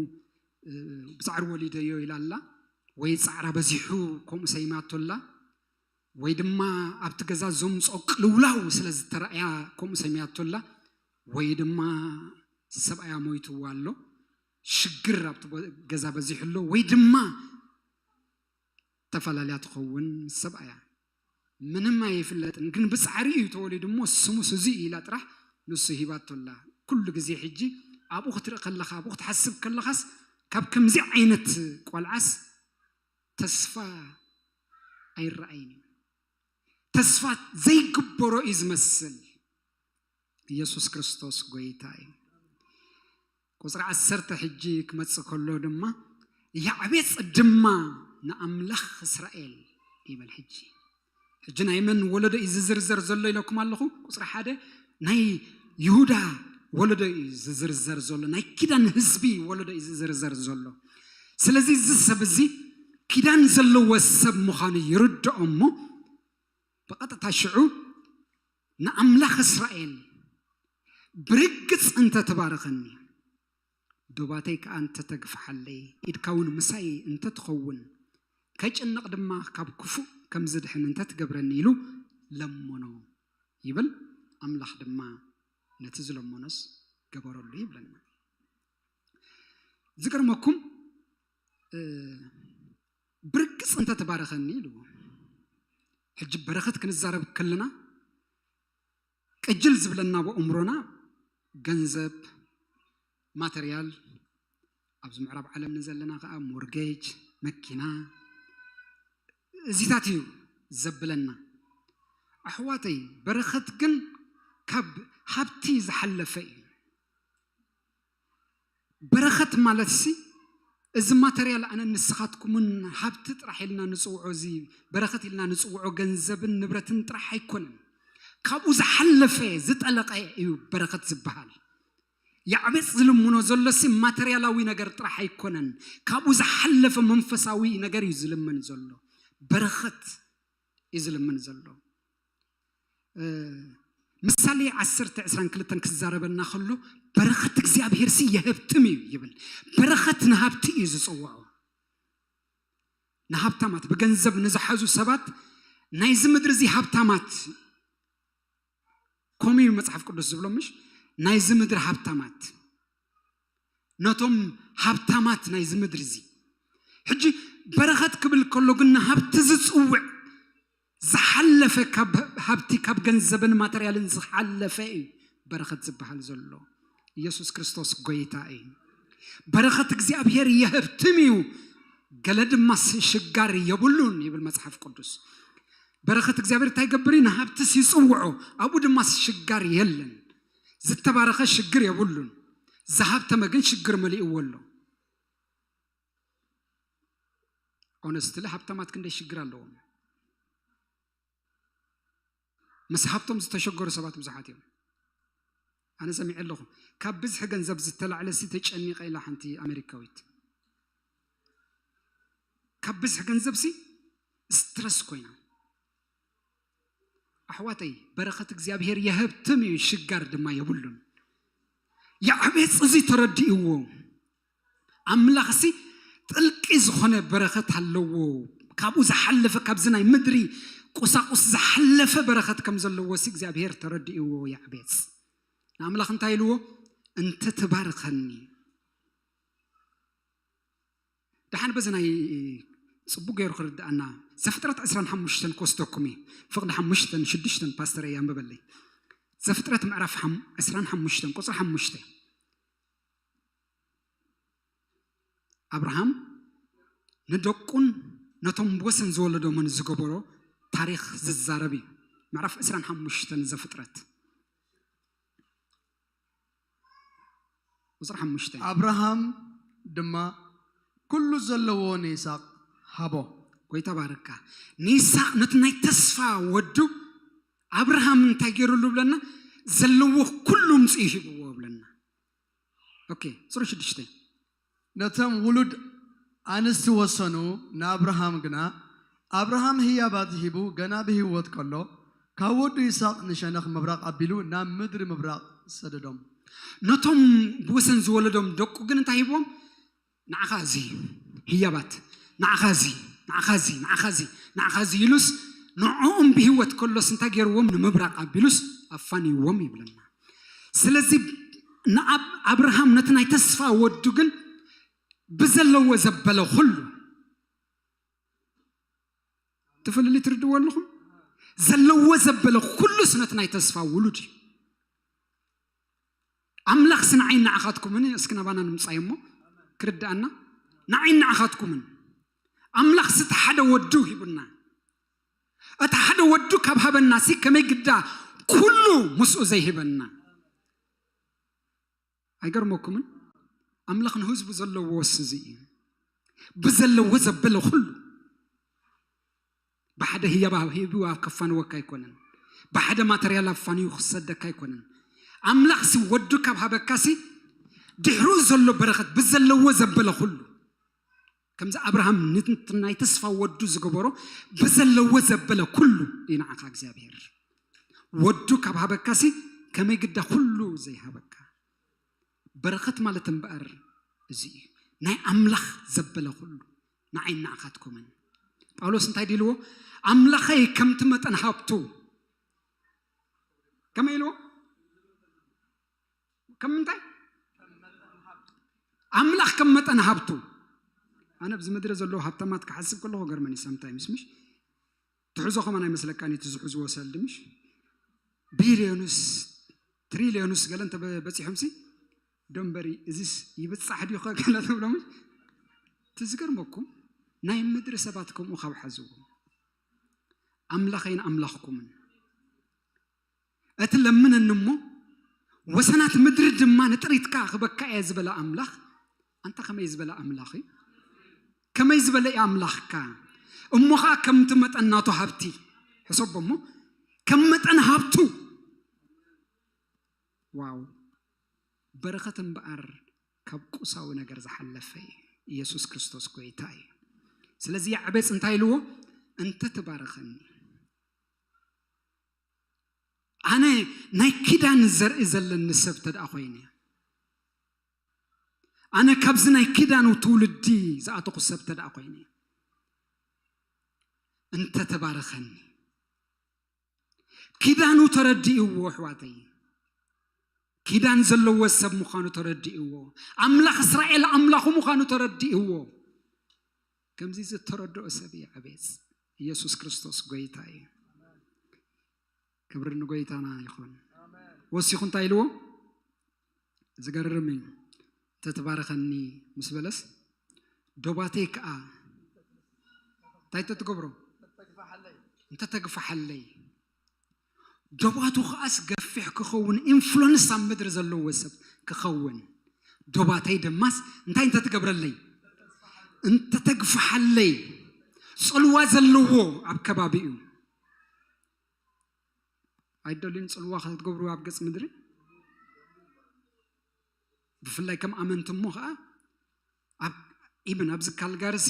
እ፣ ብጻዕሪ ወሊደዮ ኢላ ኣላ፣ ወይ ጻዕራ በዚሑ ከምኡ ሰይማቶ ኣላ፣ ወይ ድማ ኣብቲ ገዛ ዘምጽኦ ቅልውላው ስለ ዝተረኣያ ከምኡ ሰይማቶ ኣላ፣ ወይ ድማ ሰብኣያ ሞይትዋ ኣሎ፣ ሽግር ኣብቲ ቦ-፣ ገዛ በዚሑ ኣሎ፣ ወይ ድማ ተፈላለያ ትኸውን ምስ ሰብኣያ። ምንም ኣይፍለጥን፣ ግን ብጻዕሪ እዩ ተወሊዱ እሞ ስሙስ እዚ እዩ ኢላ ጥራሕ ንሱ ሂባቶ ኣላ። ኩሉ ግዜ ሕጂ ኣብኡ ክትርኢ ከለኻ፣ ኣብኡ ክትሓስብ ከለኻስ ካብ ከምዚ ዓይነት ቆልዓስ ተስፋ ኣይረኣይን እዩ። ተስፋ ዘይግበሮ እዩ ዝመስል። ኢየሱስ ክርስቶስ ጎይታ እዩ። ቁጽሪ ዓሰርተ ሕጂ ክመጽእ ከሎ ድማ፣ ያዕቤጽ ድማ ንኣምላኽ እስራኤል ይብል። ሕጂ፣ ሕጂ ናይ መን ወለዶ እዩ ዝዝርዘር ዘሎ ኢለኩም ኣለኹ? ቁጽሪ ሓደ ናይ ይሁዳ ወለዶ እዩ ዝዝርዘር ዘሎ፣ ናይ ኪዳን ህዝቢ ወለዶ እዩ ዝዝርዘር ዘሎ። ስለዚ እዚ ሰብ እዚ ኪዳን ዘለዎ ሰብ ምዃኑ ይርድኦ እሞ፣ ብቐጥታ ሽዑ ንኣምላኽ እስራኤል ብርግጽ እንተ ትባርኸኒ፣ ዶባተይ ከኣ እንተ ተግፍሓለይ፣ ኢድካ እውን ምሳይ እንተ ትኸውን፣ ከይጭነቕ ድማ ካብ ክፉእ ከም ዝድሕን እንተ ትገብረኒ ኢሉ ለመኖ ይብል። ኣምላኽ ድማ ነቲ ዝለመኖስ ገበረሉ ይብለና። ዝገርመኩም፣ እ፣ ብርግጽ እንተ ትባርኸኒ ኢሉ። ሕጂ በረኸት ክንዛረብ ከለና ቅጅል ዝብለና ብኣእምሮና ገንዘብ፣ ማተርያል፣ ኣብዚ ምዕራብ ዓለም ንዘለና ከኣ ሞርጌጅ፣ መኪና፣ እዚታት እዩ ዘብለና። ኣሕዋተይ፣ በረኸት ግን ካብ ሃብቲ ዝሓለፈ እዩ። በረኸት ማለትሲ፣ እዚ ማተርያል ኣነ ንስኻትኩምን ሃብቲ ጥራሕ ኢልና ንጽውዖ፣ እዚ በረኸት ኢልና ንጽውዖ ገንዘብን ንብረትን ጥራሕ ኣይኮነን። ካብኡ ዝሓለፈ ዝጠለቐ እዩ በረኸት ዝበሃል። ያዕቤጽ ዝልምኖ ዘሎሲ ማተርያላዊ ነገር ጥራሕ ኣይኮነን። ካብኡ ዝሓለፈ መንፈሳዊ ነገር እዩ ዝልምን ዘሎ። በረኸት እዩ ዝልምን ዘሎ። እ፣ ምሳሌ ዓሰርተ ዕስራን ክልተን ክዛረበና ከሎ፣ በረኸት እግዚኣብሔር ሲ የህብትም እዩ ይብል። በረኸት ንሃብቲ እዩ ዝጽውዖ። ንሃብታማት፣ ብገንዘብ ንዝሓዙ ሰባት፣ ናይዚ ምድሪ እዚ ሃብታማት፣ ከምኡ እዩ መጽሓፍ ቅዱስ ዝብሎ፣ ምሽ? ናይዚ ምድሪ ሃብታማት፣ ነቶም ሃብታማት ናይዚ ምድሪ እዚ። ሕጂ በረኸት ክብል ከሎ ግን ንሃብቲ ዝጽውዕ፣ ዝሓለፈ፣ ካብ ሃብቲ፣ ካብ ገንዘብን ማተርያልን ዝሓለፈ እዩ በረኸት ዝበሃል ዘሎ። ኢየሱስ ክርስቶስ ጎይታ እዩ። በረኸት እግዚኣብሔር የህብትም እዩ፣ ገለ ድማ ሽጋር የብሉን ይብል መጽሓፍ ቅዱስ። በረኸት እግዚኣብሔር እንታይ ይገብር እዩ? ንሃብትስ ይጽውዖ፣ ኣብኡ ድማ ሽጋር የለን። ዝተባረኸ ሽግር የብሉን፣ ዝሃብተመ ግን ሽግር መሊእዎ ኣሎ። ኦነስትሊ፣ ሃብታማት ክንደይ ሽግር ኣለዎም። ምስ ሃብቶም ዝተሸገሩ ሰባት ብዙሓት እዮም። ኣነ ሰሚዐ ኣለኹ፣ ካብ ብዝሒ ገንዘብ ዝተላዕለ ሲ ተጨኒቐ ኢላ ሓንቲ ኣሜሪካዊት። ካብ ብዝሒ ገንዘብ ሲ ስትረስ ኮይና። ኣሕዋተይ፣ በረኸት እግዚኣብሔር የሀብትም እዩ፣ ሽጋር ድማ የብሉን። ያዕቤጽ እዚ ተረዲእዎ። ኣምላኽሲ ጥልቂ ዝኾነ በረኸት ኣለዎ። ካብኡ ዝሓለፈ፣ ካብዚ ናይ ምድሪ ቁሳቁስ ዝሓለፈ በረኸት ከም ዘለዎ ሲ እግዚኣብሔር ተረዲእዎ። ያዕቤጽ ንኣምላኽ እንታይ ኢልዎ? እንተ ትባርኸኒ። ደሓን በዚ ናይ ጽቡቅ ገይሩ ክርድኣና፣ ዘፍጥረት ዕስራን ሓሙሽተን ክወስደኩም እዩ። ፍቕዲ ሓሙሽተን ሽዱሽተን ፓስተር እየ ኣንብበለይ። ዘፍጥረት ምዕራፍ ሓም- ዕስራን ሓሙሽተን ቁጽሪ ሓሙሽተ። ኣብርሃም ንደቁን ነቶም ብወሰን ዝወለዶምን ዝገበሮ ታሪኽ ዝዛረብ እዩ። ምዕራፍ ዕስራን ሓሙሽተን ዘፍጥረት ቁጽሪ ሓሙሽተ። ኣብርሃም ድማ ኩሉ ዘለዎ ንይስሐቅ ሃቦ። ጎይታ ባርካ። ንይስሐቅ ነቲ ናይ ተስፋ ወዱ ኣብርሃም እንታይ ገይሩሉ ብለና? ዘለዎ ኩሉ ምጽኡ ሂብዎ ብለና። ኦኬ፣ ቁጽሪ ሽዱሽተ። ነቶም ውሉድ ኣንስቲ ወሰኑ፣ ንኣብርሃም ግና ኣብርሃም ህያባት ሂቡ ገና ብህይወት ከሎ ካብ ወዱ ይስሐቅ ንሸነኽ ምብራቕ ኣቢሉ ናብ ምድሪ ምብራቕ ሰደዶም። ነቶም ብወሰን ዝወለዶም ደቁ ግን እንታይ ሂብዎም? ንዓኻ እዚ ህያባት፣ ንዓኻ እዚ፣ ንዓኻ እዚ፣ ንዓኻ እዚ፣ ንዓኻ እዚ ኢሉስ ንዕኦም ብህይወት ከሎስ እንታይ ገይርዎም? ንምብራቕ ኣቢሉስ ኣፋንይዎም ይብለና። ስለዚ ንኣብ ኣብርሃም ነቲ ናይ ተስፋ ወዱ ግን ብዘለዎ ዘበለ ኩሉ ትፍልሊ ትርድዎ ኣለኹም? ዘለዎ ዘበለ ኩሉስ ነቲ ናይ ተስፋ ውሉድ እዩ። ኣምላኽስ ንዓይ ንዓኻትኩምን እስኪ ናባና ንምጻይ እሞ ክርድኣና። ንዓይ ንዓኻትኩምን ኣምላኽስ እቲ ሓደ ወዱ ሂቡና። እቲ ሓደ ወዱ ካብ ሃበናሲ ከመይ ግዳ ኩሉ ምስኡ ዘይህበና? ኣይገርመኩምን? ኣምላኽ ንህዝቡ ዘለዎ ወስ እዚ እዩ። ብዘለዎ ዘበለ ኩሉ ብሓደ ህያብ ሂቡ ኣብ ከፋንወካ ኣይኮነን። ብሓደ ማተርያል ኣፋንዩ ክሰደካ ኣይኮነን። ኣምላኽሲ ወዱ ካብ ሃበካሲ ድሕሩ ዘሎ በረኸት ብዘለዎ ዘበለ ኩሉ ከምዚ ኣብርሃም ንቲ ናይ ተስፋ ወዱ ዝገበሮ ብዘለዎ ዘበለ ኩሉ እዩ ንዓኻ እግዚኣብሔር። ወዱ ካብ ሃበካሲ ከመይ ግዳ ኩሉ ዘይሃበካ። በረኸት ማለት እምበኣር እዚ እዩ። ናይ ኣምላኽ ዘበለ ኩሉ ንዓይ ንዓኻትኩምን። ጳውሎስ እንታይ ድልዎ? ኣምላኸይ ከምቲ መጠን ሃብቱ ከመይ ኢልዎ? ከም ምንታይ? ኣምላኽ ከም መጠን ሃብቱ። ኣነ ኣብዚ ምድሪ ዘለዉ ሃብታማት ክሓስብ ከለኹ ገርመኒ sometimes ምሽ ትሕዞ ከማን ኣይመስለካን እቲ ዝሕዝዎ ሰልዲ ምሽ ቢልዮንስ ትሪልዮንስ ገለ እንተ በ- በፂሖምሲ ደንበሪ እዚስ ይብፃሕ ድዩ ኸ ገለ ትብሎም። እቲ ዝገርመኩም ናይ ምድሪ ሰባት ከምኡ ካብ ሓዝዎም ኣምላኸይን ኣምላኽኩምን እቲ ለምነኒ እሞ ወሰናት ምድሪ ድማ ንጥሪትካ ክበካ እየ ዝበለ ኣምላኽ ኣንታ ከመይ ዝበለ ኣምላኽ እዩ? ከመይ ዝበለ እዩ ኣምላኽካ? እሞ ኸዓ ከምቲ መጠን ናቱ ሃብቲ ሕሰቦ እሞ ከም መጠን ሃብቱ ዋው በረኸት እምበኣር ካብ ቁሳዊ ነገር ዝሓለፈ እዩ። ኢየሱስ ክርስቶስ ጎይታ እዩ። ስለዚ ያዕቤጽ እንታይ ኢልዎ? እንተ ትባርኸኒ ኣነ ናይ ኪዳን ዘርኢ ዘለኒ ሰብ ተደኣ ኮይነ ኣነ ካብዚ ናይ ኪዳኑ ትውልዲ ዝኣተኹ ሰብ ተደኣ ኮይነ እንተ ተባረኸኒ ኪዳኑ ተረዲእዎ ኣሕዋተይ ኪዳን ዘለዎ ሰብ ምዃኑ ተረዲእዎ ኣምላኽ እስራኤል ኣምላኹ ምዃኑ ተረዲእዎ ከምዚ ዝተረድኦ ሰብ እዩ ዕቤጽ ኢየሱስ ክርስቶስ ጎይታ እዩ ክብሪ ንጎይታና ይኹን ወሲኹ እንታይ ኢልዎ ዝገርም እዩ ተትባረኸኒ ምስ በለስ ዶባተይ ከዓ እንታይ ተትገብሮ እንተተግፋሓለይ ዶባቱ ከዓስ ገፊሕ ክኸውን ኢንፍሉንስ ኣብ ምድሪ ዘለዎ ሰብ ክኸውን ዶባተይ ደማስ እንታይ እንተትገብረለይ እንተተግፍሓለይ ፅልዋ ዘለዎ ኣብ ከባቢኡ ኣይደልዩን ፅልዋ ክትገብሩ ኣብ ገፅ ምድሪ ብፍላይ ከም ኣመንቲ እሞ ከዓ ኣብ ኢብን ኣብዚ ካልጋርሲ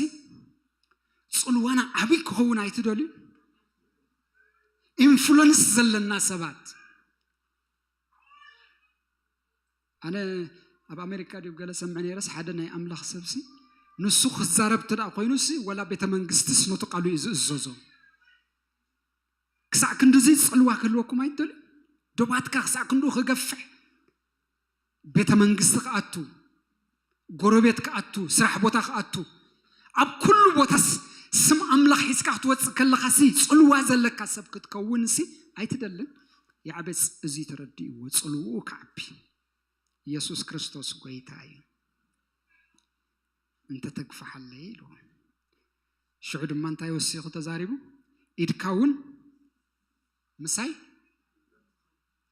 ፅልዋና ዓብይ ክኸውን ኣይትደልዩ ኢንፍሉንስ ዘለና ሰባት። ኣነ ኣብ ኣሜሪካ ድዩ ገለ ሰምዐ ነይረስ፣ ሓደ ናይ ኣምላኽ ሰብሲ ንሱ ክዛረብ እንተ ደኣ ኮይኑሲ፣ ወላ ቤተ መንግስትስ ነቲ ቃሉ እዩ ዝእዘዞ። ክሳዕ ክንድዚ ጽልዋ ክህልወኩም ኣይትደልዩ? ዶባትካ ክሳዕ ክንድኡ ክገፍሕ፣ ቤተ መንግስቲ ክኣቱ፣ ጎረቤት ክኣቱ፣ ስራሕ ቦታ ክኣቱ፣ ኣብ ኩሉ ቦታስ ስም ኣምላኽ ሒዝካ ክትወጽእ ከለኻሲ ጽልዋ ዘለካ ሰብ ክትከውንሲ ኣይትደልን? ያዕቤጽ እዚ ተረዲእዎ፣ ጽልውኡ ክዓቢ። ኢየሱስ ክርስቶስ ጎይታ እዩ። እንተ ተግፍሓለይ ኢልዎ። ሽዑ ድማ እንታይ ወሲኹ ተዛሪቡ? ኢድካ እውን ምሳይ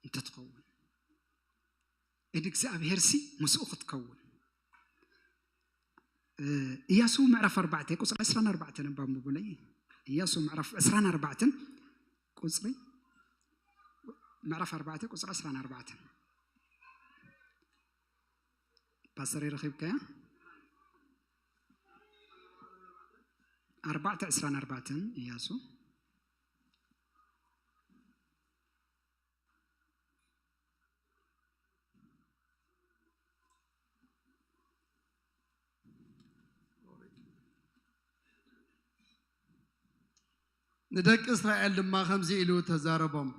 እንተትኸውን፣ ኢድ እግዚኣብሄርሲ ምስኡ ክትከውን። እ፣ ኢያሱ ምዕራፍ ኣርባዕተ ቁጽሪ ዕስራን ኣርባዕተን እባ ኣንብቡለይ። ኢያሱ ምዕራፍ ዕስራን ኣርባዕተን ቁጽሪ፣ ምዕራፍ ኣርባዕተ ቁጽሪ ዕስራን ኣርባዕተን። ፓስተር ይረኺብካያ? ኣርባዕተ ዕስራን ኣርባዕተን ኢያሱ። ንደቂ እስራኤል ድማ ከምዚ ኢሉ ተዛረቦም፣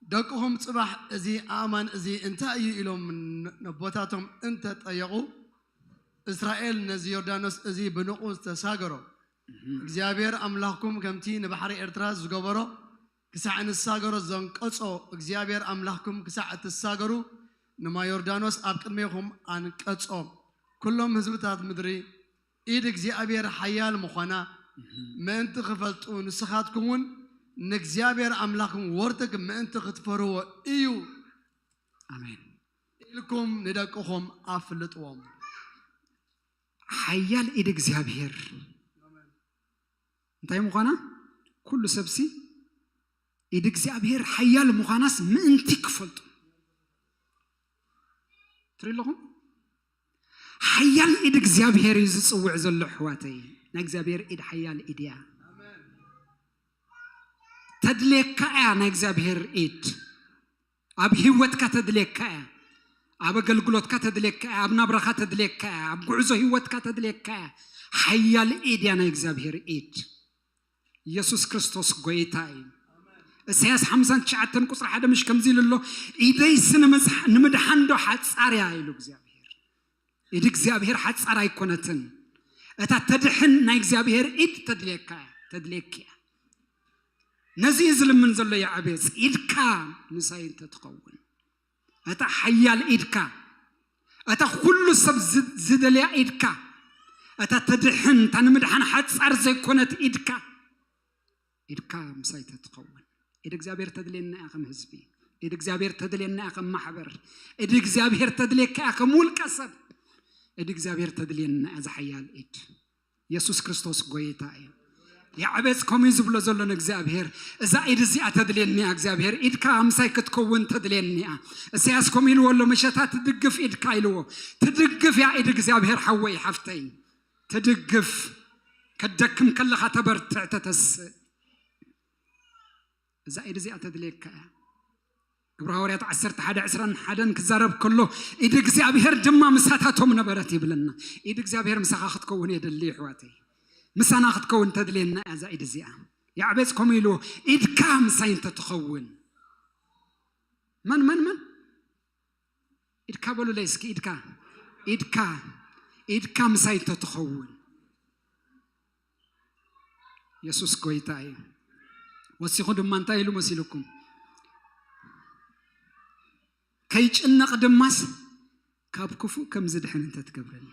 ደቅኹም ጽባሕ፣ "እዚ ኣእማን እዚ እንታይ እዩ?" ኢሎም ን-፣ ነቦታቶም እንተ ጠየቑ፣ እስራኤል ነዚ ዮርዳኖስ እዚ ብንቑ ተሳገሮ። እግዚኣብሔር ኣምላኽኩም ከምቲ ንባሕሪ ኤርትራ ዝገበሮ፣ ክሳዕ ንሳገሮ ዘንቀጾ፣ እግዚኣብሔር ኣምላኽኩም ክሳዕ እትሳገሩ ንማይ ዮርዳኖስ ኣብ ቅድሜኹም ኣንቀጾ። ኩሎም ህዝብታት ምድሪ ኢድ እግዚኣብሔር ሓያል ምዃና ምእንቲ ክፈልጡ፣ ንስኻትኩም እውን ንእግዚኣብሔር ኣምላኽኩም ወርትግ ምእንቲ ክትፈርዎ እዩ ኣሜን። ኢልኩም ንደቅኹም ኣፍልጥዎም። ሓያል ኢድ እግዚኣብሔር እንታይ ምዃና ኩሉ ሰብሲ ኢድ እግዚኣብሔር ሓያል ምዃናስ ምእንቲ ክፈልጡ። ትርኢ ኣለኹም? ሓያል ኢድ እግዚኣብሔር እዩ ዝጽውዕ ዘሎ፣ ኣሕዋተይ። ናይ እግዚኣብሔር ኢድ ሓያል ኢድ እያ። ተድልየካ እያ ናይ እግዚኣብሔር ኢድ። ኣብ ህይወትካ ተድልየካ እያ። ኣብ ኣገልግሎትካ ተድልየካ እያ። ኣብ ናብራኻ ተድልየካ እያ። ኣብ ጉዕዞ ህይወትካ ተድልየካ እያ። ሓያል ኢድ እያ ናይ እግዚኣብሔር ኢድ። ኢየሱስ ክርስቶስ ጎይታ እዩ። እሳያስ ሓምሳን ትሽዓተን ቁጽሪ ሓደ ምሽ ከምዚ ኢሉ ኣሎ፣ "ኢደይሲ ንምጽሓ-፣ ንምድሓን ዶ ሓጻር እያ?" ኢሉ እግዚኣብሔር። ኢድ እግዚኣብሔር ሓጻር ኣይኮነትን። እታ ተድሕን ናይ እግዚኣብሔር ኢድ ተድልየካ እያ፣ ተድልየኪ እያ። ነዚ እዩ ዝልምን ዘሎ ያዕቤጽ፣ "ኢድካ ምሳይ እንተትኸውን፣ እታ ሓያል ኢድካ፣ እታ ኩሉ ሰብ ዝ-፣ ዝደልያ ኢድካ፣ እታ ተድሕን፣ እታ ንምድሓን ሓጻር ዘይኮነት ኢድካ፣ ኢድካ ምሳይ ተትኸውን." ኢድ እግዚኣብሔር ተድልየና እያ ከም ህዝቢ። ኢድ እግዚኣብሔር ተድልየና እያ ከም ማሕበር። ኢድ እግዚኣብሔር ተድልየካ እያ ከም ውልቀ ሰብ። ኢድ እግዚኣብሔር ተድልየና እያ፣ እዛ ሓያል ኢድ። ኢየሱስ ክርስቶስ ጎይታ እዩ። ያዕቤጽ ከምኡ እዩ ዝብሎ ዘሎ ንእግዚኣብሔር፣ "እዛ ኢድ እዚኣ ተድልየኒ እያ እግዚኣብሔር፣ ኢድካ ምሳይ ክትከውን ተድልየኒ እያ." እሳያስ ከምኡ ኢልዎ ኣሎ፣ "መሸታ ትድግፍ ኢድካ" ኢልዎ። ትድግፍ እያ ኢድ እግዚኣብሔር፣ ሓወይ ሓፍተይ። ትድግፍ፣ ክትደክም ከለኻ ተበርትዕ፣ ተተስእ። እዛ ኢድ እዚኣ ተድልየካ እያ። ግብረ ሃዋርያት ዓሰርተ ሓደ ዕስራን ሓደን ክዛረብ ከሎ፣ "ኢድ እግዚኣብሔር ድማ ምሳታቶም ነበረት" ይብለና። ኢድ እግዚኣብሔር ምሳኻ ክትከውን የድሊ፣ ኣሕዋተይ። ምሳና ክትከውን ተድልየና እያ እዛ ኢድ እዚኣ። ያዕቤጽ ከምኡ ኢልዎ፣ "ኢድካ ምሳይ እንተትኸውን." መን፣ መን፣ መን? ኢድካ በሉለይ እስኪ፣ ኢድካ፣ ኢድካ፣ ኢድካ ምሳይ እንተትኸውን። የሱስ ጎይታ እዩ። ወሲኹ ድማ እንታይ ኢሉ መሲልኩም? "ከይጭነቕ ድማስ ካብ ክፉእ ከም ዝድሕን እንተትገብረኒ።"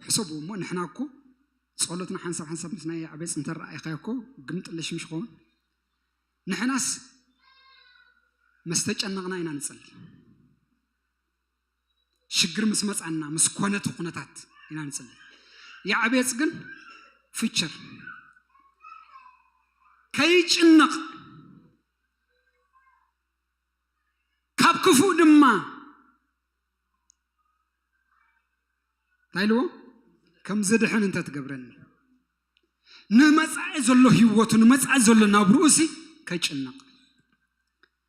ሕሰቡ እሞ፣ ንሕና እኮ ጸሎትና ሓንሳብ ሓንሳብ ምስ ናይ ያዕቤጽ እንተረኣይካዮ እኮ ግምጥልሽ ምሽ ኸውን። ንሕናስ ምስ ተጨነቕና ኢና ንጽሊ። ሽግር ምስ መጻና፣ ምስ ኮነ እቲ ኩነታት ኢና ንጽሊ። ያዕቤጽ ግን ፊቸር፣ "ከይጭነቕ ካብ ክፉእ ድማ" እንታይ ኢልዎ? "ከም ዝድሕን እንተትገብረኒ፣ ንመጻኢ ዘሎ ህይወቱ፣ ንመጻኢ ዘሎ ናብርኡሲ ከይጭነቕ፣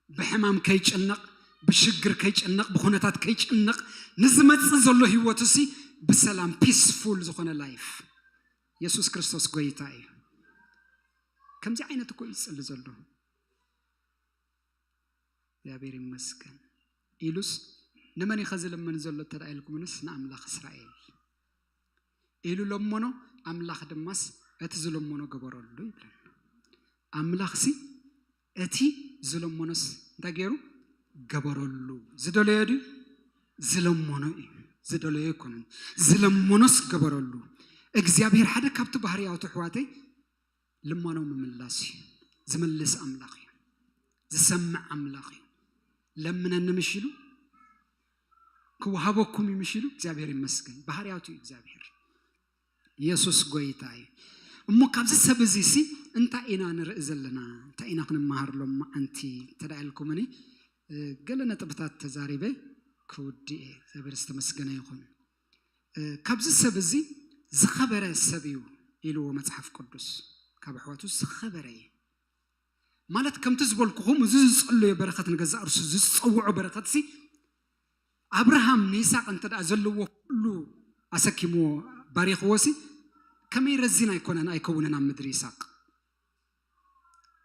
ብሕማም ከይጭነቕ፣ ብሽግር ከይጭነቕ፣ ብኹነታት ከይጭነቕ፣ ንዝመጽእ ዘሎ ህይወቱ ሲ ብሰላም፣ ፒስፉል ዝኾነ ላይፍ። የሱስ ክርስቶስ ጎይታ እዩ። ከምዚ ዓይነት እኮ እዩ ዝጽሊ ዘሎ። እግዚኣብሔር ይመስገን ኢሉስ፣ ንመን ኢኸ ዝልምን ዘሎ እንተ ኢልኩምንስ፣ ንኣምላኽ እስራኤል ኢሉ ለመኖ። ኣምላኽ ድማስ እቲ ዝለመኖ ገበረሉ ይብለና። ኣምላኽሲ እቲ ዝለመኖስ እንታይ ገይሩ? ገበረሉ። ዝደለዮ ድዩ? ዝለመኖ እዩ። ዝደለዮ ኣይኮነን። ዝለመኖስ ገበረሉ። እግዚኣብሔር ሓደ ካብቲ ባህርያቱ፣ ኣሕዋተይ፣ ልመኖ ምምላስ እዩ። ዝምልስ ኣምላኽ እዩ። ዝሰምዕ ኣምላኽ እዩ። ለምነኒ ምሽ ኢሉ፣ ክወሃበኩም እዩ ምሽ ኢሉ። እግዚኣብሔር ይመስገን። ባህርያቱ እዩ እግዚኣብሔር። የሱስ ጎይታ እዩ። እሞ ካብዚ ሰብ እዚ ሲ እንታይ ኢና ንርኢ ዘለና? እንታይ ኢና ክንመሃር ሎም መዓንቲ? እንተ ደኣ ኢልኩምኒ፣ እ፣ ገለ ነጥብታት ተዛሪበ ክውድእ እየ። እግዚኣብሔር ዝተመስገነ ይኹን። እ፣ ካብዚ ሰብ እዚ ዝኸበረ ሰብ እዩ ኢልዎ መጽሓፍ ቅዱስ። ካብ ኣሕዋቱ ዝኸበረ እዩ። ማለት ከምቲ ዝበልኩኹም፣ እዚ ዝጸለዮ በረኸት፣ ንገዛእ ርእሱ ዝጸውዖ በረኸት ሲ፣ ኣብርሃም ንይስሐቅ እንተ ደኣ ዘለዎ ኩሉ ኣሰኪምዎ ባሪኽዎ ሲ፣ ከመይ ረዚን ኣይኮነን፣ ኣይከውንን ኣብ ምድሪ ይስሐቅ?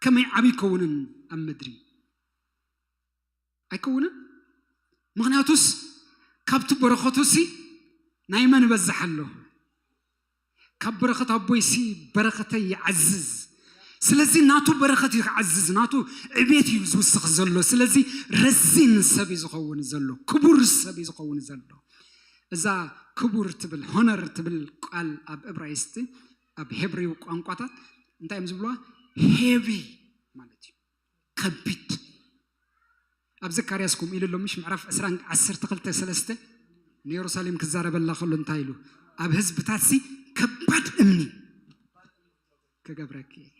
ከመይ ዓቢ ይከውንን ኣብ ምድሪ? ኣይከውንን። ምኽንያቱስ ካብቲ በረኸቱ ሲ ናይ መን ይበዝሕ ኣሎ? ካብ በረኸት ኣቦይ ሲ በረኸተይ ይዓዝዝ። ስለዚ ናቱ በረኸት እዩ ክዓዝዝ፣ ናቱ ዕቤት እዩ ዝውስኽ ዘሎ። ስለዚ ረዚን ሰብ እዩ ዝኸውን ዘሎ፣ ክቡር ሰብ እዩ ዝኸውን ዘሎ። እዛ ክቡር ትብል፣ ሆነር ትብል ቃል ኣብ እብራይስጢ፣ ኣብ ሄብሪው ቋንቋታት እንታይ እዮም ዝብልዋ? ሄቪ ማለት እዩ፣ ከቢድ። ኣብ ዘካርያስ ከምኡ ኢሉ ኣሎ፣ ምሽ? ምዕራፍ ዕስራን ዓሰርተ ክልተ ሰለስተ ንየሩሳሌም ክዛረበላ ከሎ እንታይ ኢሉ? ኣብ ህዝብታት ሲ ከባድ እምኒ ክገብረኪ እየ።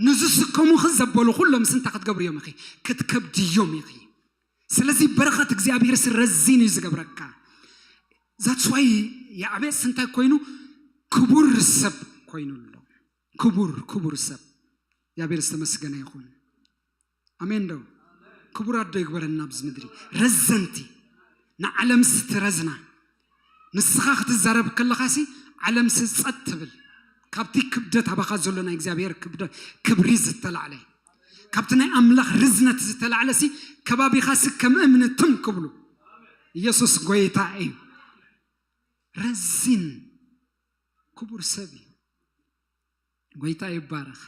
ንዝስከሙኺ ዘበሉ ኩሎም ሲ እንታይ ክትገብርዮም ኢኺ? ክትከብድዮም ኢኺ። ስለዚ በረኸት እግዚኣብሔር ሲ ረዚን እዩ ዝገብረካ። That's why ያዕቤጽ እንታይ ኮይኑ? ክቡር ሰብ ኮይኑ ኣሎ። ክቡር፣ ክቡር ሰብ። እግዚኣብሔር ዝተመስገነ ይኹን። ኣሜን ዶ? ክቡራት ዶ ይግበረና ኣብዚ ምድሪ። ረዘንቲ፣ ንዓለም ሲ ትረዝና። ንስኻ ክትዛረብ ከለኻ ሲ ዓለም ሲ ጸጥ ትብል። ካብቲ ክብደት ኣባኻ ዘሎ ናይ እግዚኣብሔር ክብደ-፣ ክብሪ ዝተላዕለ፣ ካብቲ ናይ ኣምላኽ ርዝነት ዝተላዕለ ሲ ከባቢኻ ሲ ከም እምኒ ትም ክብሉ። ኢየሱስ ጎይታ እዩ። ረዚን ክቡር ሰብ እዩ። ጎይታ ይባረኽ።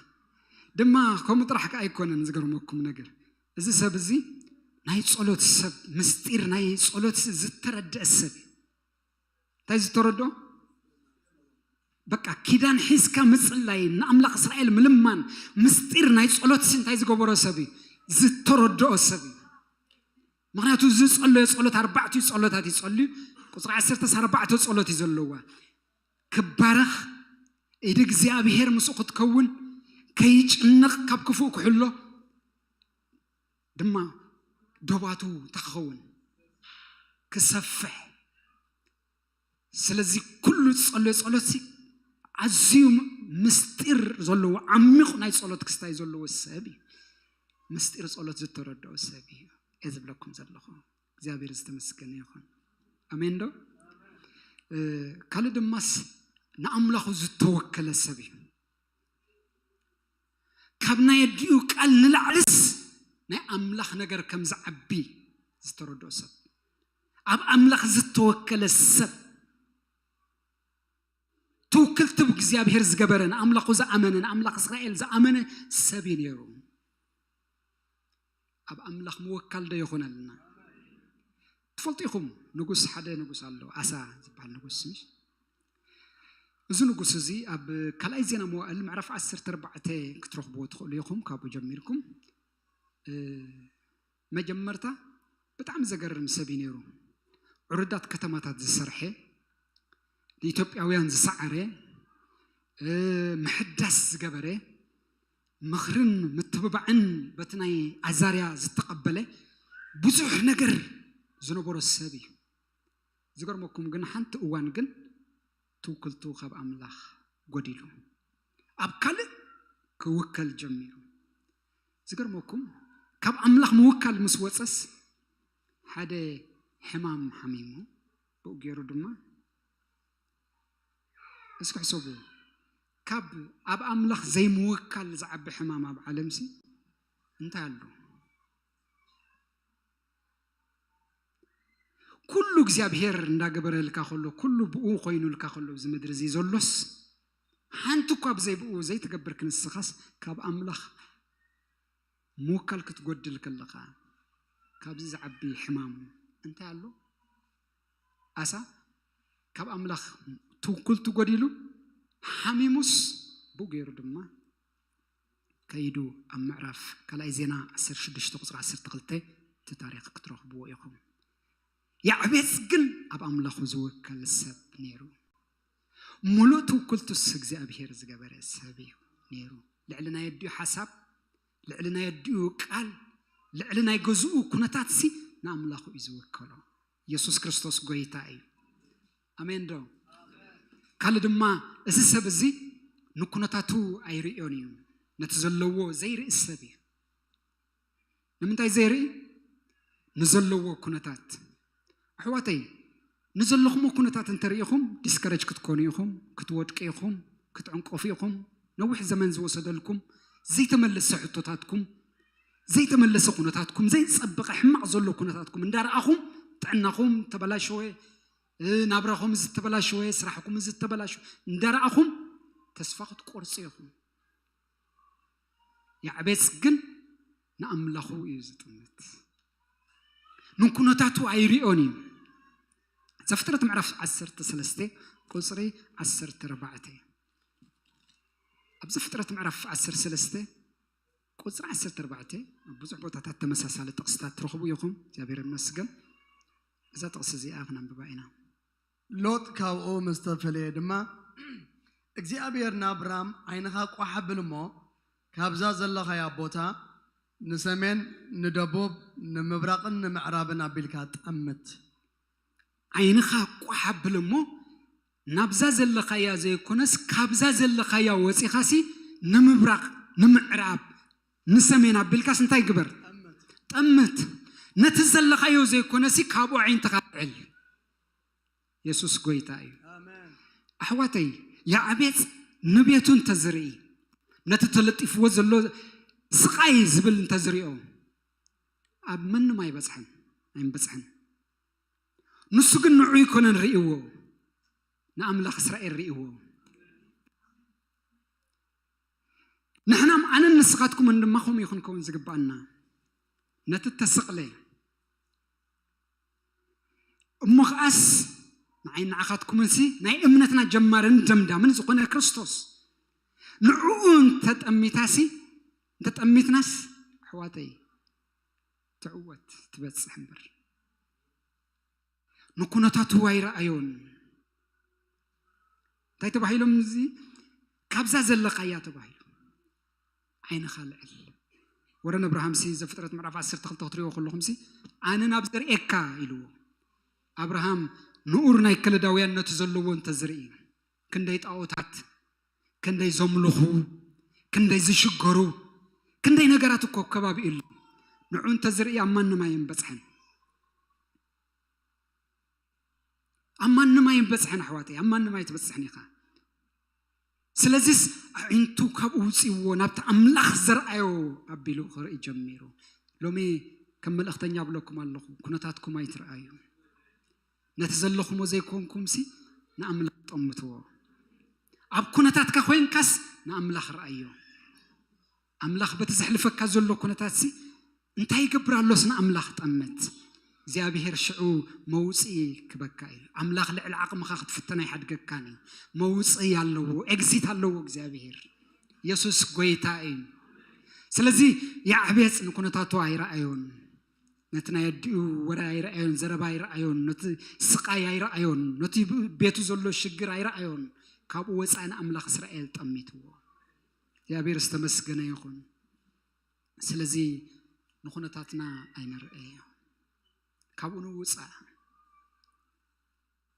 ድማ ከምኡ ጥራሕ ከኣ ኣይኮነን፣ ዝገርመኩም ነገር፣ እዚ ሰብ እዚ ናይ ጸሎት ሰብ፣ ምስጢር ናይ ጸሎት ዝተረድአ ሰብ እዩ። እንታይ ዝተረድኦ? በቃ ኪዳን ሒዝካ ምጽላይ፣ ንኣምላኽ እስራኤል ምልማን፣ ምስጢር ናይ ጸሎት ሲ እንታይ ዝገበሮ ሰብ እዩ? ዝተረድኦ ሰብ እዩ። ምኽንያቱ ዝጸለዮ ጸሎት፣ ኣርባዕቲኡ ጸሎታት ይጸልዩ። ቁጽሪ ዓሰርተ ኣርባዕተ ጸሎት እዩ ዘለዋ። ክባረኽ፣ ኢድ እግዚኣብሔር ምስኡ ክትከውን፣ ከይጭነቕ፣ ካብ ክፉእ ክሕሎ፣ ድማ ዶባቱ እንታይ ክኸውን? ክሰፍሕ። ስለዚ ኩሉ ዝጸለዮ ጸሎት ሲ ኣዝዩ ምስጢር ዘለዎ፣ ዓሚቕ ናይ ጸሎት ክስታይ ዘለዎ ሰብ እዩ። ምስጢር ጸሎት ዝተረድኦ ሰብ እዩ እየ ዝብለኩም ዘለኹ። እግዚኣብሔር ዝተመስገነ ይኹን። ኣሜን ዶ? እ፣ ካልእ ድማስ ንኣምላኹ ዝተወከለ ሰብ እዩ። ካብ ናይ ኣዲኡ ቃል ንላዕልስ ናይ ኣምላኽ ነገር ከም ዝዓቢ ዝተረድኦ ሰብ፣ ኣብ ኣምላኽ ዝተወከለ ሰብ፣ ትውክልቲ ብእግዚኣብሔር ዝገበረ፣ ንኣምላኹ ዝኣመነ፣ ንኣምላኽ እስራኤል ዝኣመነ ሰብ እዩ ነይሩ። ኣብ ኣምላኽ ምውካል ዶ ይኹነልና? ትፈልጡ ኢኹም፣ ንጉስ፣ ሓደ ንጉስ ኣሎ፣ ኣሳ ዝበሃል ንጉስ፣ ምሽ? እዚ ንጉስ እዚ ኣብ ካልኣይ ዜና መዋእል ምዕራፍ ዓሰርተ ኣርባዕተ ክትረኽብዎ ትኽእሉ ኢኹም፣ ካብኡ ጀሚርኩም። እ፣ መጀመርታ ብጣዕሚ ዘገርም ሰብ እዩ ነይሩ። ዕሩዳት ከተማታት ዝሰርሐ፣ ንኢትዮጵያውያን ዝሰዓረ፣ እ፣ ምሕዳስ ዝገበረ፣ ምኽርን ምትብባዕን በቲ ናይ ኣዛርያ ዝተቐበለ፣ ብዙሕ ነገር ዝነበሮ ሰብ እዩ። ዝገርመኩም ግን፣ ሓንቲ እዋን ግን ትውክልቱ ካብ ኣምላኽ ጎዲሉ፣ ኣብ ካልእ ክውከል ጀሚሩ። ዝገርመኩም ካብ ኣምላኽ ምውካል ምስ ወፀስ ሓደ ሕማም ሓሚሙ ብኡ ገይሩ ድማ እስኪ ሕሰቡ ካብ ኣብ ኣምላኽ ዘይምውካል ዝዓቢ ሕማም ኣብ ዓለምሲ እንታይ ኣሎ? ኩሉ እግዚኣብሔር እንዳገበረልካ ከሎ ኩሉ ብኡ ኮይኑልካ ከሎ እዚ ምድሪ እዚ ዘሎስ ሓንቲ እኳ ብዘይ ብኡ ዘይትገብር ክንስኻስ ካብ ኣምላኽ ምውካል ክትጎድል ከለኻ ካብዚ ዝዓቢ ሕማም እንታይ ኣሎ? ኣሳ ካብ ኣምላኽ ትውክልቱ ጎዲሉ ሓሚሙስ ብኡ ገይሩ ድማ ከይዱ ኣብ ምዕራፍ ካልኣይ ዜና ዓሰርተ ሽዱሽተ ቁፅሪ ዓሰርተ ክልተ እቲ ታሪክ ክትረኽብዎ ኢኹም። ያዕቤጽ ግን ኣብ ኣምላኹ ዝውከል ሰብ ነይሩ። ሙሉእ ትውክልቱስ እግዚኣብሔር ዝገበረ ሰብ እዩ ነይሩ። ልዕሊ ናይ ኣዲኡ ሓሳብ፣ ልዕሊ ናይ ኣዲኡ ቃል፣ ልዕሊ ናይ ገዝኡ ኩነታትሲ ንኣምላኹ እዩ ዝውከሎ። ኢየሱስ ክርስቶስ ጎይታ እዩ። ኣሜን ዶ? ካልእ ድማ እዚ ሰብ እዚ ንኩነታቱ ኣይርእዮን እዩ። ነቲ ዘለዎ ዘይርኢ ሰብ እዩ። ንምንታይ ዘይርኢ? ንዘለዎ ኩነታት። ኣሕዋተይ፣ ንዘለኹሞ ኩነታት እንተርኢኹም ዲስከረጅ ክትኮኑ ኢኹም፣ ክትወድቂ ኢኹም፣ ክትዕንቀፉ ኢኹም። ነዊሕ ዘመን ዝወሰደልኩም ዘይተመለሰ ሕቶታትኩም፣ ዘይተመለሰ ኩነታትኩም፣ ዘይጸበቐ ሕማቕ ዘሎ ኩነታትኩም እንዳረኣኹም ጥዕናኹም ተበላሸወ፣ ናብራኹም ዝተበላሸወ፣ ስራሕኩም ዝተበላሸወ እንዳረኣኹም ተስፋ ክትቆርጹ ኢኹም። ያዕቤጽ ግን ንኣምላኹ እዩ ዝጥምት። ንኩነታቱ ኣይሪኦን እዩ። ዘፍጥረት ምዕራፍ ዓሰርተ ሰለስተ ቁፅሪ ዓሰርተ ኣርባዕተ። ኣብ ዘፍጥረት ምዕራፍ ዓሰርተ ሰለስተ ቁፅሪ ዓሰርተ ኣርባዕተ ኣብ ብዙሕ ቦታታት ተመሳሳሊ ጥቕስታት ትረኽቡ ኢኹም። እግዚኣብሔር ይመስገን። እዛ ጥቕሲ እዚኣ ክነንብባ ኢና። ሎጥ ካብኡ ምስ ተፈለየ ድማ፣ እግዚኣብሔር ናብራም ዓይንኻ ቋሕ ኣብል እሞ፣ ካብዛ ዘለኻያ ቦታ ንሰሜን፣ ንደቡብ፣ ንምብራቕን ንምዕራብን ኣቢልካ ጠምት። ዓይንኻ ቋሕ ኣብል እሞ፣ ናብዛ ዘለኻያ ዘይኮነስ፣ ካብዛ ዘለኻያ ወፂኻሲ ንምብራቕ፣ ንምዕራብ፣ ንሰሜን ኣቢልካስ እንታይ ግበር? ጠምት። ነቲ ዘለኻዮ ዘይኮነሲ ካብኡ ዓይንትኻ ልዕል። የሱስ ጎይታ እዩ። ኣሕዋተይ፣ ያዕቤጽ ንቤቱ እንተዝርኢ፣ ነቲ ተለጢፍዎ ዘሎ ስቓይ ዝብል እንተዝሪኦ፣ ኣብ መንም ኣይበጽሐን፣ ኣይምበጽሐን። ንሱ ግን ንዑ ኣይኮነን ርእይዎ፣ ንኣምላኽ እስራኤል ርእይዎ። ንሕናም ኣነን ንስኻትኩምን ድማ ከምኡ እዩ ክንከውን ዝግባኣና። ነቲ እተሰቕለ እሞ ኸኣስ ንዓይ ንዓኻትኩምንሲ ናይ እምነትና ጀማርን ደምዳምን ዝኾነ ክርስቶስ ንዕኡ እንተጠሚታሲ እንተጠሚትናስ ኣሕዋተይ ትዕወት ትበጽሕ እምበር ንኩነታቱ ኣይረኣዮን። እንታይ ተባሂሎም እዚ ካብዛ ዘለኻያ ተባሂሉ ዓይንኻ ልዕል። ወረን ኣብርሃምሲ ዘፍጥረት ምዕራፍ ዓሰርተ ክልተ ክትሪኦ ከለኹምሲ ኣነ ናብ ዘርእየካ ኢልዎ። ኣብርሃም ንኡር ናይ ከለዳውያን ነቲ ዘለዎ እንተዝርኢ ክንደይ ጣዖታት፣ ክንደይ ዘምልኹ፣ ክንደይ ዝሽገሩ፣ ክንደይ ነገራት እኮ ኣብ ከባቢኡ ኣሎ። ንዑ እንተዝርኢ ኣብ ማንም ኣየምበጽሐን። ኣብ ማንም ኣይምበጽሐን ኣሕዋተይ፣ ኣብ ማንም ኣይትበጽሕን ኢኻ። ስለዚስ ኣዒንቱ ካብኡ ውፅእዎ ናብቲ ኣምላኽ ዘርኣዮ ኣቢሉ ክርኢ ጀሚሩ። ሎሚ ከም መልእኽተኛ ብለኩም ኣለኹ፣ ኩነታትኩም ኣይትረኣዩ። ነቲ ዘለኹሞ ዘይኮንኩምሲ ንኣምላኽ ጠምትዎ። ኣብ ኩነታትካ ኮይንካስ ንኣምላኽ ረኣዮ። ኣምላኽ በቲ ዘሕልፈካ ዘሎ ኩነታትሲ እንታይ ይገብር ኣሎስ ንኣምላኽ ጠምት። እግዚኣብሔር ሽዑ መውፅኢ ክበካ እዩ። ኣምላኽ ልዕሊ ዓቕምኻ ክትፍተን ኣይሓድገካን እዩ። መውፅኢ ኣለዎ፣ ኤግዚት ኣለዎ እግዚኣብሔር። የሱስ ጎይታ እዩ። ስለዚ ያዕቤጽ ንኩነታቱ ኣይረኣዮን። ነቲ ናይ ኣዲኡ ወረ ኣይረኣዮን፣ ዘረባ ኣይረኣዮን፣ ነቲ ስቓይ ኣይረኣዮን፣ ነቲ ቤቱ ዘሎ ሽግር ኣይረኣዮን። ካብኡ ወፃኢ ንኣምላኽ እስራኤል ጠሚትዎ። እግዚኣብሔር ዝተመስገነ ይኹን። ስለዚ ንኹነታትና ኣይንርአዮ። ካብኡ ንውፃእ።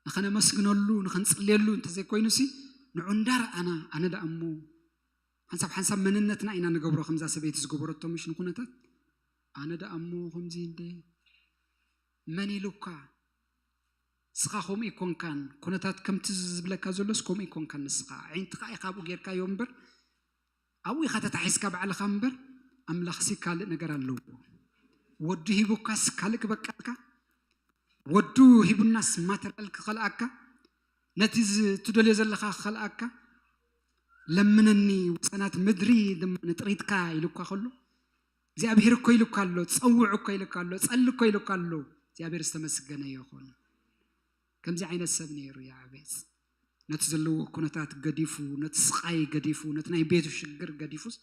ንኸነመስግነሉ፣ ንኸንጽልየሉ እንተዘይኮይኑሲ ንዑ እንዳረኣና ኣነ ደኣ እሞ ሓንሳብ ሓንሳብ መንነትና ኢና ንገብሮ። ከምዛ ሰበይቲ ዝገበረቶ ምሽ ንኩነታት ኣነ ደኣ እሞ ከምዚ እንደ መን ኢሉካ? ንስኻ ከምኡ ይኮንካን፣ ኩነታት ከምቲ ዝብለካ ዘሎስ ከምኡ ይኮንካን። ንስኻ ዓይንትኻ ኢኻ ኣብኡ ጌርካዮ እምበር፣ ኣብኡ ኢኻ ተታሒዝካ ባዕልኻ እምበር፣ ኣምላኽሲ ካልእ ነገር ኣለዎ። ወዱ ሂቡካስ ካልእ ክበቃልካ፣ ወዱ ሂቡናስ ማተርያል ክኸልኣካ፣ ነቲ ዝ- ትደልዮ ዘለኻ ክኸልኣካ፣ ለምነኒ ወሰናት ምድሪ ድማ ንጥሪትካ ኢሉካ ከሎ፣ እግዚኣብሔር እኮ ኢሉካ ኣሎ፣ ጸውዕ እኮ ኢሉካ ኣሎ፣ ጸሊ እኮ ኢሉካ ኣሎ። እግዚኣብሔር ዝተመስገነ ይኹን። ከምዚ ዓይነት ሰብ ነይሩ ያዕቤጽ። ነቲ ዘለዎ ኩነታት ገዲፉ፣ ነቲ ስቓይ ገዲፉ፣ ነቲ ናይ ቤቱ ሽግር ገዲፉስ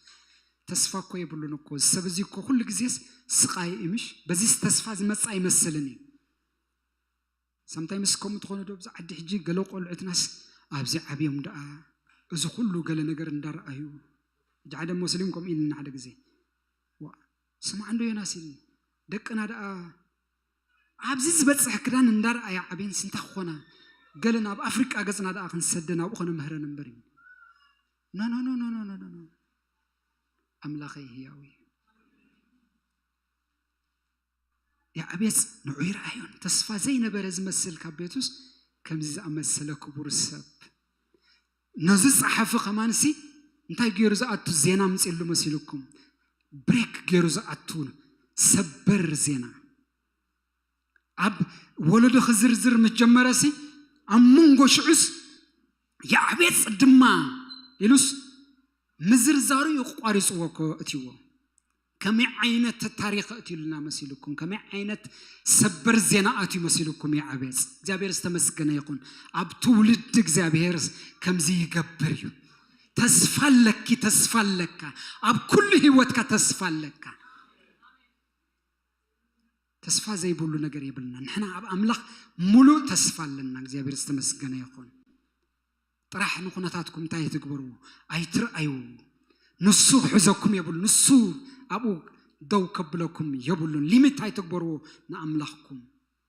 ተስፋ እኮ የብሉን እኮ። እዚ ሰብ እዚ እኮ ኩሉ ግዜስ ስቓይ እዩ ምሽ? በዚስ ተስፋ ዝመጽእ ኣይመስልን እዩ። ሳምታይምስ ከምኡ ትኾኑ ዶ? ኣብዚ ዓዲ ሕጂ ገለ ቆልዑትናስ ኣብዚ ዓብዮም ደኣ እዚ ኩሉ ገለ ነገር እንዳረኣዩ፣ ሕጂ ሓደ ሞስሊም ከምኡ ኢልና ሓደ ግዜ፣ ዋ፣ ስማዕ እንዶ ዮናስ ኢልኒ፣ ደቅና ደኣ ኣብዚ ዝበጽሕ ክዳን እንዳረኣያ ዓብየንስ እንታይ ክኾና? ገለ ናብ ኣፍሪቃ ገጽና ደኣ ክንሰደን ኣብኡ ከነምህረን እምበር እዩ። ኖ፣ ኖ፣ ኖ፣ ኖ፣ ኖ፣ ኖ፣ ኖ። ኣምላኸይ ህያው እዩ። ያዕቤጽ ንዑ ይረኣዮን ተስፋ ዘይነበረ ዝመስል ካብ ቤቱስ ከምዚ ዝኣመሰለ ክቡር ሰብ ነዚ ጸሓፊ ከማንሲ እንታይ ገይሩ ዝኣቱ ዜና ምጽሉ መሲልኩም? ብሬክ ገይሩ ዝኣቱ ሰበር ዜና ኣብ ወለዶ ክዝርዝር ምስ ጀመረሲ ኣብ መንጎ ሽዑስ ያዕቤጽ ድማ ኢሉስ ምዝርዛሩ እዩ ቋሪጽዎ እኮ እትዎ። ከመይ ዓይነት ታሪኽ እትሉና መሲልኩም? ከመይ ዓይነት ሰበር ዜና ኣትዩ መሲልኩም? ያዕቤጽ እግዚኣብሔር ዝተመስገነ ይኹን። ኣብ ትውልድ እግዚኣብሔር ከምዚ ይገብር እዩ። ተስፋ ኣለኪ፣ ተስፋ ኣለካ። ኣብ ኩሉ ህይወትካ ተስፋ ኣለካ። ተስፋ ዘይብሉ ነገር የብልና። ንሕና ኣብ ኣምላኽ ሙሉእ ተስፋ ኣለና። እግዚኣብሔር ዝተመስገነ ይኹን። ጥራሕ ንኩነታትኩም እንታይ ትግበርዎ? ኣይትርኣዩ። ንሱ ክሕዘኩም የብሉ። ንሱ ኣብኡ ደው ከብለኩም የብሉን። ሊሚት ኣይትግበርዎ ንኣምላኽኩም።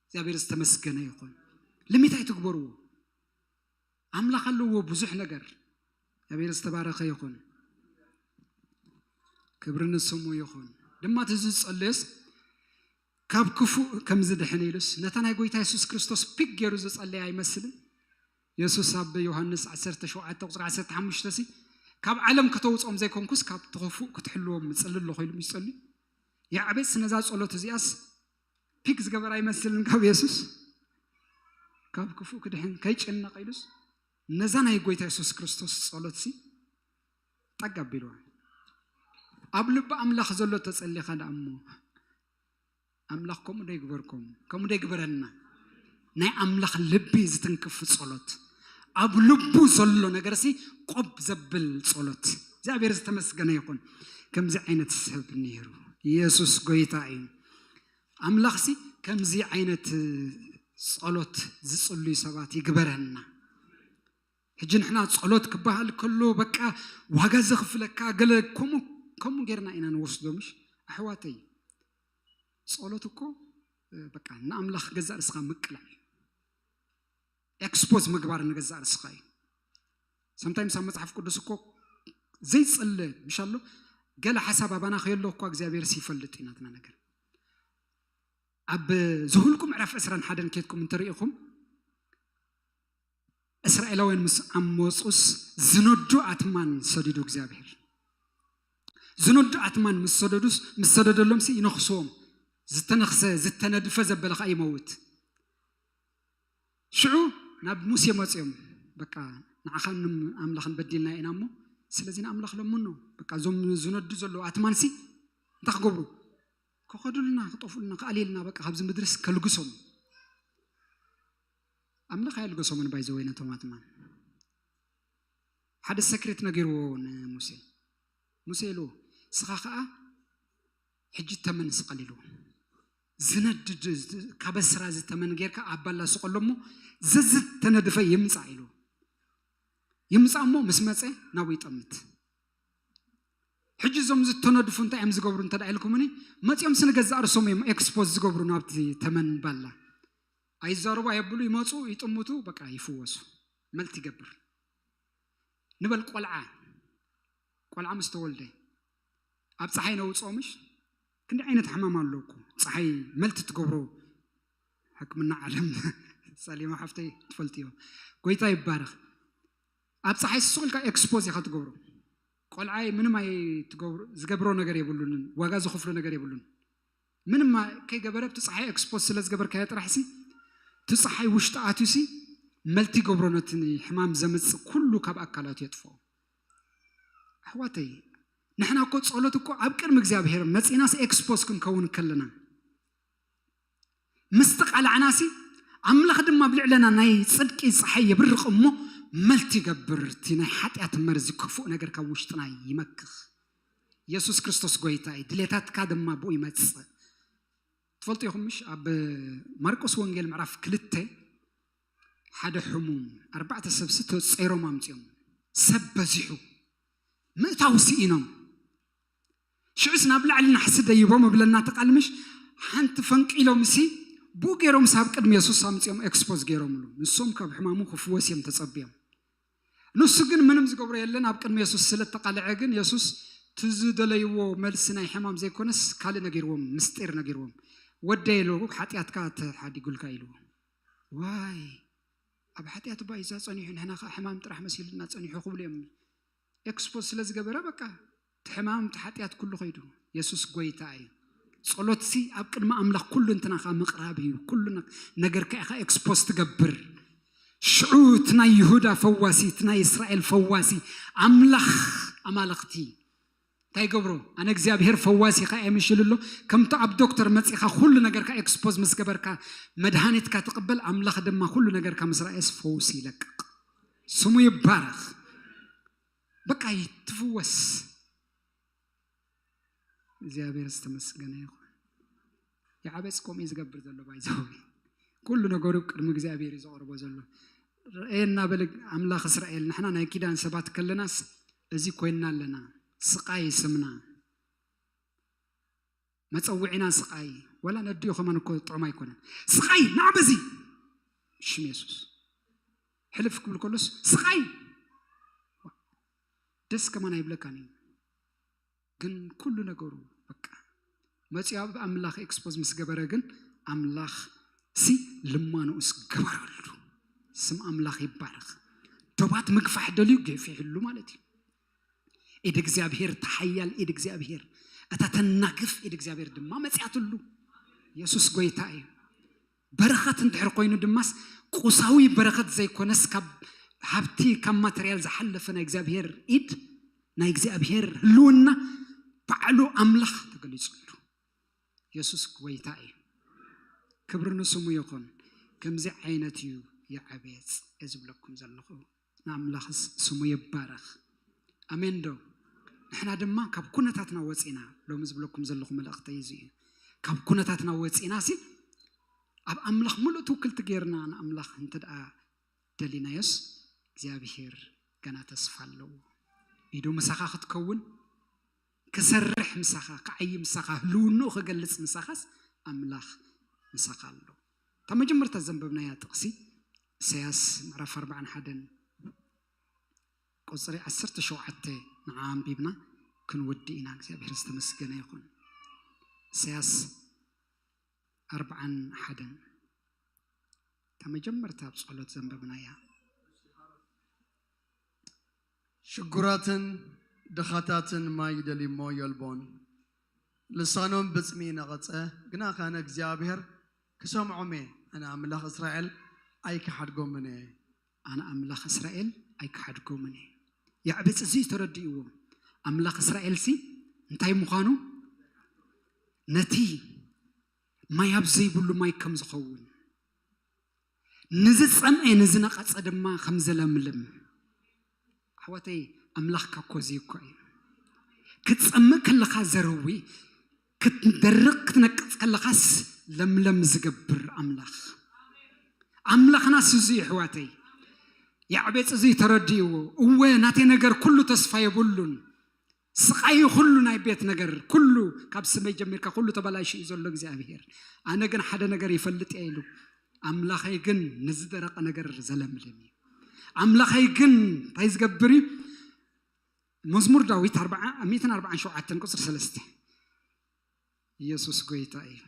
እግዚኣብሔር ዝተመስገነ ይኹን። ሊሚት ኣይትግበርዎ። ኣምላኽ ኣለዎ ብዙሕ ነገር። እግዚኣብሔር ዝተባረኸ ይኹን። ክብሪ ንስሙ ይኹን። ድማ እቲ ዝጸለየስ ካብ ክፉእ ከም ዝድሕን ኢሉስ ነታ ናይ ጎይታ የሱስ ክርስቶስ ፒክ ገይሩ ዝጸለየ ኣይመስልን? የሱስ ኣብ ዮሃንስ ዓሰርተ ሸውዓተ ቁጽሪ ዓሰርተ ሓሙሽተ ሲ ካብ ዓለም ከተውጾም ዘይኮንኩስ ካብ ተኸፉእ ክትሕልዎም ምጽሊ ኣለኹ ኢሉ ምስ ጸልዩ። ያዕቤጽ ነዛ ጸሎት እዚኣስ ፒክ ዝገበረ ኣይመስልን ካብ የሱስ? ካብ ክፉእ ክድሕን ከይጭነቕ ኢሉስ ነዛ ናይ ጎይታ የሱስ ክርስቶስ ጸሎት ሲ ጠግ ኣቢልዋ። ኣብ ልቢ ኣምላኽ ዘሎ ተጸሊኻ ደኣ እሞ ኣምላኽ ከምኡ ዶ ይግበርኩም? ከምኡ ዶ ይግበረና? ናይ ኣምላኽ ልቢ ዝትንክፍ ጸሎት፣ ኣብ ልቡ ዘሎ ነገርሲ ቆብ ዘብል ጸሎት። እግዚኣብሔር ዝተመስገነ ይኹን። ከምዚ ዓይነት ሰብ ነይሩ። ኢየሱስ ጎይታ እዩ። ኣምላኽሲ ከምዚ ዓይነት ጸሎት ዝጽልዩ ሰባት ይግበረና። ሕጂ ንሕና ጸሎት ክበሃል ከሎ በቃ ዋጋ ዘኽፍለካ ገለ ከምኡ ከምኡ ጌርና ኢና ንወስዶ ምሽ ኣሕዋተይ? ጸሎት እኮ በቃ ንኣምላኽ ገዛእ ርእስኻ ምቅላዕ እዩ። ኤክስፖዝ ምግባር ንገዛእ ርእስኻ እዩ። ሰምታይምስ ኣብ መጽሓፍ ቅዱስ እኮ ዘይጸለ ምሽ ኣሎ። ገለ ሓሳብ ኣባና ከየሎ እኳ እግዚኣብሔር ይፈልጥ እዩ ናትና ነገር። ኣብ ዘሁልቁ ምዕራፍ ዕስራን ሓደን ኬድኩም እንተሪኢኹም እስራኤላውያን ምስ ዓመፁስ ዝነዱ ኣትማን ሰዲዱ እግዚኣብሔር። ዝነዱ ኣትማን ምስ ሰደዱስ ምስ ሰደደሎምሲ ይነኽስዎም። ዝተነኽሰ ዝተነድፈ ዘበለ ኸዓ ይመውት። ሽዑ ናብ ሙሴ መፅኦም በቃ ንዓኻን ኣምላኽን በዲልና ኢና እሞ ስለዚ ንኣምላኽ ለምኖ። በቃ እዞም ዝነዱ ዘለዉ ኣትማንሲ እንታይ ክገብሩ? ከኸዱልና ክጠፍኡልና ክኣልየልና በቃ ካብዚ ምድርስ ከልግሶም። ኣምላኽ ኣየልገሶምን ባይዘወይ ነቶም ኣትማን ሓደ ሰክሬት ነጊርዎ ንሙሴ። ሙሴ ኢሉ ስኻ ኸዓ ሕጂ ተመን ስቐል ኢሉ ዝነድድ ካብ ስራ ዝተመን ጌርካ ኣብ ባላ ስቐሎ እሞ ዘዝተነድፈ ይምፃእ ኢሉ ይምፃእ እሞ ምስ መፀ ናብኡ ይጠምት። ሕጂ እዞም ዝተነድፉ እንታይ እዮም ዝገብሩ እንተ ኢልኩምኒ መፂኦም ስንገዛእ ርሶም እዮም ኤክስፖዝ ዝገብሩ ናብቲ ተመን ባላ። ኣይዛረቡ ኣየብሉ ይመፁ ይጥምቱ በቃ ይፍወሱ። መልት ይገብር ንበል ቆልዓ ቆልዓ ምስ ተወልደ ኣብ ፀሓይ ነውፅኦ ምሽ? ክንዲ ዓይነት ሕማም ኣሎ እኮ። ፀሓይ መልቲ ትገብሮ ሕክምና ዓለም ሰሊማ ሓፍተይ ትፈልጥዮ። ጎይታ ይባረኽ። ኣብ ፀሓይ ስቕ ኢልካ ኤክስፖዝ ኢኻ ትገብሮ። ቆልዓይ ምንም ኣይትገብሮ፣ ዝገብሮ ነገር የብሉን፣ ዋጋ ዝኽፍሎ ነገር የብሉን። ምንም ማ- ከይገበረ ኣብቲ ፀሓይ ኤክስፖዝ ስለ ዝገበርካዮ ጥራሕ ሲ እቲ ፀሓይ ውሽጢ ኣትዩ ሲ መልቲ ይገብሮ፣ ነቲ ሕማም ዘምፅእ ኩሉ ካብ ኣካላቱ የጥፍኦ። ኣሕዋተይ፣ ንሕና እኮ ጸሎት እኮ ኣብ ቅድሚ እግዚኣብሔር መጺናስ ኤክስፖዝ ክንከውን ከለና፣ ምስ ተቓላዕናሲ ኣምላኽ ድማ ኣብ ልዕለና ናይ ጽድቂ ጸሓይ የብርቕ እሞ መልቲ ይገብር። እቲ ናይ ሓጢኣት መርዚ ክፉእ ነገር ካብ ውሽጥና ይመክኽ። የሱስ ክርስቶስ ጎይታ እዩ። ድሌታትካ ድማ ብኡ ይመጽእ። ትፈልጡ ኢኹም ምሽ? ኣብ ማርቆስ ወንጌል ምዕራፍ ክልተ ሓደ ሕሙም ኣርባዕተ ሰብሲ ተጸይሮም ኣምጺኦም። ሰብ በዚሑ ምእታው ስኢኖም። ሽዑስ ናብ ላዕሊ ናሕሲ ደይቦም እብለና ተቓልምሽ ሓንቲ ፈንቂሎም ሲ ብኡ ገይሮም ሳብ ቅድሚ የሱስ ኣምጺኦም ኤክስፖዝ ገይሮምሉ። ንሶም ካብ ሕማሙ ክፍወስ እዮም ተጸብዮም። ንሱ ግን ምንም ዝገብሮ የለን። ኣብ ቅድሚ የሱስ ስለ ተቓልዐ ግን የሱስ እቲ ዝደለይዎ መልሲ ናይ ሕማም ዘይኮነስ ካልእ ነጊርዎም፣ ምስጢር ነጊርዎም። "ወደይ" ኢሉ፣ "ሓጢኣትካ ተሓዲጉልካ" ኢልዎ። ዋይ ኣብ ሓጢኣት እባ እዛ ጸኒሑ፣ ንሕና ኸዓ ሕማም ጥራሕ መሲሉና ጸኒሑ ክብሉ እዮም። ኤክስፖዝ ስለ ዝገበረ በቃ እቲ ሕማም እቲ ሓጢኣት ኩሉ ኸይዱ። የሱስ ጎይታ እዩ። ጸሎትሲ ኣብ ቅድሚ ኣምላኽ ኩሉ እንትናኻ ምቕራብ እዩ። ኩሉ ነ- ነገርካ ኢኻ ኤክስፖዝ ትገብር። ሽዑ እቲ ናይ ይሁዳ ፈዋሲ፣ እቲ ናይ እስራኤል ፈዋሲ፣ ኣምላኽ ኣማልኽቲ እንታይ ይገብሮ? ኣነ እግዚኣብሔር ፈዋሲ ኢኻ እየ ምሽሉ ኣሎ። ከምቲ ኣብ ዶክተር መጺኻ ኩሉ ነገርካ ኤክስፖዝ ምስ ገበርካ መድሃኒትካ ትቕበል፣ ኣምላኽ ድማ ኩሉ ነገርካ ምስ ረኣየስ ፈውሲ ይለቅቕ። ስሙ ይባረኽ። በቃ ይትፍወስ። እግዚኣብሔር ዝተመስገነ ይኹን። የዓበጽ ከምኡ እዩ ዝገብር ዘሎ ባይዘው ኩሉ ነገሩ ቅድሚ እግዚኣብሔር እዩ ዘቕርቦ ዘሎ። ርኤ እናበለ ኣምላኽ እስራኤል ንሕና ናይ ኪዳን ሰባት ከለናስ እዚ ኮይንና ኣለና። ስቃይ ስምና መጸውዒና ስቃይ። ወላ ነዲኡ ከማን እኮ ጥዑም ኣይኮነን። ስቃይ ንዓ በዚ ሽም የሱስ ሕልፍ ክብል ከሎስ ስቃይ ደስ ከማን ኣይብለካን እዩ። ግን ኩሉ ነገሩ በቃ መፂኡ ኣብ ኣምላኽ ኤክስፖዝ ምስ ገበረ ግን ኣምላኽ ሲ ልማኖኡስ ገበረሉ። ስም ኣምላኽ ይባረኽ። ዶባት ምግፋሕ ደልዩ ገፊሕሉ ማለት እዩ። ኢድ እግዚኣብሔር ተሓያል ኢድ እግዚኣብሔር እታ ተናግፍ ኢድ እግዚኣብሔር ድማ መፂኣትሉ። የሱስ ጎይታ እዩ። በረኸት እንድሕር ኮይኑ ድማስ ቁሳዊ በረኸት ዘይኮነስ ካብ ሃብቲ ካብ ማተርያል ዝሓለፈ ናይ እግዚኣብሔር ኢድ ናይ እግዚኣብሔር ህልውና ባዕሉ ኣምላኽ ተገሊጹሉ። የሱስ ጎይታ እዩ። ክብሪ ንስሙ ይኹን። ከምዚ ዓይነት እዩ የዓብየጽ እየ ዝብለኩም ዘለኹ። ንኣምላኽስ ስሙ ይባረኽ። ኣሜን ዶ? ንሕና ድማ ካብ ኩነታትና ወፂና ሎሚ ዝብለኩም ዘለኹ መልእኽተይ እዚ እዩ። ካብ ኩነታትና ወፂና ሲ ኣብ ኣምላኽ ሙሉእ ትውክልቲ ገይርና ንኣምላኽ እንተ ደኣ ደሊናዮስ እግዚኣብሔር ገና ተስፋ ኣለዎ። ኢዱ ምሳኻ ክትከውን ክሰርሕ ምሳኻ ክዓይ ምሳኻ ህልውንኡ ክገልፅ ምሳኻስ ኣምላኽ ምሳኻ ኣሎ። እታ መጀመርታ ዘንበብናያ ጥቕሲ ኢሳያስ ምዕራፍ ኣርባዓን ሓደን ቁፅሪ ዓሰርተ ሸውዓተ ንዓ ኣንቢብና ክንውዲ ኢና። እግዚኣብሔር ዝተመስገነ ይኹን። ኢሳያስ ኣርባዓን ሓደን እታ መጀመርታ ኣብ ጸሎት ዘንበብናያ። ሽጉራትን ድኻታትን ማይ ይደልዩ እሞ የልቦን። ልሳኖም ብጽሚ ነቐጸ፣ ግና ኣነ እግዚኣብሔር ክሰምዖም እየ። ኣነ ኣምላኽ እስራኤል ኣይክሓድጎምን እየ። ኣነ ኣምላኽ እስራኤል ኣይክሓድጎምን እየ። የዕብጽ እዚ ተረዲእዎ። ኣምላኽ እስራኤልሲ እንታይ ምዃኑ ነቲ ማይ ኣብ ዘይብሉ ማይ ከም ዝኸውን ንዝጸምኤ ንዝነቐጸ ድማ ከም ዘለምልም። ኣሕዋተይ ኣምላኽካ እኮ እዚ እኮ እዩ። ክትጸምእ ከለኻ ዘርዊ ክትደርቕ ክትነቅጽ ከለኻስ ለምለም ዝገብር ኣምላኽ ኣምላኽናስ እዚ እዩ ኣሕዋተይ። ያዕቤጽ እዚ ተረዲእዎ። እወ ናተይ ነገር ኩሉ ተስፋ የብሉን። ስቓይ ኩሉ ናይ ቤት ነገር ኩሉ ካብ ስመይ ጀሚርካ ኩሉ ተበላሽዩ ዘሎ እግዚኣብሔር ኣነ ግን ሓደ ነገር ይፈልጥ እየ ኢሉ ኣምላኸይ ግን ንዝደረቐ ነገር ዘለምልም እዩ። ኣምላኸይ ግን እንታይ ዝገብር እዩ? መዝሙር ዳዊት ኣርብዓ ሚእትን ኣርብዓን ሸውዓተን ቁፅሪ ሰለስተ። ኢየሱስ ጎይታ እዩ።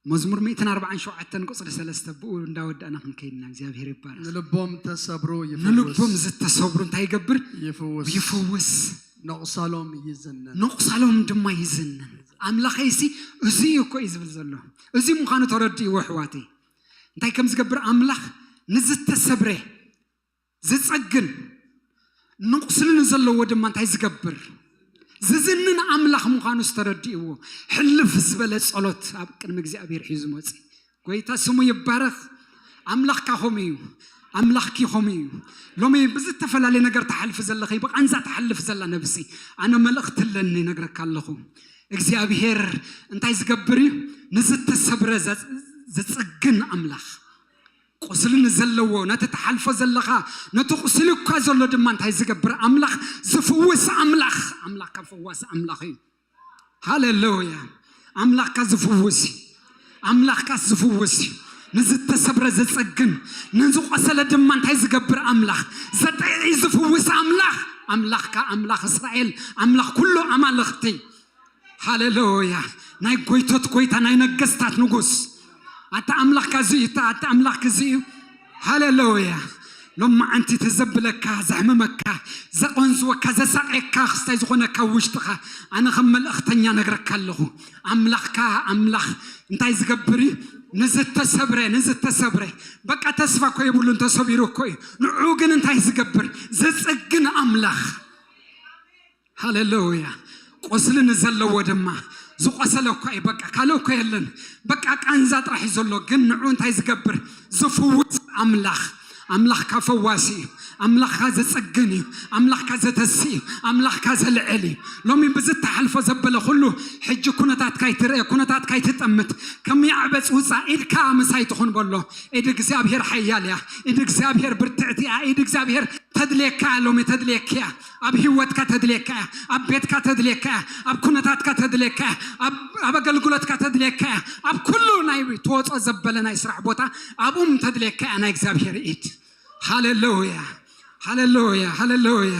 መዝሙር ሚእትን ኣርብዓን ሸውዓተን ቁፅሪ ሰለስተ፣ ብኡ እንዳወዳእና ክንከይድና እግዚኣብሔር ይባረክ። ንልቦም ተሰብሩ ንልቦም ይፍውስ ዝተሰብሩ እንታይ ይገብር? ይፍውስ ይፍውስ። ነቑሳሎም ይዝንን ነቑሳሎም ድማ ይዝንን። ኣምላኸይሲ እዚ እዩ እኮ እዩ ዝብል ዘሎ። እዚ ምዃኑ ተረድእዎ ኣሕዋተይ። እንታይ ከም ዝገብር ኣምላኽ ንዝተሰብረ ዝጸግን ንቑስሊ ንዘለዎ ድማ እንታይ ዝገብር ዝዝንን ኣምላኽ ምዃኑ ዝተረድእዎ ሕልፍ ዝበለ ጸሎት ኣብ ቅድሚ እግዚኣብሔር ሒዙ መጺ። ጎይታ ስሙ ይባረኽ። ኣምላኽካ ከምኡ እዩ። ኣምላኽኪ ከምኡ እዩ። ሎሚ ብዝተፈላለየ ነገር ትሓልፊ ዘለኺ፣ ብቓንዛ ትሓልፍ ዘላ ነብሲ፣ ኣነ መልእኽቲ ኣለኒ ነግረካ ኣለኹ። እግዚኣብሔር እንታይ ዝገብር እዩ? ንዝተሰብረ ዘ- ዝጽግን ኣምላኽ። ቁስሊ ንዘለዎ፣ ነቲ ትሓልፎ ዘለኻ፣ ነቲ ቁስሊ እኳ ዘሎ ድማ እንታይ ዝገብር ኣምላኽ? ዝፍውስ ኣምላኽ። ኣምላኽካ ፈዋሲ ኣምላኽ እዩ። ሃሌሉያ። ኣምላኽካ ዝፍውስ እዩ። ኣምላኽካስ ዝፍውስ እዩ። ንዝተሰብረ ዘጸግን፣ ንዝቆሰለ ድማ እንታይ ዝገብር ኣምላኽ? ዘጥዒ ዝፍውስ ኣምላኽ። ኣምላኽካ ኣምላኽ እስራኤል፣ ኣምላኽ ኩሉ ኣማልኽቲ። ሃሌሉያ። ናይ ጎይቶት ጎይታ፣ ናይ ነገስታት ንጉስ። ኣታ ኣምላኽካ እዚ እዩ፣ ኣታ ኣምላኽካ እዚ እዩ። ሃሌሉያ። ሎማዓንቲ ተዘብለካ፣ ዘሕምመካ፣ ዘቐንዝወካ፣ ዘሳቐየካ ክስታይ ዝኾነካ ውሽጥኻ፣ ኣነ ከም መልእኽተኛ ነግረካ ኣለኹ። ኣምላኽካ ኣምላኽ እንታይ ዝገብር እዩ? ንዝተሰብረ፣ ንዝተሰብረ። በቃ ተስፋ እኮ የብሉን፣ ተሰቢሩ እኮ እዩ። ንዑ ግን እንታይ ዝገብር? ዝጽግን ኣምላኽ። ሃሌሉያ። ቁስሊ ንዘለዎ ድማ ዝቆሰለ እኮ እዩ። በቃ ካልእ እኮ የለን። በቃ ቃንዛ ጥራሕ እዩ ዘሎ። ግን ንዑ እንታይ ዝገብር? ዝፍውስ ኣምላኽ። ኣምላኽካ ፈዋሲ እዩ። ኣምላኽካ ዘጸግን እዩ። ኣምላኽካ ዘተሲ እዩ። ኣምላኽካ ዘልዕል እዩ። ሎሚ ብዝተሓልፎ ዘበለ ኩሉ ሕጂ ኩነታትካ ኣይትርአ፣ ኩነታትካ ኣይትጠምት። ከም ያዕበጽ ውፃ፣ ኢድካ ምሳይ ትኹን በሎ። ኢድ እግዚኣብሔር ሓያል እያ። ኢድ እግዚኣብሔር ብርትዕቲ እያ። ኢድ እግዚኣብሔር ተድልየካ እያ። ሎሚ ተድልየካ እያ። ኣብ ህይወትካ ተድልየካ እያ። ኣብ ቤትካ ተድልየካ እያ። ኣብ ኩነታትካ ተድልየካ እያ። ኣብ ኣብ ኣገልግሎትካ ተድልየካ እያ። ኣብ ኩሉ ናይ ትወጾ ዘበለ ናይ ስራሕ ቦታ ኣብኡም ተድልየካ እያ ናይ እግዚኣብሔር ኢድ። ሃሌሉያ፣ ሃሌሉያ፣ ሃሌሉያ።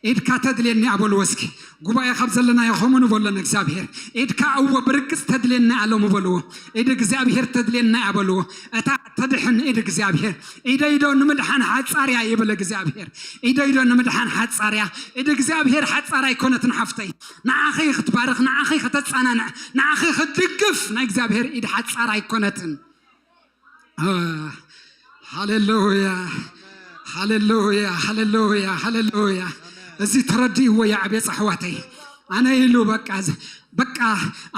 ኢድካ ተድልየኒ እያ በልዎ እስኪ። ጉባኤ ካብ ዘለናዮ ከምኡ ንበሎ ንእግዚኣብሔር። ኢድካ እወ ብርግጽ ተድልየኒ እያ ሎሚ በልዎ። ኢድ እግዚኣብሔር ተድልየኒ እያ በልዎ። እታ ተድሕን ኢድ እግዚኣብሔር። ኢደይ ዶ ንምድሓን ሓጻር እያ ይብል እግዚኣብሔር። ኢደይ ዶ ንምድሓን ሓጻር እያ። ኢድ እግዚኣብሔር ሓጻር ኣይኮነትን ሓፍተይ። ንዓኺ ክትባርኽ፣ ንዓኺ ከተጸናንዕ፣ ንዓኺ ክትድግፍ ናይ እግዚኣብሔር ኢድ ሓጻር ኣይኮነትን። ሃሌሉያ፣ ሃሌሉያ፣ ሃሌሉያ፣ ሃሌሉያ። እዚ ተረድእዎ የዕቤጽ ኣሕዋተይ። ኣነ ኢሉ በቃ በቃ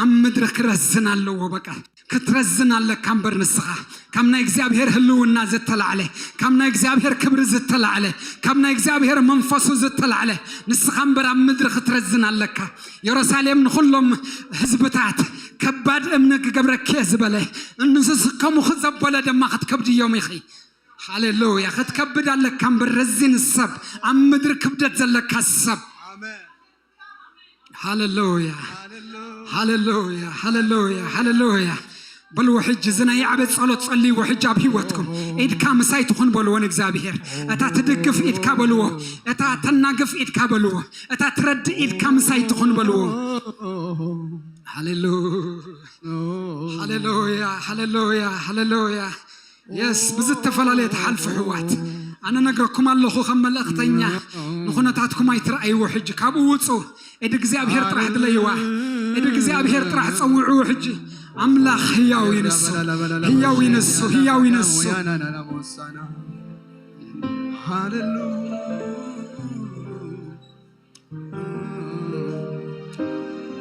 ኣብ ምድሪ ክረዝን ኣለዎ። በቃ ክትረዝን ኣለካ እምበር ንስኻ ካብ ናይ እግዚኣብሔር ህልውና ዝተላዕለ፣ ካብ ናይ እግዚኣብሔር ክብሪ ዝተላዕለ፣ ካብ ናይ እግዚኣብሔር መንፈሱ ዝተላዕለ ንስኻ እምበር ኣብ ምድሪ ክትረዝን ኣለካ። የሩሳሌም ንኹሎም ህዝብታት ከባድ እምኒ ክገብረኪ እየ ዝበለ፣ እንስስ ከሙኺ ዘበለ ድማ ክትከብድዮም ኢኺ። ሃሌሉያ። ክትከብድ ኣለካ እምበር ረዚን ሰብ፣ ኣብ ምድሪ ክብደት ዘለካ ሰብ። ሃሌሉያ፣ ሃሌሉያ፣ ሃሌሉያ፣ ሃሌሉያ። በልዎ ሕጂ እዚ ናይ ያዕበ ጸሎት ጸልይዎ ሕጂ ኣብ ህይወትኩም። ኢድካ ምሳይ ትኹን በልዎ ንእግዚኣብሔር። እታ ትድግፍ ኢድካ በልዎ፣ እታ ተናግፍ ኢድካ በልዎ፣ እታ ትረድእ ኢድካ ምሳይ ትኹን በልዎ። ሃሌሉያ፣ ሃሌሉያ፣ ሃሌሉያ፣ ሃሌሉያ። የስ ብዝተፈላለየ ትሓልፉ ኣሕዋት፣ ኣነ ነግረኩም ኣለኹ ከም መልእኽተኛ። ንኹነታትኩም ኣይትረኣይዎ ሕጂ፣ ካብኡ ውፁ። ኢድ እግዚኣብሔር ጥራሕ ድለይዋ። ኢድ እግዚኣብሔር ጥራሕ ጸውዕዎ ሕጂ። ኣምላኽ ህያው እዩ ንሱ፣ ህያው እዩ ንሱ፣ ህያው እዩ ንሱ።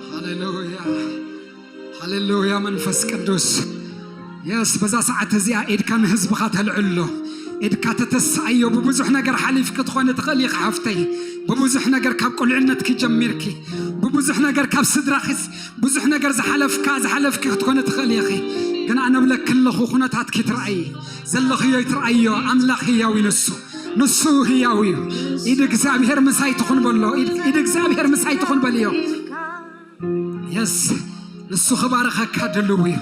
ሃሌሉያ፣ ሃሌሉያ። መንፈስ ቅዱስ የስ በዛ ሰዓት እዚኣ ኢድካ ንህዝብኻ ተልዕሎ። ኢድካ ተተስኣዮ። ብብዙሕ ነገር ሓሊፍኪ ክትኾኒ ትኽእል ኢኺ ሓፍተይ። ብብዙሕ ነገር ካብ ቁልዕነትኪ ጀሚርኪ፣ ብብዙሕ ነገር ካብ ስድራኺ ብዙሕ ነገር ዝሓለፍካ ዝሓለፍኪ ክትኮኒ ትኽእል ኢኺ። ግን ኣነ እብለኪ ኣለኹ ኩነታትኪ ትርኣይ ዘለኽዮ ይትርኣዮ። ኣምላኽ ህያው እዩ ንሱ፣ ንሱ ህያው እዩ። ኢድ እግዚኣብሔር ምሳይ ትኹን በሎ። ኢድ ኢድ እግዚኣብሔር ምሳይ ትኹን በልዮ። የስ ንሱ ክባርኸካ ድልው እዩ።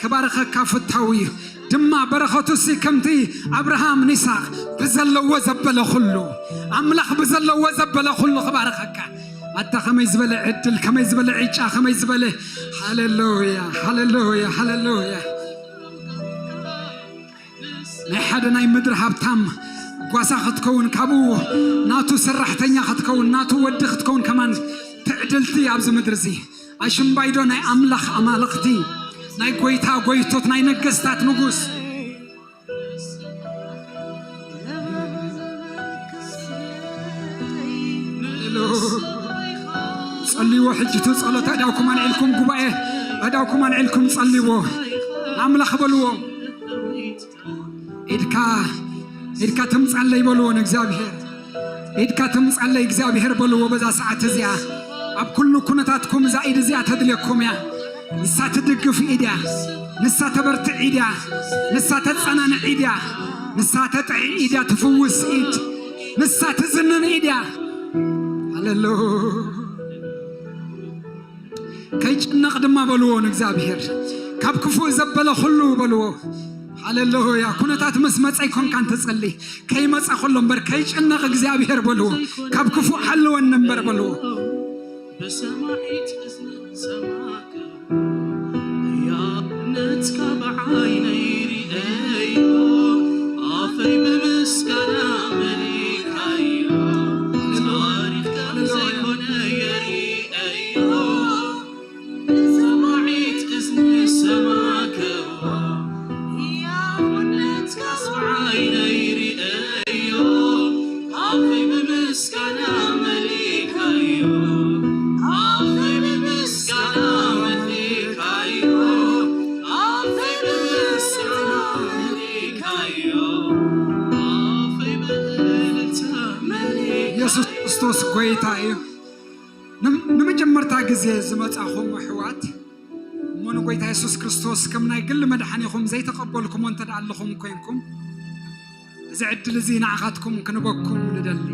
ክባርኸካ ፍታው እዩ። ድማ በረኸቱሲ ከምቲ ኣብርሃም ንይስሐቅ ብዘለዎ ዘበለ ኩሉ፣ ኣምላኽ ብዘለዎ ዘበለ ኩሉ ክባርኸካ። ኣታ ከመይ ዝበለ ዕድል፣ ከመይ ዝበለ ዕጫ፣ ከመይ ዝበለ፣ ሃሌሉያ፣ ሃሌሉያ፣ ሃሌሉያ። ናይ ሓደ ናይ ምድሪ ሃብታም ጓሳ ክትከውን፣ ካብኡ ናቱ ሰራሕተኛ ክትከውን፣ ናቱ ወዲ ክትከውን ከማን ትዕድልቲ ኣብዚ ምድሪ እዚ። ኣሽምባይዶ ናይ ኣምላኽ ኣማልኽቲ፣ ናይ ጎይታ ጎይቶት፣ ናይ ነገስታት ንጉስ። ጸልይዎ፣ ሕጂ እቲ ጸሎት ኣእዳውኩም ኣልዒልኩም፣ ጉባኤ ኣእዳውኩም ኣልዒልኩም ጸልይዎ። ኣምላኽ በልዎ። ኢድካ፣ ኢድካ ትምጻለይ በልዎ ንእግዚኣብሔር። ኢድካ ትምጻለይ እግዚኣብሔር በልዎ በዛ ሰዓት እዚኣ። ኣብ ኩሉ ኩነታትኩም እዛ ኢድ እዚኣ ተድልየኩም እያ። ንሳ ትድግፍ ኢድ እያ። ንሳ ተበርትዕ ኢድ እያ። ንሳ ተጸናንዕ ኢድ እያ። ንሳ ተጥዒ ኢድ እያ። ትፍውስ ኢድ። ንሳ ትዝንን ኢድ እያ። ሃሌሉያ። ከይጭነቕ ድማ በልዎ ንእግዚኣብሔር። ካብ ክፉእ ዘበለ ኩሉ በልዎ። ሃሌሉያ። ኩነታት ምስ መጸ ኣይኮንካን ትጸሊ፣ ከይመጸ ከሎ እምበር፣ ከይጭነቕ እግዚኣብሔር በልዎ። ካብ ክፉእ ሓልወኒ እምበር በልዎ። ብሰማዒት እዝኒ ሰማዕካ፣ ሕያውነትካ ብዓይነይ ርእየዮ፣ ኣፈይ ብምስጋና መሊእካዮ፣ ታሪኽካ ብዘይኮነ የርእየዮ። ብሰማዒት እዝኒ ሰማዕክዎ፣ ሕያውነትካ ብዓይነይ ርእየዮ፣ ኣፈይ ብምስጋና መሊእካዮ፣ ኣፈይ ብምስጋና መሊእካዮ፣ ኣፈይ ብምስጋና መሊእካዮ፣ ኣፈይ ብእልልታ መሊእካዮ። የሱስ ክርስቶስ ጎይታ እዩ። ንም-፣ ንመጀመርታ ግዜ ዝመጻኹም ኣሕዋት፣ እሞ ንጎይታ የሱስ ክርስቶስ ከም ናይ ግሊ መድሓኒኹም ዘይተቐበልኩሞ እንተ ደኣ ኣለኹም ኮይንኩም፣ እዚ ዕድል እዚ ንዓኻትኩም ክንበኩም ንደሊ።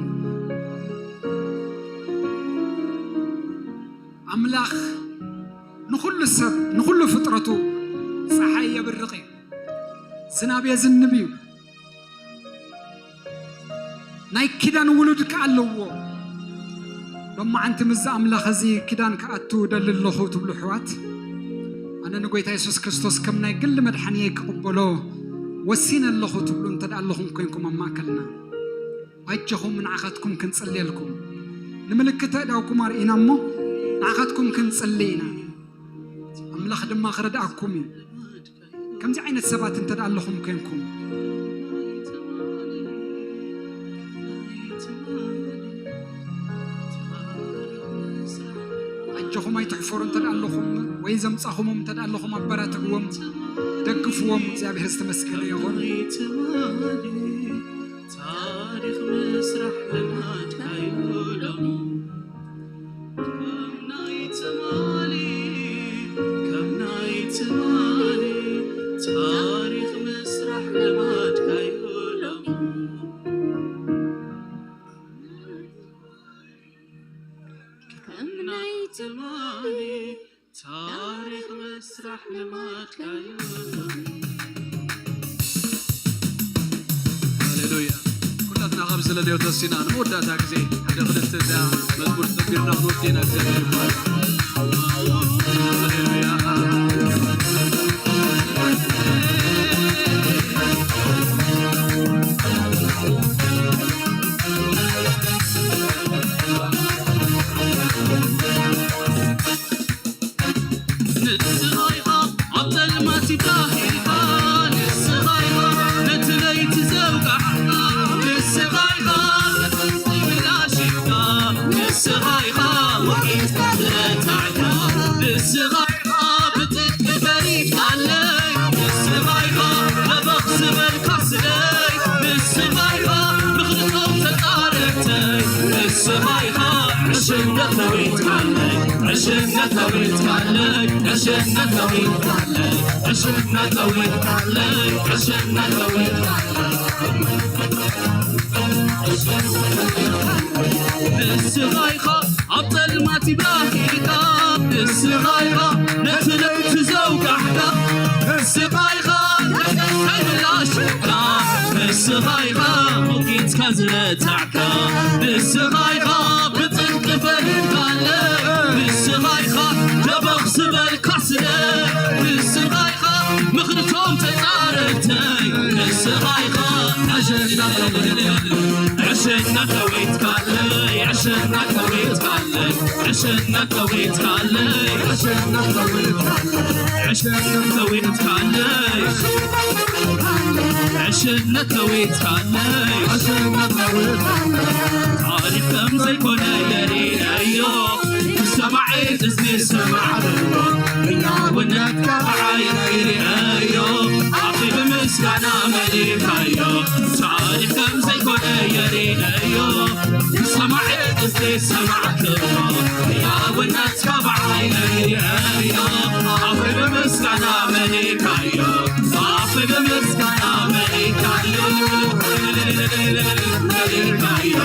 ኣምላኽ ንኹሉ ሰብ፣ ንኹሉ ፍጥረቱ ጸሓይ የብርቕ እዩ፣ ዝናብ የዝንብ እዩ። ናይ ኪዳን ውሉድ ከኣ ኣለዎ። ሎማዓንቲ ምስዚ ኣምላኽ እዚ ኪዳን ክኣቱ እደሊ ኣለኹ ትብሉ ኣሕዋት፣ ኣነ ንጎይታ የሱስ ክርስቶስ ከም ናይ ግሊ መድሓኒየይ ክቕበሎ ወሲነ ኣለኹ ትብሉ እንተ ደኣ ኣለኹም ኮይንኩም ኣብ ማእከልና፣ ኣጆኹም ንዓኻትኩም ክንጽልየልኩም። ንምልክት ኣእዳውኩም ኣርእዩና እሞ ንዓኻትኩም ክንጽሊ ኢና። ኣምላኽ ድማ ክረድኣኩም እዩ። ከምዚ ዓይነት ሰባት እንተ ደኣ ኣለኹም ኮይንኩም፣ ኣጆኹም ኣይትሕፈሩ። እንተ ደኣ ኣለኹም ወይ ዘምጻኹሞም እንተ ደኣ ኣለኹም ኣበራትዕዎም፣ ደግፍዎም። እግዚኣብሔር ዝተመስገነ ይኹን። ታሪኽ ምስራሕ ልማድካዩ ሎሚ። ከም ናይ ትማሊ፣ ከም ናይ ትማሊ ታሪኽ ምስራሕ ልማድካዩ ሎሚ። ከም ናይ ትማሊ ታሪኽ ምስራሕ ልማድካዩ። ሃሌሉያ። ኩላትና ካብ ዝለለዮ ተሲና ንመወዳእታ ግዜ ሓደ ክልተ እዛ መዝሙር ተቢርና ክንወዲ ኢና። እግዚኣብሔር ይባረክ። ሃሌሉያ። ንስኻ ኢኻ ኣብ ጸልማት ይብራህ ኢልካ፣ ንስኻ ኢኻ ነቲ ለይቲ ዘውጋሕካ፣ ንስኻ ኢኻ ነቲ ምላሽ ኢኻ፣ ንስኻ ኢኻ ወቒትካ ዝረታዕካ፣ ንስኻ ኢኻ ብጽድቂ ፈሪድካለይ፣ ንስኻ ኢኻ ለበኽ ዝበልካ ስለይ፣ ንስኻ ኢኻ ምኽንያት ተጻረተይ፣ ንስኻ ኢኻ ዕሽነት ኣውሪድካለይ፣ ዕሽነት ኣውሪድካለይ፣ ዕሽነት ኣውሪድካለይ፣ ዕሽነት ኣውሪድካለይ፣ ዕሽነት ኣውሪድካለይ። ንስኻ ኢኻ ኣብ ጸልማት ይብራህ ኢልካ፣ ንስኻ ኢኻ ነቲ ለይቲ ዘውጋሕካ፣ ንስኻ ኢኻ ነቲ ንስኻ ኢኻ ሞጊትካ ዝረታዕካ፣ ንስኻ ኢኻ ብጽድቂ ፈሪድካለይ፣ ንስኻ ኢኻ ደበኽ ዝበልካ ስለ፣ ንስኻ ኢኻ ምኽርቶም ተጻረርተይ፣ ንስኻ ኢኻ ኣሸናፊ፣ ኣሸናፊ ተወይትካለይ፣ ኣሸናፊ ተወይትካለይ። ዕሽነት ተዊትካለይ፣ ዕሽነት ተዊትካለይ፣ ዕሽነት ተዊትካለይ፣ ዕሽነት ተዊትካለይ። ታሪኽ ከም ዘይኮነ የርእየዮ፣ ሰማዒ እዝኒ ሰማዕዎ፣ ህያውነትካ ብዓይነይ ርእየዮ፣ ኣፌ ብምስጋና መሊእካዮ። ታሪኽ ከም ዘይኮነ የርእየዮ፣ ሰማዒ እዝኒ ሰማዕክዎ፣ ህያውነትካ ብዓይነይ ርእየዮ፣ ኣፌ ብምስጋና መሊእካዮ፣ ኣፌ ብምስጋና መሊእካዮ፣ መሊእካዮ፣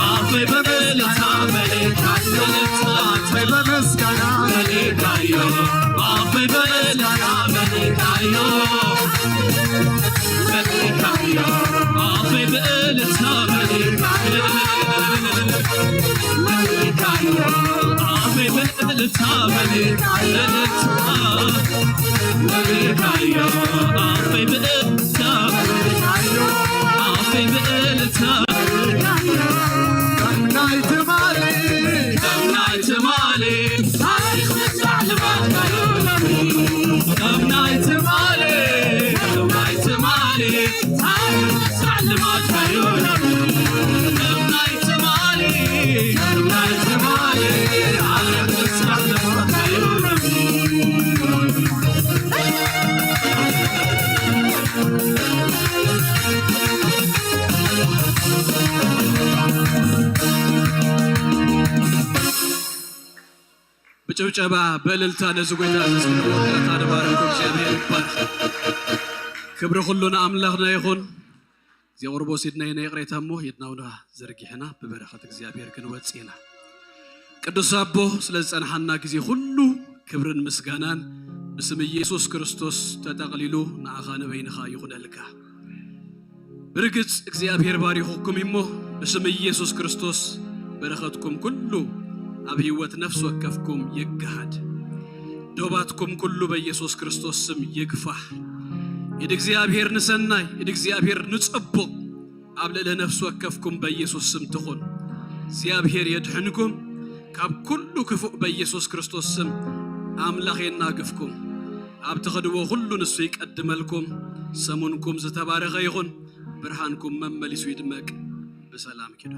ኣፌ ብምልልታ መሊእካዮ፣ ኣፌ ብምስጋና መሊእካዮ፣ ኣፌ ብምልልታ መሊእካዮ። መሊእካዮ፣ ኣፌ ብእልልታ መሊእካዮ፣ መሊእካዮ፣ ኣፌ ብእልልታ መሊእካዮ፣ መሊእካዮ፣ ኣፌ ብእልልታ መሊእካዮ፣ ኣፌ ብእልልታ መሊእካዮ። ከም ናይ ትማሊ፣ ከም ናይ ትማሊ፣ ታሪኽ ምስራሕ ልማድካዮ ሎሚ። ከም ናይ ትማሊ፣ ከም ናይ ትማሊ፣ ታሪኽ ምስራሕ ልማድካዮ ሎሚ። ከም ናይ ትማሊ፣ ከም ናይ ትማሊ፣ ታሪኽ ምስራሕ ልማድካዮ ሎሚ። ብጭብጨባ፣ ብእልልታ ነዚ ጎይታ እዚ ስንወክለታ ንባርኮ። እግዚኣብሔር ይባርክ። ክብሪ ኩሉ ንኣምላኽና ይኹን። እዚ ቁርቦ ሲድና ኢና ይቕሬታ እሞ፣ የድናውና ዘርጊሕና ብበረኸት እግዚኣብሔር ክንወጽእ ኢና። ቅዱስ ኣቦ፣ ስለ ዝጸንሓና ግዜ ኩሉ ክብርን ምስጋናን ብስም ኢየሱስ ክርስቶስ ተጠቕሊሉ ንኣኻ ንበይንኻ ይኹነልካ። ብርግጽ እግዚኣብሔር ባሪኹኩም እሞ፣ ብስም ኢየሱስ ክርስቶስ በረኸትኩም ኩሉ ኣብ ህይወት ነፍሲ ወከፍኩም ይገሃድ። ዶባትኩም ኩሉ በኢየሱስ ክርስቶስ ስም ይግፋሕ። ኢድ እግዚኣብሔር ንሰናይ፣ ኢድ እግዚኣብሔር ንጽቡቕ ኣብ ልዕሊ ነፍሲ ወከፍኩም በኢየሱስ ስም ትኹን። እግዚኣብሔር የድሕንኩም ካብ ኩሉ ክፉእ በኢየሱስ ክርስቶስ ስም። ኣምላኽ የናግፍኩም። ኣብ ትኸድዎ ኩሉ ንሱ ይቀድመልኩም። ሰሙንኩም ዝተባረኸ ይኹን። ብርሃንኩም መመሊሱ ይድመቅ። ብሰላም ኪዱ።